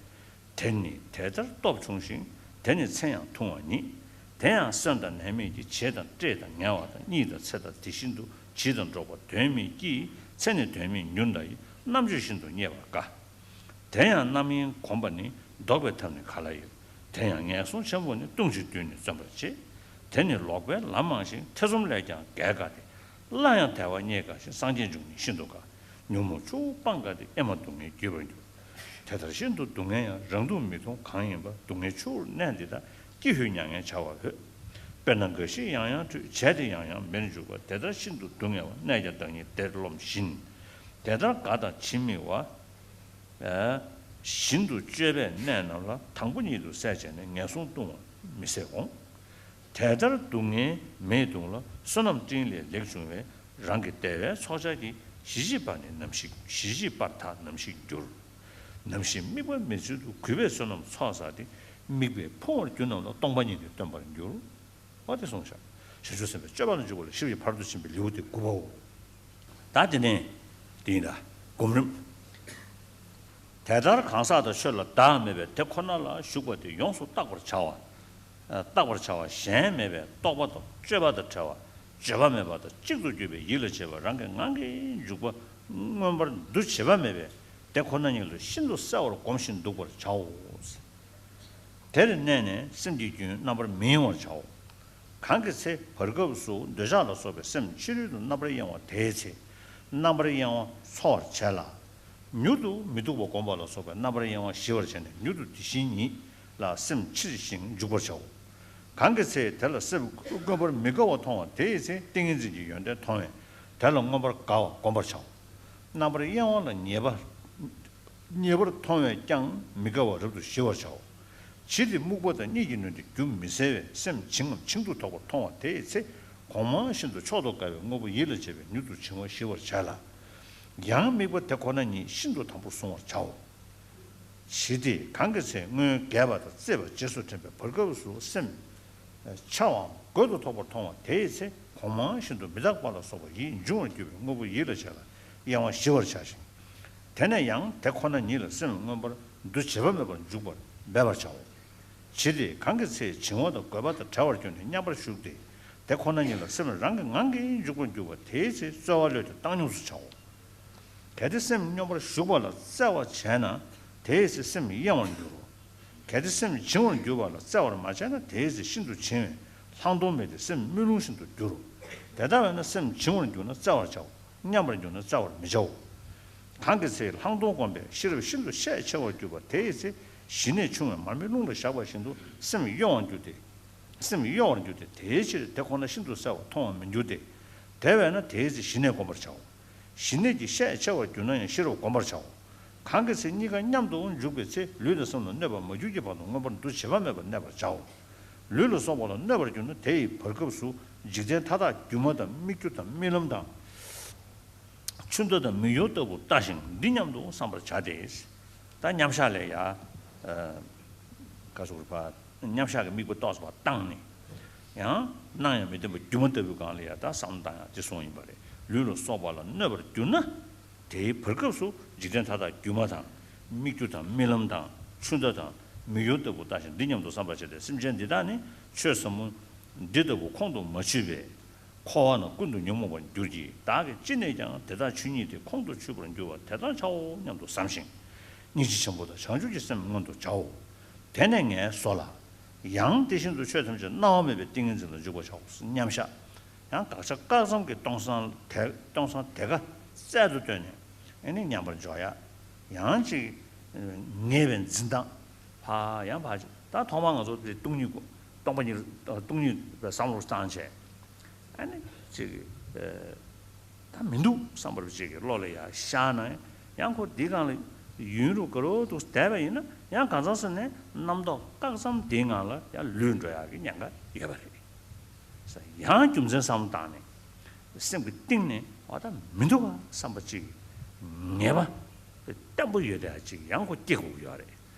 དེར་ནི་དེ་ལྟར་སྟོབས་ཆུང་ཞིང་། དེར་ནི་ཚེ་ཡང་ཐུང་བ་ཉིད། དེ་ཡང་གསོན་དང་ནད་མེད་ཀྱི། བྱེད་དང་སྤྲད་དང་ངལ་བ་དང་། གཉིད་དང་འཚེ་དང་དེ་བཞིན་དུ། བྱིས་དང་འགྲོགས་པ་དོན་མེད་ཀྱི། ཚེ་ནི་དོན་མེད་མྱུར་འདའ་ཡི། རྣམ་དཔྱོད་ཤིན་ཏུ་རྙེད་པར་དཀའ། དེ་ཡང་རྣམ་གཡེང་གོམས་པ་ནི། བཟློག་པའི་ཐབས་ནི་ག་ལ་ཡོད། དེ་ཡང་ངན་སོང་ཆེན་པོ་ནི། ལྟུང་ཕྱིར་དུས་ནི་བརྩོན་པར་བྱེད། དེར་ནི་ལོག་པའི་ལམ་མང་ཞིང་། ཐེ་ཚོམ་ལས་ཀྱང་བརྒལ་དཀའ་སྟེ། སླར་ཡང་དལ་བ་རྙེད་དཀའ་ཞིང་། སངས་རྒྱས་འབྱུང་ནི་ཤིན་ཏུ་དཀའ། ཉོན་མོངས་ཆུ་བོ་སྤང་དཀའ་སྟེ། ཨེ་མ་སྡུག་བསྔལ་རྒྱས་པར་འགྱུར། དེ་ལྟར་ཤིན་ཏུ་སྡུག་བསྔལ་ཡང་། རང་སྡུག་མི་མཐོང་གང་ཡིན་པ། སྡུག་བསྔལ་ཆུ་བོར་གནས་འདི་དག་ཀྱི་ཧུད་མྱ་ངན་བྱ་བ་འོད། དཔེར་ན་འགའ་ཞིག་ཡང་ཡང་ཁྲུས། བྱས་ཏེ་ཡང་ཡང་མེར་འཇུག་པ། དེ་ལྟར་ཤིན་ཏུ་སྡུག་བསྔལ་བ། གནས་ཀྱང་བདག་ཉིད་བདེར་རློམ་བཞིན། དེ་ལྟར་དགའ་དང་ཇི་སྨྲས་པ། ཨ། བཞིན་དུ་སྤྱོད་པས་གནས་རྣམས་ལ། དང་པོ་ཉིད་དུ་བསལ་བྱས་ནས། ངན་སོང་ལྟུང་བ་མི་བཟད་འོང་། དེ་ལྟར་སྡུག་བསྔལ་མེད་དུང་ལ། བསོད་ནམས་སྤྲིན་ལས་ལེགས་བྱུང་བའི། རང་གི་བདེ་བའི་ཚོགས་བྱ་གྱིས། ཞི་བྱེད་པར་ནི་ནམ་ཞིག་ཞི་བྱེད་པར་ད་ནམ་ཞིག་འགྱུར། ནམ་ཞིག་དམིགས་པ་མེད་ཚུལ་དུ། གུས་པས་བསོད་ནམས་ཚོགས་བསགས་ཏེ། དམིགས་པས་ཕུང་བར་གྱུར་རྣམས་ལ། སྟོང་པ་ཉིད་དེ་སྟོན་པར་འགྱུར། འོ་དེ་གསུངས་ཤག་བྱང་ཆུབ་སེམས་དཔའི་སྤྱོད་པ་ལ་འཇུག་པ་ལ། ཤེས་རབ་ཀྱི་ཕ་རོལ་ཏུ་ཕྱིན་པའི་ལེའུ་སྟེ་དགུ་པའོ། ད་དེ་ནས་དེ་ཡིན་ད། སྒོམ་རིམ། དེ་ལྟར་གང་ཟག་དང་ཆོས་ལ་བདག་མེད་པའི་དེ་ཁོ་ན་ལ་ཞུགས་པ་དེ་ཡོངས་སུ་བརྟག་པར་བྱ་བ། ཨ། བརྟག་པར་བྱ་བ་གཞན་མེད་པའི་རྟོག་པ་དང་སྤྱོད་པ་དང་བྲལ་བ། བརྗོད་པ་མེད་པ་དང་གཅིག་ཏུ་གྱུར་པའི་ཡིད་ལ་བྱེད་པ་རང་གི་ངང་གིས་འཇུག་པ། མངོན་པར་འདུ་བྱེད་པ་མེད་པའི་དེ་ཁོ་ན་ཉིད་ལ་ཤིན་ཏུ་གསལ་བར་བསྒོམ་ཞིང་འདུག་པར་བྱའོ། དེར་གནས་ནས་སེམས་ཀྱི་རྒྱུན་རྣམ་པར་མི་གཡེང་བར་བྱའོ། གང་གི་ཚེ་བར་སྐབས་སུ་འདོད་ཆགས་ལ་སོགས་པའི་སེམས་ཕྱི་རོལ་དུ་རྣམ་པར་གཡེང་བ་དེའི་ཚེ། རྣམ་པར་གཡེང་བ་འཚོ་བར་བྱས་ལ། མྱུར་དུ་མི་སྡུག་པ་བསྒོམ་པ་ལ་སོགས་པའི་རྣམ་པར་གཡེང་བ་ཞི་བར་བྱས་ནས། མྱུར་དུ་དེ་བཞིན་ཉིད་ལ་སེམས་ཕྱིར་ཞིང་འཇུག་པར་བྱའོ། གང་གི་ཚེ་དེ་ལ་སེམས་མངོན་པར་མི་དགའ་བ་མཐོང་བ་དེའི་ཚེ་ཏིང་ངེ་འཛིན་གྱི་ཡོན་ཏན་མཐོང་བས་དེ་ལ་མངོན་པར་དགའ་བ་བསྒོམ་པར་བྱའོ། རྣམ་པར་གཡེང་བ་ལ་ཉེས་པ་ཉེ་བར་མཐོང་བས་ཀྱང་མི་དགའ་བ་རབ་ཏུ་ཞི་བར་བྱའོ། ཇི་སྟེ་སྨུག་པ་དང་གཉིད་ཀྱིས་ནོན་ཏེ་རྒྱུ་མི་གསལ་བའི་སེམས་བྱིང་ངམ་ཤིན་ཏུ་དོག་པར་མཐོང་བ་དེའི་ཚེ་གོང་མ་བཞིན་དུ་མཆོག་ཏུ་དགའ་བའི་དངོས་པོ་ཡིད་ལ་བྱེད་པས་མྱུར་དུ་བྱིང་བ་ཞི་བར་བྱ་ལ། ཡང་དམིགས་པ་དེ་ཁོ་ན་ཉིད་ཤིན་ཏུ་དམ་པོར་བཟུང་བར་བྱའོ། ཇི་སྟེ་གང་གི་ཚེ་སྔོན་རྒས་པ་དང་བརྩེགས་པ་རྗེས་སུ་དྲན་པའི་བར་སྐབས་སུ་སེམས་འཆའ་བའམ་རྒོད་དུ་དོག་པར་མཐོང་བ་དེའི་ཚེ་གོང་མ་བཞིན་དུ་མི་རྟག་པ་ལ་སོགས་པ་ཡིད་འབྱུང་བར་འགྱུར་བའི་དངོས་པོ་ཡིད་ལ་བྱེད་ལ་གཡེང་བ་ཞི་བར་བྱ་ཞིང་། དེ་ནས་ཡང་དེ་ཁོ་ན་ཉིད་ལ་སེམས་མངོན་པར་འདུ་བྱེད་པ་མེད་པར་འཇུག་པར་འབད་པར་བྱའོ། ཇི་སྟེ་གང་གི་ཚེ་བྱིང་བ་དང་རྒོད་པ་དང་བྲལ་བར་གྱུར་ནས་མཉམ་པར་ཞུགས་ཏེ་དེ་ཁོ་ན་ཉིད་ལ་སེམས་རང་གི་ངང་གིས་འཇུག་པར་འགྱུར་བ་དེའི་ཚེ་རྩོལ་བ་བློས་ཏེ་བཏང་སྙོམས་སུ་བྱའོ། གལ་ཏེ་སེམས་སྙོམས་པར་ཞུགས་པ་ལ་བརྩེ་བར་བྱས་ན་དེའི་ཚེ་སེམས་གཡེང་བར་འགྱུར་རོ། གལ་ཏེ་སེམས་བྱིང་བར་འགྱུར་བ་ལ་བརྩེ་བར་མ་བྱས་ན་དེའི་ཚེ་ཤིན་ཏུ་བྱིང་བས་ལྷག་མཐོང་མེད་དེ་སེམས་རྨུན་ལུང་བཞིན་དུ་འགྱུར་རོ། དེ་ལྟ་བས་ན་སེམས་བྱིང་བར་འགྱུར་ན་བརྩེ་བར་བྱའོ། མཉམ་པར་འགྱུར་ན་བརྩེ་བར་མི་བྱའོ། གང་གི་ཚེ་ལྷག་མཐོང་བསྒོམས་པས་ཤེས་རབ་ཤིན་ཏུ་ཤས་ཆེ་བར་གྱུར་པ་དེའི་ཚེ་ཞི་གནས་ཆུང་བས་མར་མེ་རླུང་ལ་བཞག་པ་བཞིན་དུ་སེམས་གཡོ་བར་འགྱུར་ཏེ། སེམས་གཡོ་བར་འགྱུར་ཏེ་དེའི་ཕྱིར་དེ་ཁོ་ན་ཤིན་ཏུ་གསལ་བར་མཐོང་བར་མི་འགྱུར་ཏེ། དེ་བས་ན་དེའི་ཚེ་ཞི་གནས་བསྒོམ་པར་བྱའོ། ཞི་གནས་ཀྱི་ཤས་ཆེ་བར་གྱུར་ན་ཡང་ཤེས་རབ་བསྒོམ་པར་བྱའོ། གང་གི་ཚེ་གཉིས་ཀ་མཉམ་དུ་འཇུག་པའི་ཚེ་ལུས་དང་སེམས་ལ་གནོད་པ་མ་གྱུར་གྱི་བར་དུ་མངོན་པར་འདུ་བྱེད་པ་མེད་པར་གནས་པར་བྱའོ། ལུས་ལ་སོགས་པ་ལ་གནོད་པར་གྱུར་ན་དེ་ཡི་བར་སྐབས་སུ་འཇིག་རྟེན་མཐའ་དག་སྒྱུ་མ་དང་སྨིག་རྒྱུ་དང་རྨི་ལམ་དང་། ཆུ་ཟླ་དང་མིག་ཡོར་ལྟ་བུ་ལྟ་ཞིང་འདི་སྙམ་དུ་བསམ་པར་བྱ་སྟེ། ད་མཉམ་བཞག་ལས་ཡ། ཨ། ག་ཟེར་བ། མཉམ་བཞག་གི་དམིགས་པ་ཏོག་ཙམ་བཏང་ནས། ཡང་སྣང་ཡང་མི་བསྟན་པ་སྒྱུ་མ་ལྟ་བུའི་སྒང་ལ་ཡ་ད་བསམ་བློ་བཏང་ཡ་དེ་གསུངས་ཡིན་པ་རེད། ལུས་ལ་སོགས་པ་ལ་གནོད་པར་གྱུར་ན། དེའི་བར་སྐབས་སུ་འཇིག་རྟེན་མཐའ་དག་སྒྱུ་མ་དང་། སྨིག་རྒྱུ་དང་རྨི་ལམ་དང་ཆུ་ཟླ་དང་མིག་ཡོར་ལྟ་བུ་ལྟ་ཞིང་འདི་སྙམ་དུ་བསམ་པར་བྱ་སྟེ་སེམས་ཅན་འདི་དག་ནི་ཆོས་ཟབ་མོ་འདི་ལྟ་བུ་ཁོང་དུ་མ་ཆུད་པས། འཁོར་བ་ན་ཀུན་ཏུ་ཉོན་མོངས་པར་འགྱུར་གྱི། བདག་གིས་ཅི་ནས་ཀྱང་དེ་དག་ཆོས་ཉིད་དེ་ཁོང་དུ་ཆུད་པར་འགྱུར་བ་དེ་ལྟར་བྱའོ་སྙམ་དུ་བསམ་ཞིང་། སྙིང་རྗེ་ཆེན་པོ་དང་བྱང་ཆུབ་ཀྱི་སེམས་མངོན་དུ་བྱའོ། དེ་ནས་ངལ་གསོ་ལ། ཡང་དེ་བཞིན་དུ་ཆོས་ཐམས་ཅད་སྣང་བ་མེད་པའི་ཏིང་ངེ་འཛིན་ལ་འཇུག་པར་བྱའོ། མཉམ་བཞག་ཡང་དགག་བྱ་བཀག་ཙམ་གྱི་སྟོང་སང་དེ་སྟོང་སང་དེ་ཀ་རྩལ་དུ་བཏོན་ནས་ཨེ་ནི་མཉམ་པར་འཇོག་ཡ། ཡང་ཅིག་ངེས་པའི་འཛིན་སྟངས། ཕ་ཡང་ཕ་ཅིག་ད་ཐོག་མར་ང་ཚོ་དེ་སྟོང་ཉིད་སྟོང་པ་ཉིད་སྟོང་ཉིད་བསམ་བློ་བཏང་བྱས། ཨ་ནི་ཅིག་ཨ། ད་མི་འདུག་བསམ་པར་ཅིག་གི་བློ་ལ་ཡ་ཤར་ན་ཡང་ཁོ་འདི་སྒང་ལ་ཡུན་རུ་ག་རོ་འདུག་བསྡད་པ་ཡིན་ན་ཡང་གང་ཟག་ཟེར་ནས་རྣམ་རྟོག་བཀག་ཙམ་དེའི་ངང་ལ་ཡང་ལུས་འགྲོ་ཡག་གི་ཉེན་ཁ་ཡོད་པ་རེད། ཡང་རྒྱུ་མཚན་བསམ་བློ་བཏང་ནས་སེམས་ཀྱི་གཏིང་ནས་འོ་ད་མི་འདུག་ག་བསམ་པ་ཅིག་ངེས་པ་བརྟན་པོ་ཡོད་བསྡད་ཡག་ཅིག་ཡང་ཁོ་སྐྱེ་དགོས་ཀྱི་ཡོད་རེད།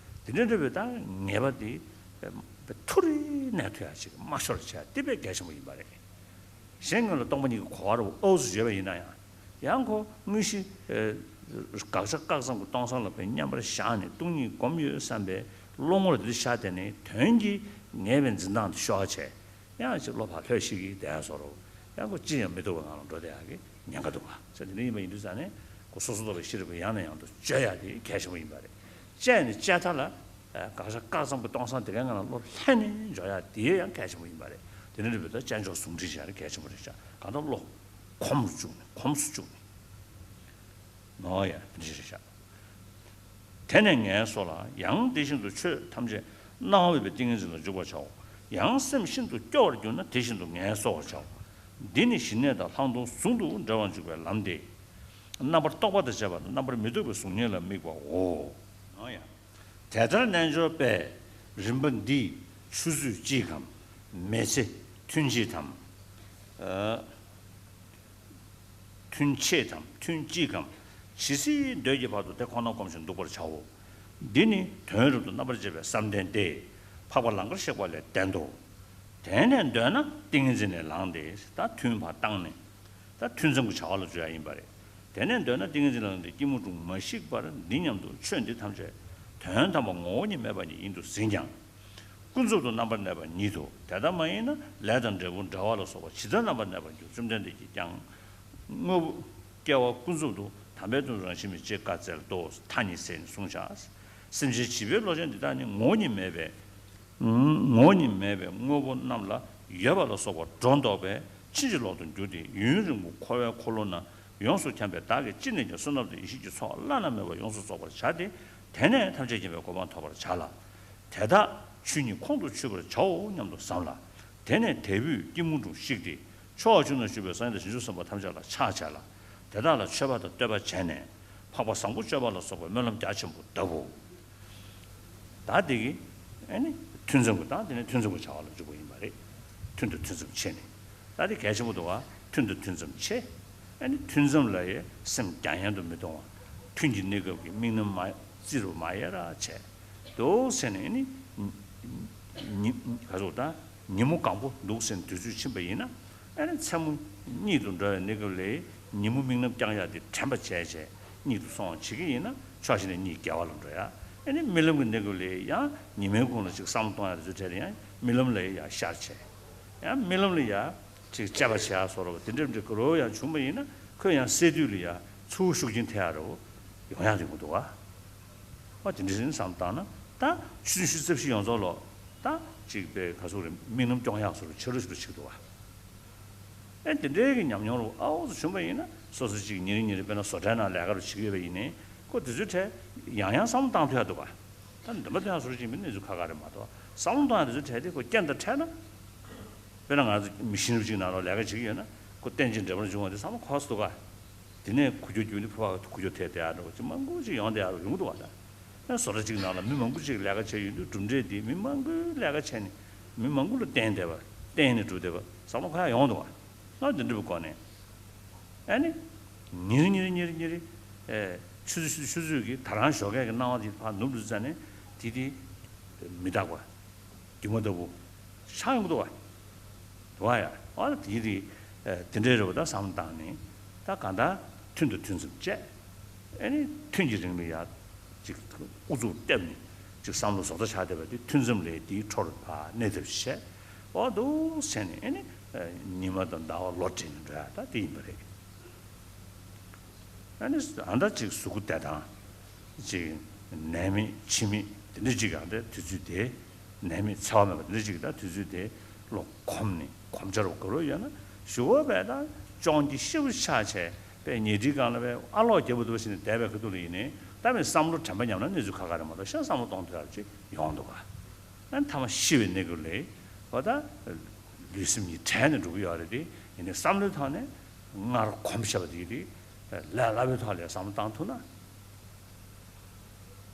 དེ་འདྲ་འདྲ་བའི་ད་ངེས་པ་དེ་ཐུར་རེ་གནས་ཐུབ་ཡག་ཅིག་མ་ཤོར་བྱས་དེ་དཔེ་གལ་ཆེན་པོ་ཡིན་པ་རེད། གཞན་ངོས་ལ་སྟོང་པ་ཉིད་ཀྱི་གོ་བ་རུ་ཨོ་ཙམ་ཡོད་པ་ཡིན་ན་ཡང་། ཡང་ཁོ་དངོས་གཞི་ཨེ་དགག་བྱ་བཀག་ཙམ་གྱི་སྟོང་སང་ལ་དཔེ་མཉམ་པར་བཞག་ནས་སྟོང་ཉིད་སྒོམ་ཡོད་བསམ་པའི་བློ་ངོར་དེ་ཤར་བསྡད་ནས་དོན་གྱིས་ངེས་པའི་འཛིན་སྟངས་དེ་ཤོར་བྱས། ཡང་ཅིག་བློ་ཕར་ལྷོད་ཤིག་གིས་བསྡད་བཟོ་འདྲ། ཡང་ཁོ་ཅི་ཡང་མི་ཐུབ་པའི་ངང་ལ་འགྲོ་བསྡད་ཡག་གི་ཉེན་ཁ་འདུག་ག་ཟེར། དེ་འདྲ་ཡིན་པ་ཡིན་དུས་ཙང་ནས་ཁོ་སོ་སོ་ལྟ་བུའི་ཤེས་རབ་ཀྱིས་ཡང་ནས་ཡང་དུ་བཅོས་ཡག་དེ་གལ་ཆེན་པོ་ཡིན་པ་རེད། བཅད་ནས་བཅད་མཐའ་ལ། ཨ། དགག་བྱ་བཀག་ཙམ་གྱི་སྟོང་སང་དེ་གའི་ངང་ལ་བློ་ལྷན་ནེ་འཇོག་ཡག་དེ་ཡང་གལ་ཆེན་པོ་ཡིན་པ་རེད། དེ་འདྲ་འདྲ་བའི་ད་དཔྱད་འཇོག་ཟུང་འབྲེལ་བྱ་ཡག་གལ་ཆེན་པོ་རེད་ཤག་གང་ལྟར་བློ་གོམས་སུ་བཅུག་ནས་གོམས་སུ་བཅུག་ནས། ནོ་ཡ་དེ་འདྲ་རེད་ཤག་དེ་ནས་ངལ་གསོ་ལ། ཡང་དེ་བཞིན་དུ་ཆོས་ཐམས་ཅད་སྣང་བ་མེད་པའི་ཏིང་ངེ་འཛིན་ལ་འཇུག་པར་བྱའོ། ཡང་སེམས་ཤིན་ཏུ་སྐྱོ་བར་གྱུར་ན་དེ་བཞིན་དུ་ངལ་གསོ་བར་བྱའོ། འདི་ནི་ཞི་གནས་དང་ལྷག་མཐོང་ཟུང་དུ་འབྲེལ་བར་འཇུག་པའི་ལམ་སྟེ། རྣམ་པར་རྟོག་པ་དང་བཅས་པ་དང་རྣམ་པར་མི་རྟོག་པའི་གཟུགས་བརྙན་ལ་དམིགས་པའོ། ནོ་ཡ། དེ་ལྟར་རྣལ་འབྱོར་པས། རིམ་པ་འདིས་ཆུ་ཚོད་གཅིག་གམ། མེ་ཚེ་ཐུན་གཅིག་དམ། ཨ། ཐུན་ཕྱེད་དམ་ཐུན་གཅིག་གམ། ཇི་སྲིད་འདོད་ཀྱི་བར་དུ་དེ་ཁོ་ན་བསྒོམ་ཞིང་འདུག་པར་བྱའོ། འདི་ནི་དོན་རབ་ཏུ་རྣམ་པར་འབྱེད་པའི་བསམ་གཏན་ཏེ། འཕགས་པ་ལང་ཀར་གཤེགས་པ་ལས་བསྟན་ཏོ། དེ་ནས་འདོད་ན་ཏིང་ངེ་འཛིན་ནས་ལངས་ཏེ། ད་ཐུན་ཕར་བཏང་ནས། ད་ཐུན་མཚམས་ཀྱི་བྱ་བ་ལ་འཇུག་ཡ་ཡིན་པ་རེད། དེ་ནས་འདོད་ན་ཏིང་ངེ་འཛིན་ལ་ལངས་ཏེ་སྐྱིལ་མོ་ཀྲུང་མ་བཤིག་པར་འདི་སྙམ་དུ། ཆོས་འདི་ཐམས་ཅད་དོན་དམ་པ་ངོ་བོ་ཉིད་མེད་པ་ཉིད་ཡིན་དུ་ཟིན་ཀྱང་། ཀུན་རྫོབ་ཏུ་རྣམ་པར་གནས་པ་ཉིད་དོ། དེ་ལྟ་མ་ཡིན་ན་ལས་དང་འབྲས་བུ་འབྲེལ་བ་ལ་སོགས་པ་ཇི་ལྟར་རྣམ་པར་གནས་པར་འགྱུར། བཅོམ་ལྡན་འདས་ཀྱིས་ཀྱང་དངོས་པོ་སྐྱེ་བ་ཀུན་རྫོབ་ཏུ་དམ་པའི་དོན་དུ་རང་བཞིན་མེད་ཅེས་བཀའ་སྩལ་ཏོ། མཐའ་གཉིས་ཟེར་ནས་གསུངས་ཤག་སེམས་ཅན་བྱིས་པའི་བློ་ཅན་འདི་དག་ནི་ངོ་བོ་ཉིད་མེད་པའི། ངོ་བོ་ཉིད་མེད་པའི་དངོས་པོ་རྣམས་ལ་ཡོད་པ་ལ་སོགས་པ་སྒྲོ་འདོགས་པས་ཕྱིན་ཅི་ལོག་ཏུ་འགྱུར་ཏེ། ཡུན་རིང་པོ་འཁོར་བའི་འཁོར་ལོ་ན་ཡོངས་སུ་འཁྱམས་པས། བདག་གིས་ཅི་ནས་ཀྱང་བསོད་ནམས་དང་ཡེ་ཤེས་ཀྱི་ཚོགས་བླ་ན་མེད་པ་ཡོངས་སུ་རྫོགས་པར་བྱ་སྟེ། དེ་ནས་ཐམས་ཅད་མཁྱེན་པའི་གོ་འཕང་ཐོབ་པར་བྱ་ལ། དེ་དག་ ཆོས་ཉིད་ཁོང་དུ་ཆུད་པར་བྱའོ་སྙམ་དུ་བསམ་ལ། དེ་ནས་དལ་བུས་སྐྱིལ་མོ་ཀྲུང་བཤིག་སྟེ། ཕྱོགས་བཅུ་ན་བཞུགས་པའི་སངས་རྒྱས་དང་བྱང་ཆུབ་སེམས་དཔའ་ཐམས་ཅད་ལ་ཕྱག་བྱས་ལ། དེ་དག་ལ་མཆོད་པ་དང་བསྟོད་པ་བྱས་ནས། འཕགས་པ་བཟང་པོ་སྤྱོད་པ་ལ་སོགས་པའི་སྨོན་ལམ་རྒྱ་ཆེན་པོ་བཏབ་བོ། ད་དེ་གི་ཨ་ནི་ཐུན་མཚམས་ཀྱི་ད་དེ་ནས་ཐུན་མཚམས་ཀྱི་བྱ་བ་ལ་འཇུག་པ་ཡིན་པ་རེད། ཐུན་དུ་ཐུན་མཚམས་ཕྱེ་ནས། ད་དེ་གལ་ཆེན་པོ་འདུག་བ། ཐུན་དུ་ཐུན་མཚམས་ཕྱེ། ཨ་ནི་ཐུན་མཚམས་ལ་ཡི་སེམས་རྒྱ་ཡན་དུ་མི་གཏོང་བ། ཐུན་གྱི་གནས་སྐབས་ཀྱི་དམིགས་རྣམ་མ་བརྩི་རུ་མ་ཡལ་ར་བྱས། འདུག་ཟེར་ནས་ཨ་ནི། ཉི་ག་ཚོད་ད། ཉིན་མོ་གང་པོ་འདུག་ཟེར་ནས་དུས་ཚོད་ཕྱིན་པ་ཡིན་ན། ཨ་ནི་མཚན་མོ་གཉིད་དུ་འགྲོ་བའི་གནས་སྐབས་ལ་ཉིན་མོ་དམིགས་རྣམ་བསྐྱང་ཡག་དེ་དྲན་པ་བྱས་བྱས་གཉིད་དུ་སོང་བ་བྱེད་ཀྱི་ཡིན་ན་ཕྱོགས་གཅིག་ནས་གཉིད་དགེ་བ་ལ་འགྲོ་ཡ། ཨ་ནི་རྨི་ལམ་གྱི་གནས་སྐབས་ལ་ཡང་ཉི་མའི་གུང་ལ་ཅིག་བསམ་བློ་གཏོང་ཡག་དེ་ཚོའི་གྲས་ལ་ཡང་རྨི་ལམ་ལ་ཡང་ཤར་བྱས། ཡང་རྨི་ལམ་ལ་ཡང་ཅིག་དཔྱད་པ་བྱེད་ཡག་བཟོ་འདྲ་བ་དེ་འདྲ་འདྲ་ག་རེ་ཡང་བྱུང་བ་ཡིན་ན་ཁོས་ཡང་སད་དུས་ལ་ཡང་ཚུར་ཤུགས་རྐྱེན་ཐེབས་ཡག་འདྲ་བོ་ཡོང་ཡག་ཡོང་གི་འདུག་བ། ཨ་དེ་འདྲ་ཞིག་བསམ་བཏང་ན་ད་ཆུ་ཚོད་བཞི་བཅུ་རྩ་བཞི་ཡོངས་རྫོགས་ལོ་ད་ཅིག་པའི་ག་ཚོད་རེད་དམིགས་རྣམ་སྐྱོང་ཡག་བཟོ་འདྲ་ཆེ་རུ་ཆེ་རུ་ཕྱིན་འདུག་བ། ཨེ་དེ་འདྲའི་གི་ཉམས་མྱོང་རུ་ཨའོ་ཚོ་བྱུང་བ་ཡིན་ན་སོ་སོ་ཅིག་ཉིན་རེ་ཉིན་རེ་དཔེར་ན་བཟོ་གྲྭའི་ནང་ལས་ཀ་རུ་བྱེད་ཀྱི་ཡོད་པ་ཡིན་ནའི་ཁོ་དེ་ཚོའི་གྲས་ཡང་ཡང་བསམ་བློ་བཏང་ཐུབ་ཡག་འདུག་བ། ད་འདོན་པ་འདོན་ཡག་བཟོ་འདྲ་ཅིག་མིན་གནས་ཚུལ་ཁག་ཁག་རེད་མ་གཏོགས་བསམ་བློ་གཏོང་ཡག་དེ་ཚོའི་གྲས་དེ་ཁོ་རྐྱེན་དང་འཕྲད་ན། དཔེར་ན་ང་ཚོ་མི་ཤེས་རབ་ཅིག་ནང་ལོགས་ལས་ཀ་བྱེད་ཀྱི་ཡོད་ན་ཁོ་རྟེན་ཅིང་འབྲེལ་པར་འབྱུང་བ་དེ་བསམ་བློ་འཁོར་སྲིད་འདུག་ག། དེ་ནས་ཁུ་ཁྱོ་རྒྱུག་ནི་ཕུ་བ་ཁུ་ཁྱོ་དེ་དེ་ཡག་འགྲོ་ཅིག་མང་པོ་ཅིག་ཡོང་དེ་ཡག་རུ་ཡོང་གི་འདུག་བ། ད་ཨ་བཟོ་གྲྭ་ཅིག་ནང་ལ་མི་མང་པོ་ཅིག་ལས་ཀ་བྱས་ཡོང་དུས་གྲུབ་འབྲས་དེ་མི་མང་པོའི་ལས་ཀ་བྱས་ནས་མི་མང་པོ་ལ་བརྟེན་བསྡད་པ་བརྟེན་ནས་གྲུབ་བསྡད་པ་བསམ་བློ་འཁོར་ཡག་ཡོང་འདུག་བ། ང་འདི་འདྲ་བའི་སྒོ་ནས་ཨ་ནི་ཉིན་རེ་ཉིན་རེ་ཉིན་རེ་ཉིན་རེ་ཨེ་ཆུ་ཚོད་ཆུ་ཚོད་ཀྱི་ད་རང་ཞོགས་ཀས་ཀྱི་སྣང་བ་དེ་ཕར་ནུབ་འགྲོ་ཙ་ནས་དེ་དེ་མི་རྟག་པ། སྒྱུ་མ་ལྟ་བུ། ཆགས་ཡོང་གི་འདུག་བ། འདུག་བ་ཡ། ཨ་ནི་དེ་རིགས་དེ་འདྲའི་རེ་བ་ད་བསམ་བློ་བཏང་ནས་ད་གང་ལྟར་ཐུན་དང་ཐུན་མཚམས་བཅད། ཨ་ནི་ཐུན་གྱི་རིང་ལ་ཡ་ཅིག་ཨུ་ཚུགས་བརྟན་ནས་ཅིག་བསམ་བློ་བཟོ་ལྟ་ཆགས་བསྡད་པ་དེ་ཐུན་མཚམས་ལས་དེའི་འཕྲོར་ཕར་གནས་ཐབས་བྱས། འོ་འདུག་ཟེར་ནས་ཨ་ནི་ཉི་མ་དང་ཟླ་བ་ལོ་བགྲེས་ནས་འགྲོ་ཡ་ད་དེ་ཡིན་པ་རེད། ཨ་ནི་ཨ་མདའ་གཅིག་གཟུགས་པོ་བདེ་ཐང་། གཅིག་ནད་མེད་འཆི་མེད་དེ་འདྲ་གཅིག་ཡང་དེ་དུས་ཚོད་དེ། ནད་མེད་འཚེ་བ་མེད་པ་དེ་འདྲ་གཅིག་ད་དུས་ཚོད་དེ་བློ་གོམས་ནས་གོམས་འཆར་བ་ག་རེ་ཡོད་ན་ཞུ་བ་བས་ད་ཅོང་གི་ཤི་བོ་ཆགས་བྱས་པའི་ཉལ་ཁྲིའི་སྒང་ལ་བས་ཨ་ལོག་རྒྱབ་པ་འདུག་བཞིན་བསྡད་པའི་ཁ་ཐུག་ལ་ཡིན་ནའི་ད་མི་བསམ་བློ་དྲན་པ་ཉམས་ན་གནས་ཚུལ་ཁག་ཁག་རེད་མ་གཏོགས་ཤ་བསམ་བློ་གཏོང་ཐུབ་ཡག་ཅིག་ཡོང་འདུག་ག། ཨ་ནི་ཐ་མ་ཤི་བའི་གནས་སྐབས་ལ་འོ་ད་ལུས་སེམས་གཉིས་བྲལ་ནས་འགྲོ་གི་ཡོད་རེད་དེ་ཡིན་ནའི་བསམ་བློའི་ཐོག་ནས། སྔར་གོམས་བཞག་པ་དེ་དེ་ལས་སླ་བའི་ཐོག་ལ་བསམ་བློ་བཏང་ཐུབ་ན་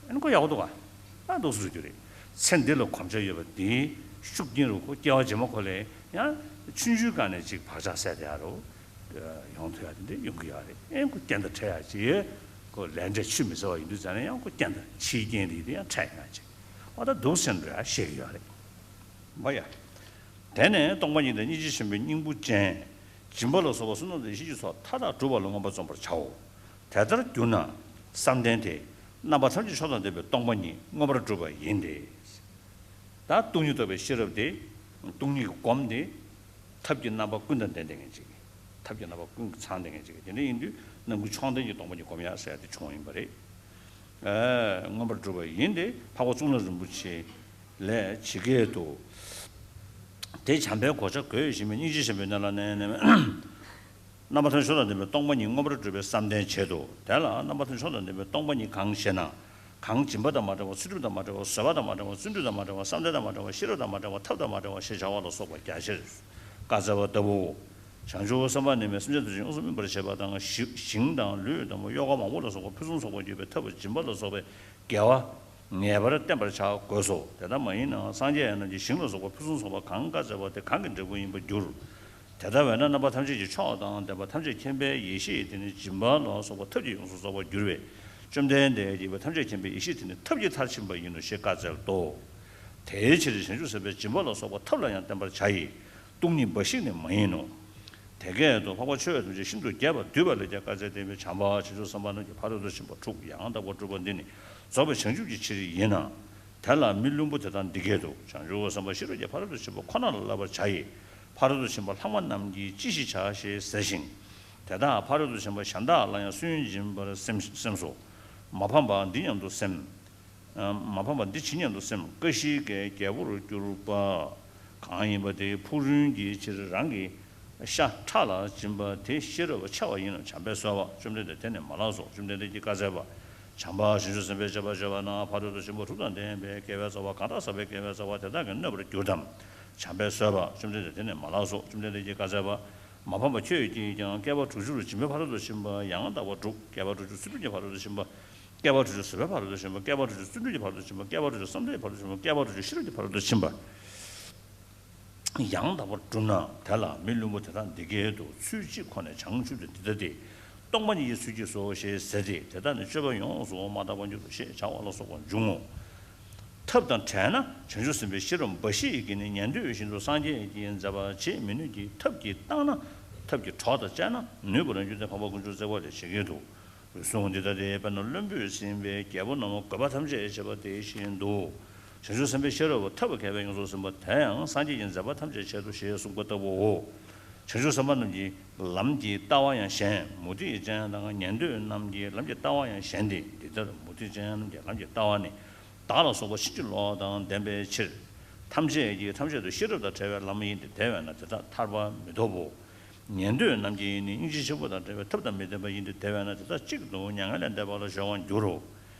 ཨ་ནི་ཁོ་ཡག་པོ་འདུག་ག། ཨ་འདུག་སེ་རུ་རྒྱུ་རེད། ཚེ་འདི་ལ་གོམས་ཆ་ཡོད་པ་དེའི་ཤུགས་རྐྱེན་རུ་ཁོ་སྐྱེ་བ་རྗེས་མ་ཁོ་ལ་ཡང་ཆུང་ཆུང་སྒང་ནས་ཅིག་བག་ཆགས་སད་དེ་ཡག་རུ་ཡོང་ཐུབ་ཡག་དེ་འདྲ་ཡོང་གི་ཡོད་རེད། ཨེ་ཁོ་རྐྱེན་དང་འཕྲད་ཡག་ཅིག་ཁོ་ལས་འབྲས་ཆུད་མི་ཟ་བ་ཡིན་དུས་ཙང་ནས་ཡང་ཁོ་རྐྱེན་དང་ཕྱིའི་རྐྱེན་དེ་དེ་ཡང་འཕྲད་ཡོང་ཡག་ཅིག་ཨ་ད་འདུག་སེ་འགྲོ་ཡག་ཤེས་ཀྱི་ཡོད་རེད། མ་ཡ། དེ་ནས་སྟོང་པ་ཉིད་དང་སྙིང་རྗེ་ཆེན་པོའི་སྙིང་པོ་ཅན། སྦྱིན་པ་ལ་སོགས་པ་བསོད་ནམས་དང་ཡེ་ཤེས་ཀྱི་ཚོགས་མཐའ་དག་སྒྲུབ་པ་ལ་མངོན་པར་བརྩོན་པར་བྱའོ། དེ་ལྟར་གྱུར་ན་བསམ་གཏན་དེ་རྣམ་པ་ཐམས་ཅད་མཆོག་དང་ལྡན་པའི་སྟོང་པ་ཉིད་མངོན་པར་འགྲུབ་པ་ཡིན་ཏེ། ད་སྟོང་ཉིད་རྟོགས་པའི་ཤེས་རབ་དེ། སྟོང་ཉིད་ཀྱི་སྒོམ་དེ། ཐབས་ཀྱི་རྣམ་པ་ཀུན་དང་ལྡན་ལྡན་ངེས་ཅིག་ཐབས་ཀྱི་རྣམ་པ་ཀུན་ཚང་ལྡན་ངེས་ཅིག་དེ་འདྲ་ཡིན་དུས་རྣམ་ཀུན་མཆོག་ལྡན་གྱི་སྟོང་པ་ཉིད་སྒོམ་ཡག་ཟེར་ཡག་དེ་བྱུང་བ་ཡིན་པ་རེད། མངོན་པར་གྲུབ་པ་ཡིན་ཏེ་འཕགས་པ་གཙུག་ན་རིན་པོ་ཆེ་ལས་ཇི་སྐད་དུ། དེ་བྱམས་པའི་གོ་ཆ་བགོས་ཤིང་སྙིང་རྗེ་ཆེན་པོའི་གནས་ལ་གནས་ནས། རྣམ་པ་ཐམས་ཅད་མཆོག་དང་ལྡན་པའི་སྟོང་པ་ཉིད་མངོན་པར་གྲུབ་པའི་བསམ་གཏན་བྱེད་དོ། དེ་ལ་རྣམ་པ་ཐམས་ཅད་མཆོག་དང་ལྡན་པའི་སྟོང་པ་ཉིད་གང་ཞེ་ན། གང་སྦྱིན་པ་དང་མ་བྲལ་བ་ཚུལ་ཁྲིམས་དང་མ་བྲལ་བ་བཟོད་པ་དང་མ་བྲལ་བ་བརྩོན་འགྲུས་དང་མ་བྲལ་བ་བསམ་གཏན་དང་མ་བྲལ་བ་ཤེས་རབ་དང་མ་བྲལ་བ་ཐབས་དང་མ་བྲལ་བ་ཞེས་བྱ་བ་ལ་སོགས་པ་རྒྱ་ཆེར་བཀའ་སྩལ་པ་ལྟ་བུའོ། བྱང་ཆུབ་སེམས་དཔའ་ནི་མས་སེམས་ཅན་ཐམས་ཅད་ཡོངས་སུ་སྨིན་པར་བྱེད་པ་དང་ཞི་ཞིང་དང་ལུས་དང་གཡོ་འགུལ་མང་པོ་ལ་སོགས་པ་ཕུན་སུམ་ཚོགས་པར་གྱུར་པའི་ཐབས་སྦྱིན་པ་ལ་སོགས་པའི་དགེ་བ་ངེས་པར་བསྟེན་པར་བྱ་དགོས་སོ། དེ་ལྟ་མ་ཡིན་ནའང་སངས་རྒྱས་རྣམས་ཀྱིས་ཞིང་ལ་སོགས་པ་ཕུན་སུམ་ཚོགས་པ་གང་བཀའ་སྩལ་པ་དེ་གང་གི་འབྲས་བུ་ཡིན་པར་འགྱུར། དེ་ལྟ་བས་ན་རྣམ་པ་ཐམས་ཅད་ཀྱི་མཆོག་དང་ལྡན་པ་ཐམས་ཅད་མཁྱེན་པའི་ཡེ་ཤེས་དེ་ནི་སྦྱིན་པ་ལ་སོགས་པ་ཐབས་ཀྱིས་ཡོངས་སུ་རྫོགས་པར་གྱུར་པས་བཅོམ་ལྡན་འདས་ཀྱིས་ཐམས་ཅད་མཁྱེན་པའི་ཡེ་ཤེས་དེ་ནི་ཐབས་ཀྱི་མཐར་ཕྱིན་པ་ཡིན་ནོ་ཞེས་བཀའ་སྩལ་ཏོ། དེའི་ཕྱིར་བྱང་ཆུབ་སེམས་དཔས་སྦྱིན་པ་ལ་སོགས་པ་ཐབས་ལ་ཡང་བརྟེན་པར་བྱ་ཡི། སྟོང་ཉིད་འབའ་ཞིག་ནི་མ་ཡིན་ནོ། དེ་སྐད་དུ་འཕགས་པ་ཆོས་ཐམས་ཅད་ཤིན་ཏུ་རྒྱས་པར་བསྡུས་པ་ལས་ཀྱང་བཀའ་སྩལ་ཏེ། བྱམས་པ་བྱང་ཆུབ་སེམས་དཔའ་རྣམས་ཀྱིས་ཕ་རོལ་ཏུ་ཕྱིན་པ་དྲུག་ཡང་དག་པར་བསྒྲུབ་པ་འདི་ནི་རྫོགས་པའི་བྱང་ཆུབ་ཀྱི་ཕྱིར་ཡིན་ན། དེ་ལ་མི་བླུན་པོ་དེ་དག་འདི་སྐད་དུ། བྱང་ཆུབ་སེམས་དཔའ་ཤེས་རབ་ཀྱིས་ཕ་རོལ་ཏུ་ཕྱིན་པ་ཁོ་ན་ལ་བསླབ་པར་བྱ་ཡི། ཕ་རོལ་ཏུ་ཕྱིན་པ་ལྷག་མ་རྣམས་ཀྱིས་ཅི་ཞིག་བྱ་ཞེས་ཟེར་ཞིང་། དེ་དག་ཕ་རོལ་ཏུ་ཕྱིན་པ་གཞན་དག་ལ་ཡང་སུན་འབྱིན་པར་སེམས་སེམས་སོ། མ་ཕམ་པ་འདི་སྙམ་དུ་སེམས། མ་ཕམ་པ་འདི་ཇི་སྙམ་དུ་སེམས། ཀ་ཤི་ཀའི་རྒྱལ་པོར་གྱུར་པ་གང་ཡིན་པ་དེ་ཕུག་རོན་གྱི་ཕྱིར་རང་གི་ཤ་ཁྲག་ལ་སྦྱིན་པ་དེ་ཤེས་རབ་ཆེ་བ་ཡིན་ནོ། བྱམས་པས་གསོལ་བ། བཅོམ་ལྡན་འདས་དེ་ནི་མ་ལགས་སོ། བཅོམ་ལྡན་འདས་ཀྱིས་བཀའ་སྩལ་པ། བྱམས་པ་བྱང་ཆུབ་སེམས་དཔའི་སྤྱོད་པ་སྤྱོད་པ་ན་ཕ་རོལ་ཏུ་ཕྱིན་པ་དྲུག་དང་ལྡན་པའི་དགེ་བའི་རྩ་བ་གང་དག་བསགས་པའི་དགེ་བའི་རྩ་བ་དེ་དག་གིས་གནོད་པར་འགྱུར་ཏམ། བྱམས་པས་གསོལ་པ། བཅོམ་ལྡན་འདས་དེ་ནི་མ་ལགས་སོ། བཅོམ་ལྡན་འདས་ཀྱིས་བཀའ་སྩལ་པ། མ་ཕམ་པ་ཁྱོད་ཀྱིས་ཀྱང་བསྐལ་པ་དྲུག་ཅུ་རུ་སྦྱིན་པའི་ཕ་རོལ་ཏུ་ཕྱིན་པ་ཡང་དག་པར་སྒྲུབ། བསྐལ་པ་དྲུག་ཅུ་ཚུལ་ཁྲིམས་ཀྱི་ཕ་རོལ་ཏུ་ཕྱིན་པ། བསྐལ་པ་དྲུག་ཅུ་བཟོད་པའི་ཕ་རོལ་ཏུ་ཕྱིན་པ། བསྐལ་པ་དྲུག་ཅུ་བརྩོན་འགྲུས་ཀྱི་ཕ་རོལ་ཏུ་ཕྱིན་པ། བསྐལ་པ་དྲུག་ཅུ་བསམ་གཏན་གྱི་ཕ་རོལ་ཏུ་ཕྱིན་པ། བསྐལ་པ་དྲུག་ཅུ་བསམ་གཏན་གྱི་ཕ་རོལ་ཏུ་ཕྱིན་པ། ཡང་དག་པར་བསྒྲུབས་ན་དེ་ལ་མི་བླུན་པོ་དེ་དག་འདི་སྐད་དུ། ཚུལ་གཅིག་ཁོ་ནས་བྱང་ཆུབ་ཏུ་འདི་ལྟ་སྟེ། སྟོང་པ་ཉིད་ཀྱི་ཚུལ་གྱིས་སོ་ཞེས་ཟེར་ཏེ། དེ་དག་ནི་སྤྱོད་པ་ཡོངས་སུ་མ་དག་པར་འགྱུར་རོ་ཞེས་བྱ་བ་ལ་སོགས་པ་འབྱུང་ངོ་། ཐབས་དང་བྲལ་ན་བྱང་ཆུབ་སེམས་དཔའི་ཤེས་རབ་འབའ་ཞིག་གིས་ནི་ཉན་ཐོས་བཞིན་དུ་སངས་རྒྱས་ཀྱི་མཛད་པ་བྱེད་མི་ནུས་ཀྱི། ཐབས་ཀྱིས་བཏང་ན་ཐབས་ཀྱི་གྲོགས་དང་བཅས་ན་ནུས་པར་འགྱུར་ཏེ། འཕགས་པ་དཀོན་མཆོག་བརྩེགས་པ་ལས་ཇི་སྐད་དུ། འོད་སྲུང་འདི་ལྟ་སྟེ། དཔེར་ན་བློན་པོས་ཟིན་པའི་རྒྱལ་པོ་རྣམས་བཀོད་པ་ཐམས་ཅད་བྱས་པ་དེ་བཞིན་དུ། བྱང་ཆུབ་སེམས་དཔའི་ཤེས་རབ་ཐབས་མཁས་པས་ཡོངས་སུ་ཟིན་པ་དེ་ཡང་སངས་རྒྱས་ཀྱི་མཛད་པ་ཐམས་ཅད་བྱེད་དོ་ཞེས་གསུངས་པ་ལྟ་བུའོ། བྱང་ཆུབ་སེམས་དཔའ་རྣམས་ཀྱི་ལམ་གྱི་ལྟ་བ་ཡང་གཞན། མུ་སྟེགས་ཅན་དང་ཉན་ཐོས་རྣམས་ཀྱི་ལམ་གྱི་ལྟ་བ་ཡང་གཞན་ཏེ། འདི་ལྟར་མུ་སྟེགས་ཅན་རྣམས་ཀྱི་ལམ་གྱི་ལྟ་བ་ནི། བདག་ལ་སོགས་པ་ཕྱིན་ཅི་ལོག་དང་ལྡན་པའི་ཕྱིར། ཐམས་ཅད་ཀྱིས་ཐམས་ཅད་དུ་ཤེས་རབ་དང་བྲལ་བའི་ལམ་ཡིན་ཏེ། དེ་བས་ན་དེ་དག་ཐར་པ་མི་ཐོབ་བོ། ཉན་ཐོས་རྣམས་ཀྱིས་ནི་སྙིང་རྗེ་ཆེན་པོ་དང་བྲལ་བའི་ཐབས་དང་མི་ལྡན་པ་ཡིན་ཏེ། དེ་བས་ན་དེ་དག་གཅིག་ཏུ་མྱ་ངན་ལས་འདས་པ་ལ་གཞོལ་བར་འགྱུར་རོ།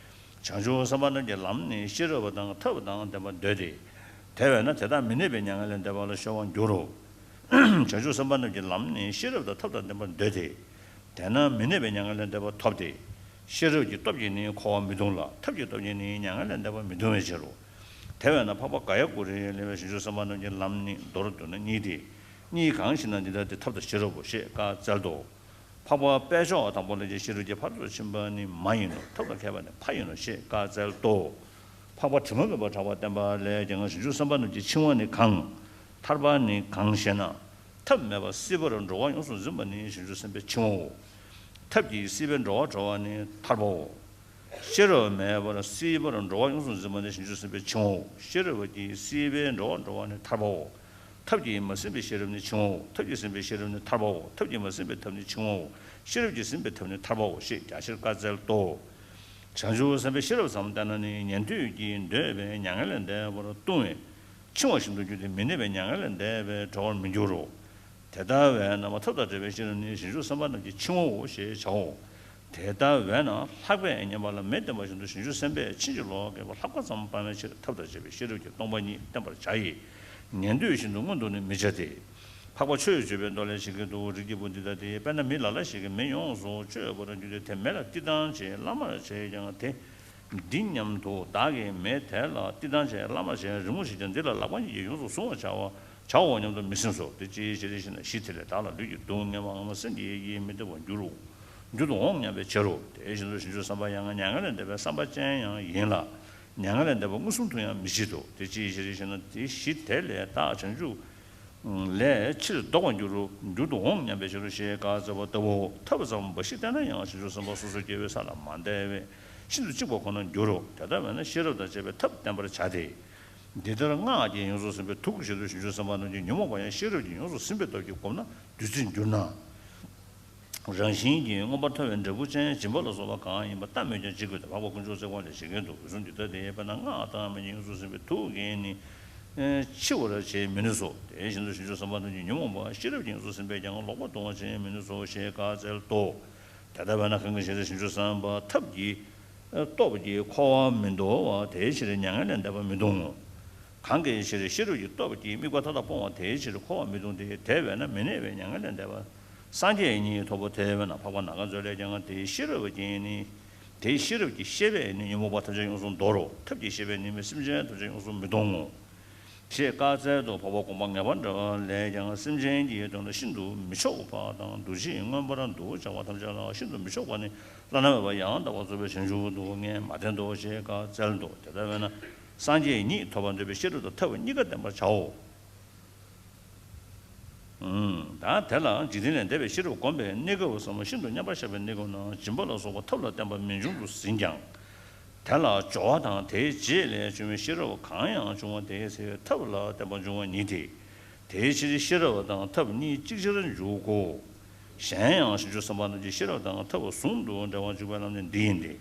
བྱང་ཆུབ་སེམས་དཔའ་རྣམས་ཀྱི་ལམ་ནི་ཤེས་རབ་དང་ཐབས་དང་ལྡན་པར་འདོད་དེ། དེ་བས་ན་དེ་དག་མི་གནས་པའི་མྱ་ངན་ལས་འདས་པ་ལ་གཞོལ་བར་འགྱུར་རོ། བྱང་ཆུབ་སེམས་དཔའ་རྣམས་ཀྱི་ལམ་ནི་ཤེས་རབ་དང་ཐབས་དང་ལྡན་པར་འདོད་དེ། དེས་ན་མི་གནས་པའི་མྱ་ངན་ལས་འདས་པ་ཐོབ་སྟེ། ཤེས་རབ་ཀྱི་སྟོབས་ཀྱིས་ནི་འཁོར་བ་མི་ལྟུང་ལ། ཐབས་ཀྱི་སྟོབས་ཀྱིས་ནི་མྱ་ངན་ལས་འདས་པ་མི་ལྟུང་བའི་ཕྱིར་རོ། དེ་བས་ན་འཕགས་པ་ག་ཡ་ཀུ་རུས་ལས་བྱང་ཆུབ་སེམས་དཔའ་རྣམས་ཀྱི་ལམ་ནི་མདོར་བསྡུ་ན་གཉིས་ཏེ། གཉིས་གང་ཞེ་ན། འདི་ལྟ་སྟེ། ཐབས་དང་ཤེས་རབ་བོ་ཞེས་བཀའ་སྩལ་ཏོ། འཕགས་པ་དཔལ་མཆོག་དང་པོ་ལས་ཀྱང་ཤེས་རབ་ཀྱི་ཕ་རོལ་ཏུ་ཕྱིན་པ་ནི་མ་ཡིན་ནོ། ཐབས་དང་མཁས་པ་ནི་ཕ་ཡིན་ནོ་ཞེས་བཀའ་སྩལ་ཏོ། འཕགས་པ་དྲི་མ་མེད་པར་གྲགས་པ་བསྟན་པ་ལས་ཀྱང་བྱང་ཆུབ་སེམས་དཔའ་རྣམས་ཀྱི་འཆིང་བ་ནི་གང་། ཐར་པ་ནི་གང་ཞེ་ན། ཐབས་མེད་པར་སྲིད་པར་འགྲོ་བ་ཡོངས་སུ་འཛིན་པ་ནི་བྱང་ཆུབ་སེམས་དཔའི་འཆིང་བའོ། ཐབས་ཀྱིས་སྲིད་པའི་འགྲོ་བ་སྒྲོལ་བ་ནི་ཐར་པའོ། ཤེས་རབ་མེད་པར་སྲིད་པར་འགྲོ་བ་ཡོངས་སུ་འཛིན་པ་ནི་བྱང་ཆུབ་སེམས་དཔའི་འཆིང་བའོ། ཤེས་རབ་ཀྱིས་སྲིད་པའི་འགྲོ་བ་སྒྲོལ་བ་ནི་ཐར་པའོ། ཐབས་ཀྱིས་མ་ཟིན་པའི་ཤེས་རབ་ནི་འཆིང་བའོ། ཐབས་ཀྱིས་ཟིན་པའི་ཤེས་རབ་ནི་ཐར་པའོ། ཐབས་ཀྱིས་མ་ཟིན་པའི་ཐབས་ནི་འཆིང་བའོ། ཤེས་རབ་ཀྱིས་ཟིན་པའི་ཐབས་ནི་ཐར་པའོ་ཞེས་རྒྱ་ཆེར་བཀའ་སྩལ་ཏོ། བྱང་ཆུབ་སེམས་དཔའི་ཤེས་རབ་ཙམ་བསྟན་ན་ནི་ཉན་ཐོས་ཀྱིས་འདོད་པའི་མྱ་ངན་ལས་འདས་པར་ལྟུང་བའི་འཆིང་བ་ཞིག་ཏུ་འགྱུར་ཏེ། མི་གནས་པའི་མྱ་ངན་ལས་འདས་པའི་གྲོལ་བར་མི་འགྱུར་རོ། དེ་ལྟ་བས་ན་ཐབས་དང་བྲལ་བའི་ཤེས་རབ་ནི་བྱང་ཆུབ་སེམས་དཔའ་རྣམས་ཀྱི་འཆིང་བའོ་ཞེས་བྱའོ། དེ་ལྟ་བས་ན་ལྷག་པའི་ཉེས་པ་ལ་མེ་བསྟེན་པ་བཞིན་དུ་བྱང་ཆུབ་སེམས་དཔས་ཕྱིན་ཅི་ལོག་གི་ལྷགས་པ་ཙམ་སྤང་བའི་ཕྱིར་ཐབས་དང་བཅས་པའི་ཤེས་རབ་ཀྱིས་སྟོང་པ་ཉིད་བསྟན་པར་བྱ་ཡི། ཉན་ཐོས་བཞིན་དུ་མངོན་དུ་ནི་མི་བྱ་སྟེ། འཕགས་པ་ཆོས་ཀྱི་ཆོས་པའི་མདོ་ལས་ཇི་སྐད་དུ། རིགས་ཀྱི་བུ་འདི་ལྟ་སྟེ། དཔེར་ན་མི་ལ་ལ་ཞིག་གིས་མེ་ཡོངས་སུ་གཅོད་པར་འགྱུར་ཏེ། དེ་མེ་ལ་བསྟི་སྟང་བྱས་བླ་མར་བྱས་ཀྱང་དེ། འདི་སྙམ་དུ་བདག་གིས་མེ་དེ་ལ་བསྟི་སྟང་བྱས་བླ་མར་བྱས་རི་མོ་ཞིག་ཀྱང་འདི་ལ་ལག་པ་གཉིས་ཀྱིས་ཡོངས་སུ་གཟུང་བར་བྱའོ་བྱའོ་སྙམ་དུ་མི་སེམས་སོ། དེ་ཅིའི་ཕྱིར་ཞེ་ན། གཞི་དེ་ལས་བདག་ལ་ལུས་ཀྱི་སྡུག་བསྔལ་བའམ་སེམས་ཀྱི་ཡིད་ཀྱིས་མི་བདེ་བར་འགྱུར་རོ། འགྱུར་དུ་འོང་སྙམ་པའི་ཕྱིར་རོ། དེ་བཞིན་དུ་བྱང་ཆུབ་སེམས་དཔའ་ཡང་མྱ་ངན་ལས་འདས་པའི་བསམ་པ་ཅན་ཡང་ཡིན་ལ། མྱ་ངན་ལས་འདས་པ་མངོན་སུམ་དུ་ཡང་མི་བྱེད་དོ། དེ་ཅིའི་ཕྱིར་ཞེ་ན། དེ་གཞི་དེ་ལས་བདག་བྱང་ཆུབ་ལས་ཕྱིར་ལྡོག་པར་འགྱུར་རོ། འགྱུར་དུ་འོང་སྙམ་པའི་ཕྱིར་རོ་ཞེས་བཀའ་སྩལ་པ་ལྟ་བུའོ། ཐབས་ཙམ་འབའ་ཞིག་བསྟན་ན་ཡང་བྱང་ཆུབ་སེམས་དཔའ་སོ་སོ་སྐྱེ་བོའི་ས་ལ་མ་འདས་པས་ཤིན་ཏུ་གཅིག་པ་ཁོ་ནར་འགྱུར་རོ། དེ་ལྟ་བས་ན་ཤེས་རབ་དང་བཅས་པའི་ཐབས་བསྟན་པར་བྱ་སྟེ། འདི་ལྟར་སྔགས་ཀྱིས་ཡོངས་སུ་ཟིན་པའི་ཐུགས་ཀྱི་ཞལ་དུ་བྱང་ཆུབ་སེམས་དཔའ་རྣམས་ཀྱི་ཉོན་མོངས་པ་ཡང་ཤེས་རབ་ཀྱིས་ཡོངས་སུ་ཟིན་པའི་སྟོབས་ཀྱིས་བསྒོམས་ན་བདུད་རྩིར་འགྱུར་ན། རང་བཞིན་གྱིས་མངོན་པར་མཐོ་བའི་འབྲས་བུ་ཅན་སྦྱིན་པ་ལ་སོགས་པ་གང་ཡིན་པ་ལྟ་སྨོས་ཀྱང་ཅི་དགོས་ཏེ། འཕགས་པ་དཀོན་མཆོག་བརྩེགས་པ་ལས་ཇི་སྐད་དུ། འོད་སྲུང་འདི་ལྟ་སྟེ། དཔེར་ན་སྔགས་དང་མ་ཉིད་ཡོངས་སུ་ཟིན་པའི་ཐུགས་ཀྱིས་ནི་འཆི་བར་བྱེད་མི་ནུས་སོ། དེ་བཞིན་དུ་བྱང་ཆུབ་སེམས་དཔའ་རྣམས་ཀྱི་ཉོན་མོངས་པ་ཤེས་རབ་ཀྱིས་ཡོངས་སུ་ཟིན་པས་ཀྱང་ལོག་པར་ལྟུང་བར་བྱེད་མི་ནུས་སོ་ཞེས་བཀའ་སྩལ་ཏོ། དེ་ལྟ་བས་ན་གང་གི་ཕྱིར་བྱང་ཆུབ་སེམས་དཔའ་ཐབས་ཀྱི་སྟོབས་ཀྱིས་འཁོར་བ་མི་འདོར་བ་དེའི་ཕྱིར་མྱ་ངན་ལས་འདས་པ་མི་ལྟུང་ངོ་། གང་གི་ཕྱིར་ཤེས་རབ་ཀྱི་སྟོབས་ཀྱིས་དམིགས་པ་མཐའ་དག་སྤོང་བ་དེའི་ཕྱིར་འཁོར་བ་མི་ལྟུང་སྟེ། དེ་བས་ན་མི་གནས་པའི་མྱ་ངན་ལས་འདས་པ་སངས་རྒྱས་ཉིད་ཐོབ་བོ། དེ་བས་ན་འཕགས་པ་ནཱ་ག་མཛོད་ལས་ཀྱང་དེའི་ཤེས་རབ་ཀྱིས་ནི། དེའི་ཤེས་རབ་ཀྱི་ཤེས་པས་ནི་ཉོན་མོངས་པ་ཐམས་ཅད་ཡོངས་སུ་འདོར་རོ། ཐབས་ཀྱི་ཤེས་པས་ནི་མི་སེམས་ཅན་ཐམས་ཅད་ཡོངས་སུ་མི་ལྟུང་ངོ་། ཞེས་བཀའ་སྩལ་ཏོ། འཕགས་པ་དགོངས་པ་ངེས་པར་འགྲེལ་པ་ལས་ཀྱང་སེམས་ཅན་གྱི་དོན་ལ་ཤིན་ཏུ་མི་ཆོག་པ་དང་། འདུ་བྱེད་མངོན་པར་འདུ་བྱ་བ་ཐམས་ཅད་ལའང་ཤིན་ཏུ་མི་ཆོག་པ་ནི་བླ་ན་མེད་པ་ཡང་དག་པར་རྫོགས་པའི་བྱང་ཆུབ་ཏུ་ངས་མ་བསྟན་ཏོ་ཞེས་བཀའ་སྩལ་ཏོ། དེ་ལྟ་བས་ན་སངས་རྒྱས་ཉིད་ཐོབ་པར་འདོད་པའི་ཤེས་རབ་དང་ཐབས་གཉིས་ཀ་བསྟེན་པར་བྱའོ། ད་དེ་ལ་འཇིག་རྟེན་ལས་འདས་པའི་ཤེས་རབ་བསྒོམ་པའི་གནས་སྐབས་སམ་ཤིན་ཏུ་མཉམ་པར་བཞག་པའི་གནས་སྐབས་ན་སྦྱིན་པ་ལ་སོགས་པ་ཐབས་ལ་བརྟེན་པ་མི་འབྱུང་དུ་ཟིན་ཀྱང་། དེ་ལ་སྦྱོར་བ་དང་དེའི་རྗེས་ལས་བྱུང་བའི་ཤེས་རབ་གང་ཡང་འབྱུང་བ་དེའི་ཚེ་ཐབས་ལ་བརྟེན་པ་འབྱུང་བ་ཉིད་དེ། དེའི་ཕྱིར་ཤེས་རབ་དང་ཐབས་གཉིས་ཅིག་ཅར་འཇུག་གོ། གཞན་ཡང་བྱང་ཆུབ་སེམས་དཔའ་རྣམས་ཀྱིས་ཤེས་རབ་དང་ཐབས་ཟུང་དུ་འབྲེལ་བར་འཇུག་པའི་ལམ་ནི་འདི་ཡིན་ཏེ།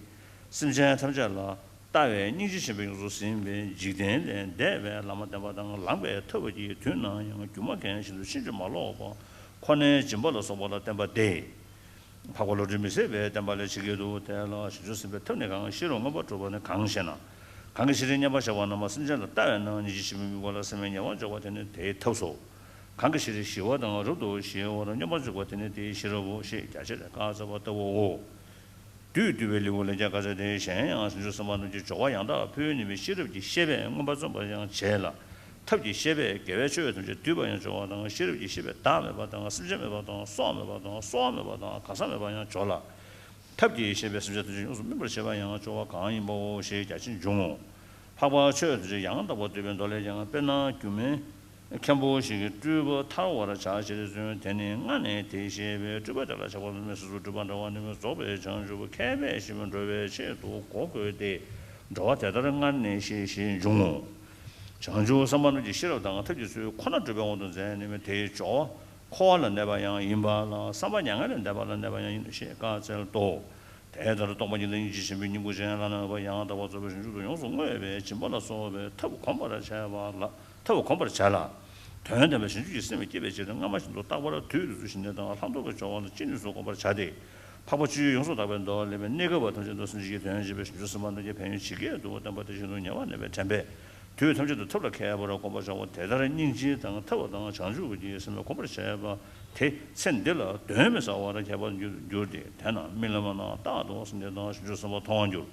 སེམས་ཅན་ཐམས་ཅད་ལ་ལྟ་བའི་སྙིང་རྗེ་ཆེན་པོས་ཡོངས་སུ་ཟིན་པའི་འཇིག་རྟེན་ལས་འདས་པའི་ལམ་བསྟན་པ་དང་ལངས་པའི་ཐབས་ཀྱིས་དུས་ནམ་ཡང་སྒྱུ་མ་མཁན་བཞིན་དུ་ཕྱིན་ཅི་མ་ལོག་པ་ཁོ་ནའི་སྦྱིན་པ་ལ་སོགས་པ་ལ་བརྟེན་པ་སྟེ། འཕགས་པ་བློ་གྲོས་མི་ཟད་པའི་བསྟན་པ་ལས་ཇི་སྐད་དུ། དེ་ལ་བྱང་ཆུབ་སེམས་དཔའི་ཐབས་ནི་གང་། ཤེས་རབ་མངོན་པར་སྒྲུབ་པ་ནི་གང་ཞེ་ན། གང་གིས་ཤེས་རིག་མངོན་པར་བཞག་པ་རྣམས་སེམས་ཅན་ལ་བལྟ་བས་ན། ཉོན་ཅིག་ཤེས་པའི་དམིགས་པ་ལ་སེམས་པའི་ཉེ་བར་འཇོག་པ་དེ་ནི་དེའི་ཐབས་སོ། གང་གིས་ཤེས་རིག་ཞི་བ་དང་རབ་ཏུ་ཞི་བར་མངོན་པར་འཇོག་པ་དེ་ནི་དེའི་ཤེས་རབ་བོ། ཞེས་རྒྱ་ཆེར་བཀའ་སྩལ་པ་ལྟ་བུའོ། བདུད་འདུལ་བའི་ལེའུ་ལས་ཀྱང་བཀའ་སྩལ་ཏེ། གཞན་ཡང་བྱང་ཆུབ་སེམས་དཔའ་རྣམས་ཀྱིས་སྦྱོར་བ་ཡང་དག་ཕུལ་ནུས་པའི་ཤེས་རབ་ཀྱི་ཤེས་པས་མངོན་པར་རྩོམ་པར་ཡང་བྱེད་ལ། ཐབས་ཀྱི་ཤེས་པས་དགེ་བའི་ཆོས་ཐམས་ཅད་བསྡུས་པར་ཡང་སྦྱོར་བ་དང་། ཤེས་རབ་ཀྱི་ཤེས་པས་བདག་མེད་པ་དང་། སེམས་ཅན་མེད་པ་དང་། སྲོག་མེད་པ་དང་། གསོག་མེད་པ་དང་། གང་ཟག་མེད་པར་ཡང་སྦྱོར་ལ། ཐབས་ཀྱི་ཤེས་པས་སེམས་ཅན་ཐམས་ཅད་ཡོངས་སུ་སྨིན་པར་བྱེད་པར་ཡང་སྦྱོར་བ་གང་ཡིན་པའོ། ཞེས་རྒྱ་ཆེར་འབྱུང་ངོ་། འཕགས་པ་ཆོས་ཐམས་ཅད་ཡང་དག་པར་འདོད་པའི་མདོ་ལས་ཀྱང་། དཔེར་ན་སྒྱུ་མའི་མཁན་པོ་ཞིག་གིས་སྤྲུལ་པ་ཐར་བར་བྱ་ཕྱིར་བརྩོན། དེ་ནི་སྔར་ནས་དེ་ཤེས་པས། སྤྲུལ་པ་དེ་ལ་ཆགས་པ་མེད་པས། སོ་སོའི་སྤྲུལ་པ་འདྲ་བ་ནི་མེད། རྫོགས་པའི་བྱང་ཆུབ་མཁས་པས་ཤེས་པར་འགྲོ་བའི་ཆེད་དུ་གོ་བགོས་ཏེ། འགྲོ་བ་དེ་ལྟར་སྔར་ནས་ཤེས། ཞེས་འབྱུང་ངོ་། བྱང་ཆུབ་སེམས་དཔའ་རྣམས་ཀྱི་ཤེས་རབ་དང་ཐབས་ཀྱི་ཚུལ་ཁོ་ན་སྒྲུབ་པའི་དབང་དུ་མཛད་ནུས་པས། དེའི་སྦྱོར་བ་འཁོར་བ་ལ་གནས་པ་ཡང་ཡིན་པ་ལ། བསམ་པ་མྱ་ངན་ལས་འདས་པ་ལ་གནས་པ་ཡང་ཡིན་ནོ། ཞེས་བཀའ་སྩལ་ཏོ། དེ་ལྟར་རྟོགས་པ་ཉིད་དང་སྙིང་རྗེ་ཆེན་པོའི་སྙིང་པོ་ཅན་བླ་ན་མེད་པ་ཡང་དག་པར་རྫོགས་པའི་བྱང་ཆུབ་ཏུ་ཡོངས་སུ་བསྔོས་པས་སྦྱིན་པ་ལ་སོགས་པའི་ཐབས་གོམས་པར་བྱས་པ་ལ། ཐབས་གོམས་པར་བྱས་ལ། དོན་དམ་པའི་བྱང་ཆུབ་ཀྱི་སེམས་བསྐྱེད་པའི་ཕྱིར་སྔ་མ་བཞིན་དུ་རྟག་པར་དུས་དུས་སུ་བཞིན་གནས་དང་ལྷག་མཐོང་གི་སྦྱོར་བ་ལ་ཅི་ནུས་སུ་གོམས་པར་བྱ་སྟེ། འཕགས་པ་སྤྱོད་ཡུལ་ཡོངས་སུ་དག་པའི་མདོ་ལས་པའི་གནས་སྐབས་ཐམས་ཅད་དུ་སེམས་ཅན་གྱི་དོན་བྱེད་པའི་བྱང་ཆུབ་སེམས་དཔའ་རྣམས་ཀྱི་ཕན་ཡོན་ཇི་སྐད་དུ་བསྟན་པ་དེ་བཞིན་དུ་ཉེ་བར་གནས་པའི་དྲན་པས་དུས་ཐམས་ཅད་དུ་ཐབས་ལ་མཁས་པར་གོམས་པར་བྱའོ། དེ་ལྟར་སྙིང་རྗེ་དང་ཐབས་དང་བྱང་ཆུབ་ཀྱི་སེམས་ལ་གོམས་པར་བྱས་པ་དེ་ཚེ་འདི་ལ་གདོན་མི་ཟ་བར་ཁྱད་པར་འགྱུར་ཏེ། དེས་ན་རྨི་ལམ་ན་རྟག་ཏུ་སེམས་ཅན་དང་བྱང་ཆུབ་སེམས་དཔའ་མཐོང་བར་འགྱུར།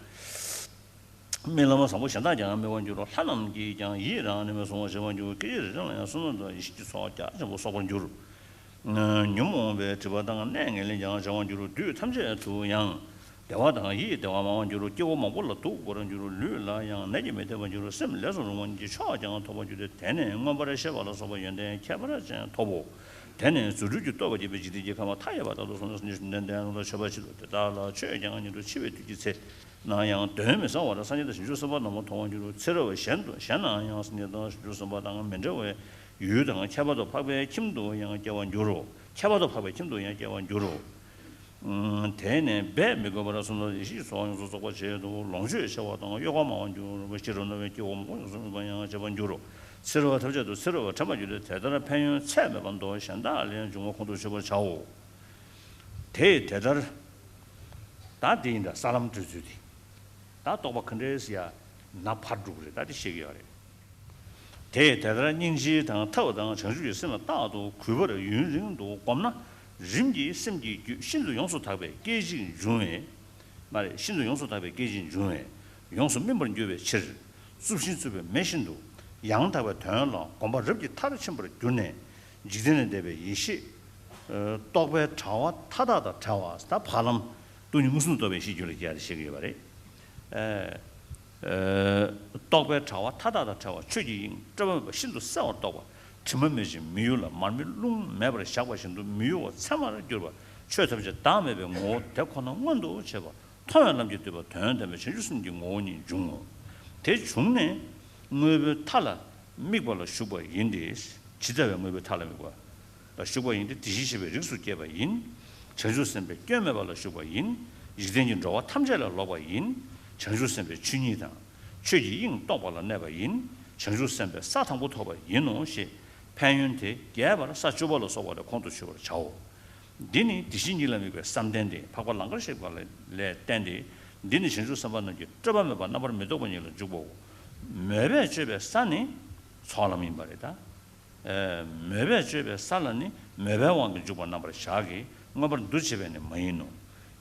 རྨི་ལམ་བཟང་པོ་གཞན་དག་ཀྱང་རྨི་བར་འགྱུར་རོ། ལྷ་རྣམས་ཀྱིས་ཀྱང་ཡིད་རང་ནུས་པའི་གཟུང་བ་བྱེད་པར་འགྱུར། སྐད་ཅིག་རེ་རེ་ལ་ཡང་བསོད་ནམས་དང་ཡེ་ཤེས་ཀྱི་ཚོགས་རྒྱ་ཆེན་པོ་གསོག་པར་འགྱུར། ཉོན་མོངས་པའི་སྒྲིབ་པ་དང་གནས་ངན་ལེན་ཀྱང་བྱང་བར་འགྱུར་རོ། དུས་ཐམས་ཅད་དུ་ཡང་བདེ་བ་དང་ཡིད་བདེ་བ་མང་བར་འགྱུར་རོ། སྐྱེ་བོ་མང་པོ་ལ་སྡུག་བསྔལ་བར་འགྱུར་རོ། ལུས་ལ་ཡང་ནད་ཀྱིས་མི་ཐེབས་པར་འགྱུར་རོ། སེམས་ལས་སུ་རུང་བ་ཉིད་ཀྱི་མཆོག་ཀྱང་ཐོབ་པར་འགྱུར་ཏེ། དེ་ནས་མངོན་པར་ཤེས་པ་ལ་སོགས་པ་ཡོན་ཏན་ཁྱད་པར་ཅན་ཐོབ་བོ། དེ་ནས་རྫུ་འཕྲུལ་གྱི་སྟོབས་ཀྱིས་བརྒྱན་པའི་འཇིག་རྟེན་གྱི་ཁམས་མཐའ་ཡས་པ་དག་ཏུ་སོང་ནས་སངས་རྒྱས་བཅོམ་ལྡན་འདས་རྣམས་དང་མཆོད་པར་བྱེད་དོ། དེ་དག་ལ་ཆོས་ཀྱང་ཉིད་དུ་འཆི་བའི་དུས་ཀྱི་ཚེ་ན་ཡང་གདོན་མི་ཟ་བར་སངས་རྒྱས་དང་བྱང་ཆུབ་སེམས་དཔའ་རྣམས་མཐོང་བར་འགྱུར་རོ། ཚེ་རབས་གཞན་དུ་གཞན་ན་ཡང་སངས་རྒྱས་དང་བྱང་ཆུབ་སེམས་དཔའ་དང་མི་འབྲལ་བའི་ཡུལ་དང་ཁྱད་པར་དུ་འཕགས་པའི་ཁྱིམ་དུ་ཡང་སྐྱེ་བར་འགྱུར་རོ། ཁྱད་པར་དུ་འཕགས་པའི་ཁྱིམ་དུ་ཡང་སྐྱེ་བར་འགྱུར་རོ། དེ་ནས་འབད་མི་དགོས་པར་གསུངས་ཏོ། ཡེ་ཤེས་ཀྱི་ཚོགས་ཡོངས་སུ་རྫོགས་པར་བྱེད་དོ། ལོངས་སྤྱོད་ཆེ་བ་དང་གཡོ་འགུལ་མང་བར་འགྱུར་རོ། ཤེས་རབ་རྣོ་བས་སྐྱེ་བོ་མང་པོ་ཡོངས་སུ་སྨིན་པར་ཡང་བྱེད་པར་འགྱུར་རོ། ཚེ་རབས་ཐམས་ཅད་དུ་ཚེ་རབས་ཕྲ་མར་འགྱུར་ཏེ། དེ་ལྟར་ཕན་ཡོན་ཚད་མེད་པ་མདོ་གཞན་དག་ལས་འབྱུང་བ་ཁོང་དུ་ཆུད་པར་བྱའོ། དེ་དེ་ལྟར། ད་དེ་ཡིན་ད་ས་ལམ་བགྲོད་ཚུལ་དེ། ད་རྟོགས་པ་ག་འདྲས་ཡ་ན་ཕར་འགྲོ་གི་རེད། ད་དེ་ཤེས་ཀྱི་ཡོད་རེད། དེས་དེ་ལྟར་སྙིང་རྗེ་དང་ཐབས་དང་བྱང་ཆུབ་ཀྱི་སེམས་ལ་རྟག་ཏུ་གུས་པར་ཡུན་རིང་དུ་བསྒོམས་ན། རིམ་གྱིས་སེམས་ཀྱི་རྒྱུད་ཤིན་ཏུ་ཡོངས་སུ་དག་པའི་སྐད་ཅིག་འབྱུང་བས། མ་རེད། ཤིན་ཏུ་ཡོངས་སུ་དག་པའི་སྐད་ཅིག་འབྱུང་བས་ཡོངས་སུ་སྨིན་པར་འགྱུར་བའི་ཕྱིར། རྩུབ་ཤིང་རྩུབ་པའི་མེ་བཞིན་དུ་ཡང་དག་པའི་དོན་ལ་གོམས་པ་རབ་ཀྱིས་མཐར་ཕྱིན་པར་གྱུར་ནས། འཇིག་རྟེན་ལས་འདས་པའི་ཡེ་ཤེས་རྟོག་པའི་དྲ་བ་མཐའ་དག་དང་བྲལ་བ། ད་བར་ལམ་སྟོང་ཉིད་མངོན་སུམ་དུ་རྟོགས་པའི་ཡེ་ཤེས་རྒྱུད་ལ་སྐྱེ་ཡ་རེད་ཞེས་ཀྱི་ཡོད་པ་རེད། རྟོག་པའི་དྲ་བ་མཐའ་དག་དང་བྲལ་བ། ཆོས་ཀྱི་དབྱིངས་སྤྲོས་པ་མེད་པ་ཤིན་ཏུ་གསལ་བར་རྟོགས་པ། དྲི་མ་མེད་ཅིང་མི་གཡོ་ལ། མར་མེ་རླུང་མེད་པར་བཞག་པ་བཞིན་དུ་མི་གཡོ་བ་ཚད་མར་གྱུར་པ། ཆོས་ཐམས་ཅད་བདག་མེད་པའི་ངོ་བོ་དེ་ཁོ་ན་མངོན་དུ་བྱེད་པ། མཐོང་བའི་ལམ་གྱིས་བསྡུས་པ། དོན་དམ་པའི་བྱང་ཆུབ་སེམས་ཀྱི་ངོ་བོ་ཉིད་འབྱུང་ངོ་། དེ་བྱུང་ནས་དངོས་པོའི་མཐའ་ལ་དམིགས་པ་ལ་ཞུགས་པ་ཡིན་ཏེ། ཇི་ལྟ་བའི་དངོས་པོའི་མཐའ་ལ་དམིགས་པ་ལ་ཞུགས་པ་ཡིན་ཏེ། དེ་བཞིན་གཤེགས་པའི་རིགས་སུ་སྐྱེས་པ་ཡིན། བྱང་ཆུབ་སེམས་དཔའི་སྐྱོན་མེད་པ་ལ་ཞུགས་པ་ཡིན། འཇིག་རྟེན་གྱི་འགྲོ་བ་ཐམས་ཅད་ལས་ལོག་པ་ཡིན། བྱང་ཆུབ་སེམས་དཔའི་ཆོས་ཉིད་དང་། ཆོས་ཀྱི་དབྱིངས་རྟོགས་པ་ལ་གནས་པ་ཡིན། བྱང་ཆུབ་སེམས་དཔའི་ས་དང་པོ་ཐོབ་པ་ཡིན་ནོ་ཞེས་ཕན་ཡོན་དེ་རྒྱས་པར་ས་བཅུ་པ་ལ་སོགས་པ་ལས་ཁོང་དུ་ཆུད་པར་བྱའོ། འདི་ནི་དེ་བཞིན་ཉིད་ལ་དམིགས་པའི་བསམ་གཏན་ཏེ། འཕགས་པ་ལང་ཀར་གཤེགས་པ་ལས་བསྟན་ཏེ། འདི་ནི་བྱང་ཆུབ་སེམས་དཔའ་རྣམས་ཀྱི་སྤྲོས་པ་མེད་པ་རྣམ་པར་མི་རྟོག་པ་ཉིད་ལ་འཇུག་པའོ། མོས་པས་སྤྱོད་པའི་ས་ནི་ཚོགས་ལམ་ཡིན་པ་རེད་ད། མོས་པས་སྤྱོད་པའི་ས་ལ་ནི་མོས་པའི་དབང་གིས་འཇུག་པ་རྣམ་པར་བཞག་གི། མངོན་པར་འདུ་བྱེད་པས་ནི་མ་ཡིན་ནོ།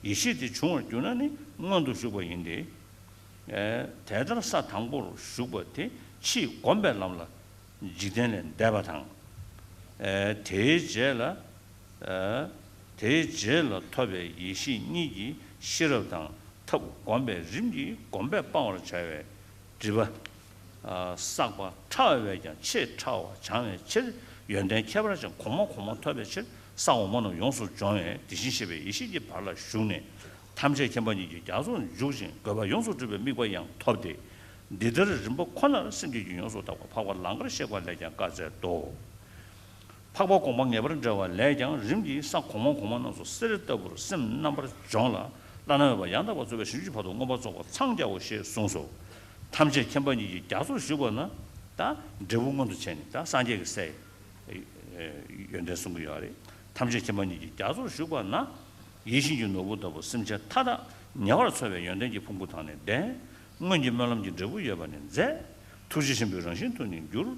ཡེ་ཤེས་དེ་བྱུང་བར་གྱུར་ན་ནི་མངོན་དུ་ཞུགས་པ་ཡིན་ཏེ། དེ་ལྟར་ས་དང་པོར་ཞུགས་པ་དེ་ཕྱིས་བསྒོམས་པའི་ལམ་ལ་འཇིག་རྟེན་ལས་འདས་པ་དང་། དེའི་རྗེས་ལ། དེའི་རྗེས་ལ་ཐོབ་པའི་ཡེ་ཤེས་གཉིས་ཀྱི་ཤེས་རབ་དང་ཐབས་བསྒོམས་པས་རིམ་གྱིས་བསྒོམས་པས་སྤང་བར་བྱ་བའི་སྒྲིབ་པ། བསགས་པ་ཕྲ་བས་ཀྱང་ཆེས་ཕྲ་བ་བྱང་བའི་ཕྱིར། ཡོན་ཏན་ཁྱད་པར་ཅན་གོང་མ་གོང་མ་ཐོབ་པའི་ཕྱིར། ས་འོག་མ་རྣམས་ཡོངས་སུ་སྦྱོང་བས་དེ་བཞིན་གཤེགས་པའི་ཡེ་ཤེས་ཀྱི་བར་ལ་ཞུགས་ནས། ཐམས་ཅད་མཁྱེན་པ་ཉིད་ཀྱི་རྒྱ་མཚོར་འཇུག་ཅིང་དགོས་པ་ཡོངས་སུ་གྲུབ་པའི་དམིགས་པ་ཡང་ཐོབ་སྟེ། འདི་ལྟར་རིམ་པ་ཁོ་ནར་སེམས་ཀྱི་རྒྱུད་ཡོངས་སུ་དག་པ་འཕགས་པ་ལང་ཀར་གཤེགས་པ་ལས་ཀྱང་བཀའ་སྩལ་ཏོ། འཕགས་པ་གོང་མ་ངེས་པར་འདྲ་བ་ལས་ཀྱང་རིམ་གྱིས་ས་གོང་མ་གོང་མ་རྣམས་སུ་གསེར་ལྟ་བུར་སེམས་རྣམ་པར་སྦྱོང་ལ། བླ་ན་མེད་པ་ཡང་དག་པར་རྫོགས་པའི་བྱང་ཆུབ་ཀྱི་བར་དུ་མངོན་པར་རྫོགས་པར་འཚང་རྒྱའོ་ཞེས་གསུངས་སོ། ཐམས་ཅད་མཁྱེན་པ་ཉིད་ཀྱི་རྒྱ་མཚོར་ཞུགས་པ་ན། ད་འབྲས་བུ་མངོན་དུ་བྱས་ནས་ད་སངས་རྒྱས་ཀྱི་སའི་ཡོན་ཏན་གསུང་གི་ཡོད་རེད། ཐམས་ཅད་མཁྱེན་པ་ཉིད་ཀྱི་རྒྱ་མཚོར་ཞུགས་པ་ན། ཡིད་བཞིན་གྱི་ནོར་བུ་ལྟ་བུ་སེམས་ཅན་མཐའ་དག་ཉེ་བར་འཚོ་བའི་ཡོན་ཏན་གྱི་ཕུང་པོ་དག་ནི་ལྡན། སྔོན་གྱི་སྨོན་ལམ་གྱི་འབྲས་བུ་ཡོད་པ་ནི་མཛད། ཐུགས་རྗེ་ཆེན་པོའི་རང་བཞིན་དུ་ནི་འགྱུར།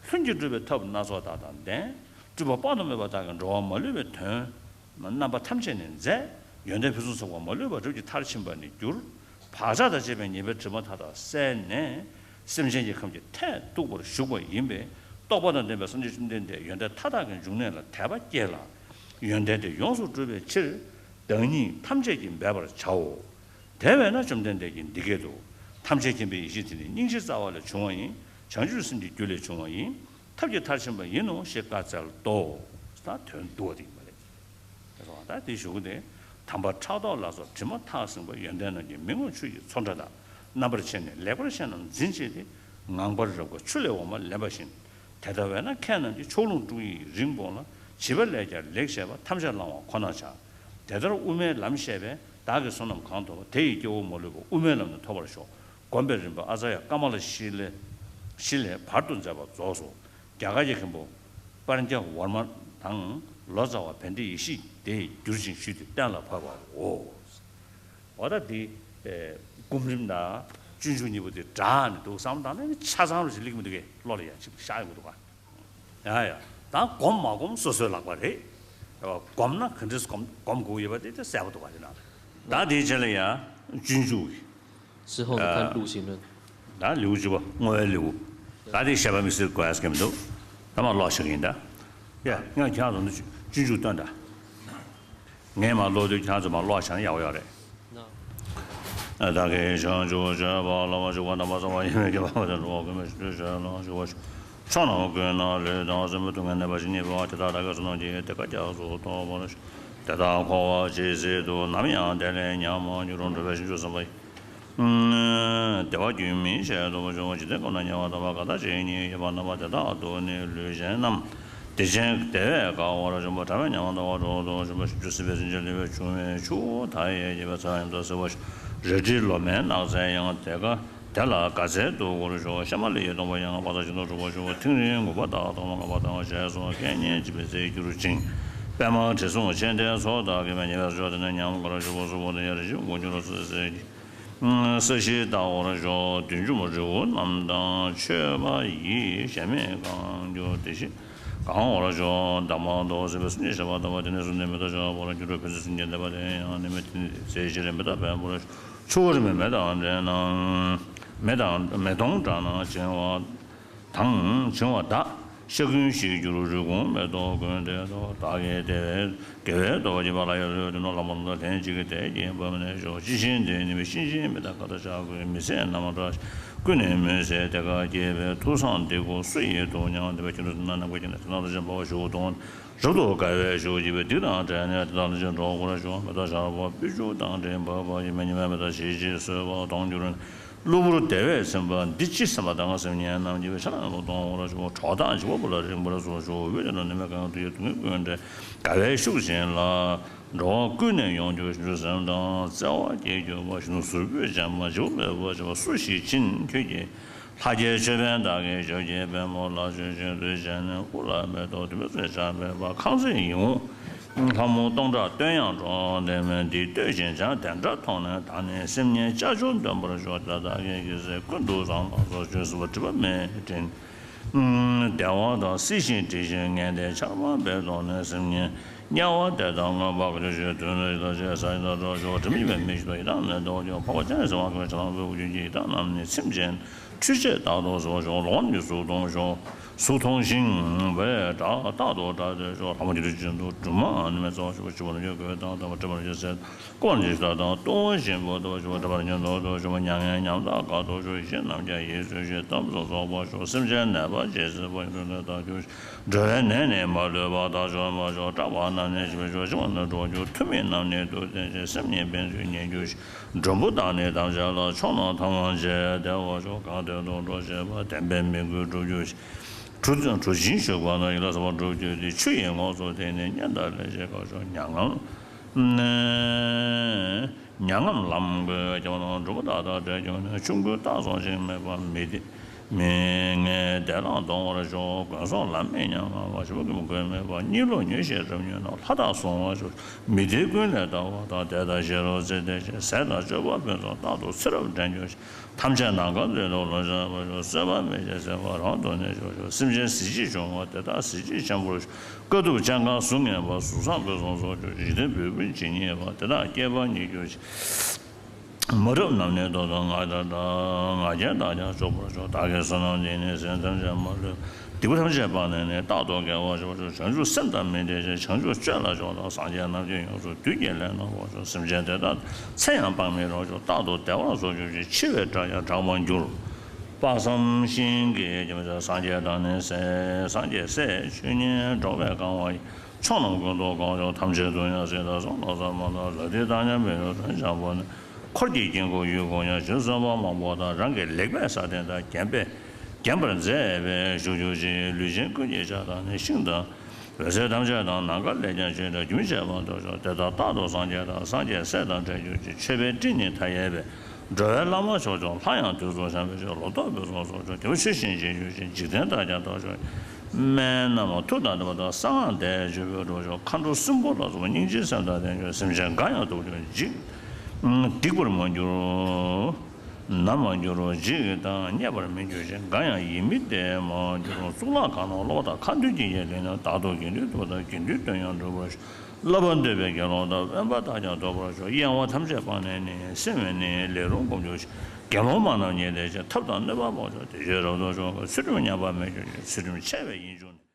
ལྷུན་གྱིས་གྲུབ་པའི་ཐབས་སྣ་ཚོགས་དག་དང་ལྡན། སྤྲུལ་པ་དཔག་ཏུ་མེད་པ་དག་གིས་འགྲོ་བ་མ་ལུས་པའི་དོན་རྣམ་པ་ཐམས་ཅད་ནི་མཛད། ཡོན་ཏན་ཕུན་སུམ་ཚོགས་པ་མ་ལུས་པ་རབ་ཀྱི་མཐར་ཕྱིན་པ་ནི་འགྱུར། བག་ཆགས་དང་བཅས་པའི་ཉེས་པའི་དྲི་མ་མཐའ་དག་བསལ་ནས། སེམས་ཅན་གྱི་ཁམས་ཀྱི་མཐས་གཏུགས་པར་བཞུགས་པ་ཡིན་པས། རྟོགས་པ་དང་ལྡན་པའི་སངས་རྒྱས་བཅོམ་ལྡན་འདས་ཡོན་ཏན་མཐའ་དག་གི་འབྱུང་གནས་ལ་དད་པ་སྐྱེས་ལ། ཡོན་ཏན་དེ་ཡོངས་སུ་བསྒྲུབ་པའི་ཕྱིར། བདག་ཉིད་ཐམས་ཅད་ཀྱིས་འབད་པར་བྱའོ། དེ་བས་ན་བཅོམ་ལྡན་འདས་ཀྱིས་འདི་སྐད་དུ། ཐམས་ཅད་མཁྱེན་པའི་ཡེ་ཤེས་དེ་ནི་སྙིང་རྗེའི་རྩ་བ་ལས་བྱུང་བ་ཡིན། བྱང་ཆུབ་སེམས་ཀྱི་རྒྱུ་ལས་བྱུང་བ་ཡིན། ཐབས་ཀྱི་མཐར་ཕྱིན་པ་ཡིན་ནོ་ཞེས་བཀའ་སྩལ་ཏོ། ད་དོན་བསྡུ་བ་དེ་ཡིན་པ་རེད། ད་དེ་ཞུ་གི་དེ། དམ་པ་ཕྲག་དོག་ལ་སོགས་དྲི་མ་ཐག་བསྲིངས་པ་ཡོན་ཏན་རྣམས་ཀྱི་མི་མངོན་ཆོས་ཀྱི་ཚོགས་འདྲ་དག་རྣམ་པར་ཕྱེ་ནས་ལེགས་པར་བཤད་རྣམས་འཛིན་བྱེད་དེ། ངང་པར་རབ་དགའ་ཆུ་ལས་འོ་མ་ལེན་པ་བཞིན། དེ་ལྟ་བས་ན་མཁས་རྣམས་ཀྱིས་ཕྱོགས་ལྷུང་དཀྲུགས་ཡིག་རིང་སྤོང་ལ། བྱིས་པ་ལས་ཀྱང་ལེགས་བཤད་པ་ཐམས་ཅད་བླང་བ་ཁོ་ན་བྱ། དེ་ལྟར་དབུ་མའི་ལམ་བཤད་པས་བདག་གི་བསོད་ནམས་གང་ཐོབ་པ་དེ་ཡི་སྐྱེ་བོ་མ་ལུས་པ་དབུ་མའི་ལམ་དུ་ཐོབ་པར་ཤོག། སྒོམ་པའི་རིམ་པ་ཨ་ཙ་ཡ་ཀ་མ་ལ་ཤི་ལེ་ཤི་ལས་བར་དུ་མཛད་པ་རྫོགས་སོ། རྒྱ་གར་གྱི་མཁན་པོ་པྲཛྙཱ་ཝརྨ་དང་ལོ་ཙཱ་བ་བན་དེ་ཡེ་ཤེས་དེས་བསྒྱུར་ཅིང་ཞུས་ཏེ་གཏན་ལ་ཕབ་པའོ། འོ་ད་འདི་ཨེ་སྒོམ་རིམ་དང་སྤྱོད་འཇུག་གཉིས་པོ་དེ་འདྲ་ནི་འདུག་བསམ་བློ་བཏང་ནས་ཆ་ཚང་རུ་ཞིག་སླེབས་ཀྱི་མི་འདུག་གས། བློ་ལ་ཡ་ཅིག་ཤར་ཡོང་གི་འདུག་ག། ཡ་ཡ། ད་སྒོམ་མ་སྒོམ་སོ་སོའི་ལག་པ་རེད། སྒོམ་ན་ག་འདྲས་སྒོམ་སྒོམ་དགོས་ཡོད་པ་དེ་དེ་གསལ་པོ་འདུག་ག་རེད་ན། ད་དེའི་རྗེས་ལ་ཡ་སྤྱོད་འཇུག་གི། 之后你看路行论。 ད་ལེའུ་བཅུ་པ་བསྔོ་བའི་ལེའུ། ད་དེ་བཤད་པ་མི་སྲིད་དགོས་ཡ་སྐད་མི་འདུག། ད་མར་ཀློག་བྱེད་ཀྱི་ཡིན་ད། ཡ་ངས་ཁྱེད་རང་ཚོ་ནི་སྤྱོད་འཇུག་སྟོན་ད། ངས་མར་ཀློག་དུས་ཁྱེད་རང་ཚོ་མར་ཀློག་བྱས་ན་ཡག་པོ་ཡོད་རེད། བདག་གིས་བྱང་ཆུབ་སྤྱོད་པ་ལ་མ་ཞུགས་པ་དམ་པ་བསམ་པ་ཡེངས་མེད་ཀྱི་བག་ཆགས་འགྲོ་བ་ཀུན་མེད་ཞི་དུལ་ཞི་ལ་ཞུགས་པར་ཤོག། ཕྱོགས་རྣམས་ཀུན་ན་ལུས་དང་སེམས་པ་སྡུག་བསྔལ་ནད་པ་ཇི་སྙེད་པ་དེ་དག་བདག་གིས་བསོད་ནམས་ཀྱིས་དེ་སྐད་ཅེས་སུ་རྟོགས་པར་ཤོག། དེ་དག་འཁོར་བ་ཇི་སྲིད་དུ། ནམ་ཡང་བདེ་ལས་ཉམས་མ་གྱུར། འགྲོ་བའི་ཞིང་བཅུ་བསམ་པ་ཡིས། བདེ་བ་རྒྱུན་མི་འཆད་དོ་ཞུ། འཇིག་རྟེན་ཀུན་ན་དམྱལ་བ་དམ་པ་གང་དག་ཅིག་ཉིད་ཡོད་པ་རྣམ་པ་དེ་དག་ཏུ་ནི་ལུས་ཅན་རྣམས་བདེ་ཅན་བདེ་བས་དགའ་བར་འབྱུང་བ། དགྲ་བོའི་ཉམ་ཐག་པ་སྤྲོ་བར་འདོད་ཞུ། བཞི་བཅུ་རྩ་བཞི་པའི་སེམས་ཅན་ལུས་པའི་ཆུ་མེ་ཆུ་བོ་མཐའ་ཡས་བརྒྱ་པའི་ཚ་བའི་ཉམ་ཐག་སེལ་བར་ཤོག། རལ་གྲིའི་ལོ་མའི་ནགས་ཚལ་ཡང་དེ་ཀ་དེ་ལ་དགའ་ཚལ་དུ་བཀོད་པར་ཤོག། གཤེད་མ་ལས་ཡོལ་སྟོང་པ་ཡང་དཔག་བསམ་ཤིན་ཏུ་འཁྲུགས་པར་ཤོག། ཐིང་རིང་ངུ་པ་དག་ཐོག་མ་ངུ་པ་དང་ཞེས་སོགས་སྐད་སྙན་འཇིབ་པའི་ཚིག་གྱུར་ཅིང་། པདྨ་དྲི་བསུང་ཆེན་ཏེའི་ཚོགས་དག་གིས་མ་ཉེས་པའི་ཕྱོགས་དེ་ནས་ཉམས་དགར་ཤོག། གཟུགས་པོ་དེ་ཡང་རེ་ཞིག་འགུལ་འགྱུར་སོ་སོའི་ས་གཞི་ལྟ་བར་ཤོག། བདུད་འཇོམས་རི་བོ་རྣམས་དང་མཆོད་པ་ཡིས། གཞལ་མེད་གང་གྱུར་དེ་བཞིན་གང་བར་ཤོག། འདབ་མ་ལྟ་བུ་སྲིད་པའི་སེམས་ཅན་ཞི་བ་ལྟ་བུ་དེ་ནས་བཟུང་སྟེ་མི་རྟག་ཤར་བར་འགྱུར་རོ། ཕན་ཚུན་སེམས་ཅན་བདེ་བ་དེ་ཡང་ནི་མི་དེ་ནི་ཚེ་ཕྱི་རེ་མི་རྟག་པའི་བུ་ར་ཆུ་བོ་རིམ་པས་མེ་དང་འདྲེས་ན། མེ་དང་མེ་དོང་བཀྲག་ན་བྱིང་བ་དང་བྱིང་བ་དག། ཤ་ཀུན་ཞིག་གྱུར་རུས་ཁུངས་མེ་ཏོག་ཀུན་འདྲེས་ཏོ། བདག་གིས་དེ་བས་དགེ་བའི་སྟོབས་བགྱིས་པ་ལ་ཡང་རོལ་དུ་ནོར་ལྷག་མ་ལོ་ལྟར་ལྷན་ཅིག་གི་དད་ཀྱིས་འབབ་ནས་ཤོག། ཅི་ཕྱིར་འདི་ནི་མི་ཤིང་ཆེན་མི་དང་ཀ་ད་ཤ་ཀུན་མི་ཚེ་རྣམ་གྲངས་ཀུན་ནས་མུན་སེལ་དེ་ཀ་སྐྱེས་པའི་ཐུགས་བཟང་འདི་ཀོ་སུ་ཡིས་ཐུབ་སྙམ་དེ་བས་ཁྱེད་རང་ཚོ་ན་ནམ་མཁའ་ཁྱེད་ན་དེ་དང་ལ་ཞེན་པ་བ་ཞུགས་དོན། རབ་ཏུ་དགའ་བའི་ཤུགས་ཀྱིས་པའི་སྡིག་དང་བྲལ་ནས་དེ་དག་ལ་ཅིག་འགྲོ་དགོས་ཤོག། མེ་ཏོག་ཤར་བ་སྤོས་ཆུ་དང་འདྲེས་འབབ་པ་ཡི་མེ་ཉི་མའི་མེ་ཏོག་ཞིག་ཞིག་སོས་པ་དང་འགྱུར་ནས་གློ་བུར་བདེ་བས་ཚིམ་པ་འདི་ཅི་སེམས་པ་དང་སེམས་ཉིད་རྣམས་ཀྱི་བའི་ཆ་ལ་ལོ་གཏོང་བར་ཤོག། གྲོགས་དང་བྱིས་པ་པོ་ལ་རིང་པོར་སོར་ཤོག། འོད་ཀྱི་ནང་ནུ་མའི་གང་དུ་ཡོད་སྡུག་བསྔལ་ཀུན་བྲལ་དགའ་བའི་ཤུགས་བཞིན་ལ་འགྲོ་བ་ཀུན་ནས་ཡོངས་གྱུར་ཞིང་སེམས་དང་བརྩེ་བ་སྐྱེས་གྱུར་པ་ཞིག་ཏུ་ཟུར་ཕུད་ཅན་མ་བྱིས་པ་མེད་པ་བྱིས་པ་སུ་ཞིག་ཕྱིན་ཁྱོད་ཀྱིས། ལྷ་རྒྱལ་མཆོད་དཔོན་བདག་གིས་ཞབས་ཀྱི་པད་མོ་ལ་ཞོན་ཞིང་དུས་བྱས་ནས་དབུ་ལ་མེ་ཏོག་དུ་མའི་ཚོས་ཆགས་མེད་པར་ཁང་བརྩེགས་ཡིད་འོང་ལྷ་མོ་སྟོང་ཕྲག་སྟོན་ཡང་འགྲོ་བ་འདི་མིན་འདི་ལྟོས་ཤིང་བྱ་དེ་འདྲ་མཐོང་ནས་བདག་ནི་སེམས་ཉིད་ཅ་ཅོ་འདོན་པར་ཤོག། དེ་བདག་གིས་གེགས་སེལ་ཀུན་ཏུ་བཟང་ལ་སོགས་བཅོས་སུ་སྒྲིབ་པ་མེད་དྲིན། བདེ་བ་དང་སྲིད་ཞིའི་དྲི་ཞིམ་ངད་ལྡན་ཆར་པ་འབེབས་དོགས་ནས་སེམས་ཉིད་དམྱལ་བ་དེ་དག་ང་བག་ཆུ་ཞོད་དུས་ནས་ཡི་དྭགས་ཆེ་ས་ཡི་དྭགས་སྒྲོག་ཆོག་དྲི་མ་མེད་མི་ཞིག་ཏུ་ཡི་དྭགས་ནས་ལྡོག་ཀྱང་འཕགས་པ་སྤྱན་རས་གཟིགས་དབང་ཁྱོད་ཆ་ཚང་བོད་ཀྱི་ཡི་དྭགས་རྣམས་ནི་ཚིམ་ཅན་འཕྲུལ་ཆས་རྟག་ཏུ་བཟོ་ཞོག་ལོག་གནོན་གྱི་གཟུགས་མཐོང་ཞོག་གཟུགས་མཐོང་ཞིང་བས་བྲག་རྟག་ཏུ་བྲག་སྟོད་ཞོག་ལྷ་མོ་འདི་རུ་ཅན་དུ་སྦྲུམ་མ་ནི་མེ་ཚོགས་ཞོག་ཕྱི་པོ་ནི་ཡོད་དགོས་དང་དམ་པ་སྤྲིན་པ་ནི་ཡོད་ཟེར། ཀོ་ལ་ཇི་ཤ་དང་ལྟོ་བ་ཞིམ་པོ་ལྟོ་ཞུ་བ་འདྲ་བར་ཉོན་མོངས་ལྟོ་ཞུ་བ་མྱ་ངན་ཉམ་ཐག་དགའ་ལྟོ་ཞུ་ཤེས་རྣམས་ཀྱང་ཡིད་སུ་ཤེས་གཏམ་སོགས་རྫོགས་པར་ཤོག་སེམས་ཅན་ནད་པ་ཇེ་སྲིད་པ་ཡི་དོན་དུ་བདག་གྱུར་ཤོག་འགྲོ་བའི་ནད་ནི་མ་ལུས་པ་བདག་སྐྱོབ་མ་ཤོག་སྐྲག་པ་རྣམས་ནི་ཞི་བར་ཤོག་ཤི་བ་ནི་འགྲོ་འགྱུར་ཐུབ་མིན་རྣམས་ནི་དུག་བསྟེན་ཤིང་སེམས་ཉིད་ཕན་ཚུན་ཉེ་གྱུར་ཤིག་མགྲོན་པོ་དག་ནི་དམ་བཅའ་ལ་ཕྱོགས་རྣམས་ཐམས་ཅད་བདེ་བར་ཤོག་གང་དོན་དུ་འགྲོ་ཤེས་པ་བདེན་པའི་མི་མགོན་འགྲུབ་གྱུར་ཤིག་གྲུ་གྲུ་ཆེན་ཞུགས་པ་ན་ཡིད་ལ་ཟེར་བ་འགྲུབ་གྱུར་ཏེ། ཆུ་ཡི་ངོགས་སུ་དེ་ནི་གཉེན་དང་ལེགས་བྱས་དགའ་ཤོག་མྱ་ངམ་མྱ་ངམ་ལམ་བགོས་ཀྱང་ན་འགྲོ་བ་དག་དང་བྲལ་གྱུར་ནས། ཆུང་ཀུན་རྟག་སོང་ཞིང་མེད་པ་མི་བདེ་ མི་ངས་བདེ་བླག་གཏོང་བར་ཤོག། མགོན་སོགས་ལམ་མེད་ཉམ་ང་བ། ཞི་བ་ཀུན་མགོན་མེད་པ། གཉིད་ལོག་མྱོས་བྱེད་རབ་མྱོས་རྣམས། ལྷ་དང་གཟུང་བར་ཤོག། མི་བདེ་ཀུན་ལས་ཐར་བ་དང་། དེ་ལྟར་ཤེས་རབ་ཚེ་འདས་ཞེས། ཟས་དང་སྤྱོད་པ་ཕུན་སུམ་རྟག་ཏུ་ཚེ་རབས་འབྲས་གྱུར་ཅིག། ཐམས་ཅད་ནམ་མཁའ་ལྟར་དུ་ལོངས་སྤྱོད་པར་ཤོག། བཟོད་པ་མེད་ཅིང་སེམས་དཔའ་རང་དུ་གནས་གྱུར་ཅིག། སེམས་ཅན་གཟི་བརྗིད་འབྱུང་བ་དེ་དག་གཟི་བརྗིད་ཆེན་པོར་ཤོག། དཀའ་ཐུབ་སྤྱན་དཀར་གཟུགས་བརྙན་པ། གཟུགས་བཟང་ཕུན་སུམ་ཚོགས་གྱུར་ཅིག། འཇིག་རྟེན་བུ་སྤུན་ཇི་སྙེད་པ། དེ་དག་སྐྱེས་པ་ཉིད་གྱུར་ཅིག། མ་རབས་ནམ་གནས་ཏོག་ཙམ་ང་དང་འདྲ། ང་རྒྱལ་དག་ཀྱང་བཅོམ་པར་ཤོག། བདག་གིས་བསོད་ནམས་འདི་ནི་ཟས་ཐམས་ཅད་མ་ལུས་པ། སྡིག་པ་ཐམས་ཅད་སྤངས་ནས་ནི། རྟག་ཏུ་དགེ་བ་སྤྱོད་པར་ཤོག། བྱང་ཆུབ་སེམས་དང་མི་འབྲལ་ཞིང་། བྱང་ཆུབ་སྤྱོད་ལ་སྦྱོར་དང་། སངས་རྒྱས་རྣམས་ཀྱིས་ཡོངས་སུ་བདུད་ཀྱིས་ལན་གནང་བར་ཤོག། སེམས་ཅན་དེ་དག་ཚེ་ཡང་སྤང་མི་རུང་ཤོག། རྟག་ཏུ་བདེ་བར་གཟུང་གྱུར་ཅིག། འཆི་བའི་སྒྲ་ཡང་གྲག་པར་འགྱུར། དཔག་བསམ་ཤིང་གི་རྒྱ་མཚོ། སངས་རྒྱས་དང་ནི་སྲས། སངས་རྒྱས་སྲས་ཆོས་ཉིད་འགྲོ་བས་གང་བ་ཡི། ཕྱོགས་རྣམས་ཀུན་ཏུ་གང་བྱུང་ཐམས་ཅད་དུ་ཡང་། སྲིད་དང་གསུམ་མ་ལ་སོགས་པ་དང་། ལ་དེ་དག་ཀྱང་མི་ནུབ་དོན་བྱང་པོ་ནི། འཁོར་གྱི་དཀྱིལ་འཁོར་ཡུལ་ཀུན་ཡང་། བྱང་ཆུབ་སེམས་དཔའ་མང་པོ་དག། རང་གི་ལེགས་པའི་ས་སྟེང་དང་། བརྒྱན་པས་བརྒྱན་པར་མཛད་པས་བཞུགས་གྱུར་ཅིག། ལུས་ཅན་ཀུན་གྱི་ཆགས་སྡང་ནི། ཤིང་དང་འོད་ཟེར་ཐམས་ཅད་དང་། ནམ་མཁའ་ལས་ཀྱང་ཆེ་སྟེ། རྒྱུན་ཆད་པར་ཐོབ་ཤོག། དེ་དག་རྟག་ཏུ་སངས་རྒྱས་དང་། སངས་རྒྱས་སྲས་དང་འཕྲད་གྱུར་ཅིག། མཆོད་པའི་སྤྲིན་ནི་མཐའ་ཡས་པས། འགྲོ་བའི་བླ་མ་མཆོག་ཀྱང་ལྷ་ཡང་དུས་སུ་འཆམ་པའི་ཕྱིར། ལོ་ཏོག་ཕུན་སུམ་ཚོགས་གྱུར་ཅིག། དེ་བ་ཆུ་བཞིན་རྒྱས་གྱུར་ཅིག། འཇིག་རྟེན་དག་ཀྱང་ཐོབ་ཤོག། སྨན་རྣམས་མཐུ་དང་ལྡན་པ་དང་། གསང་སྔགས་བཟླས་བརྗོད་པས་འགྲུབ་ཤོག། མཁའ་འགྲོ་སྲིན་པོ་ལ་སོགས་པ། སྙིང་རྗེའི་སེམས་དང་ལྡན་ཤོག། སེམས་ཅན་འགའ་ཡང་ཐུབ་ཤོག། འཇིག་སྡིག་པར་མ་གྱུར། ན་མ་གྱུར། འཇིགས་དང་བརྙས་པར་མི་འགྱུར་ཞིང་། འགའ་ཡང་ཡིད་མི་བདེ་བར་མ་གྱུར། གཙུག་ལག་ཁང་ནང་ཀློག་དང་། ཁ་འདོན་གྱི་ཡན་ལག་ནི། རྟག་ཏུ་དགེ་འདུན་ཐུགས་དང་། དགེ་འདུན་དོན་ཡང་འགྲུབ་པར་ཤོག། བསླབ་པ་འདོད་པའི་དགེ་སློང་དང་། དབེན་པ་དག་ཀྱང་ཐོབ་པར་ཤོག། གཡེང་བ་ཐམས་ཅད་སྤངས་ནས་ནི། སེམས་ནི་ལས་རུང་སྒོམ་གྱུར་ཅིག། དགེ་སློང་མ་རྣམས་ཉིད་དེ་བཞིན། ཐབས་དང་གནོད་པ་སྤངས་ཤོག། བདེ་སྤྱོད་རབ་ཏུ་འབྱུང་བའི། ཚུལ་ཁྲིམས་ཉམས་པ་མེད་གྱུར་ཅིག། ཚུལ་ཁྲིམས་འཆལ་བའི་ཡིད་འབྱུང་ནི།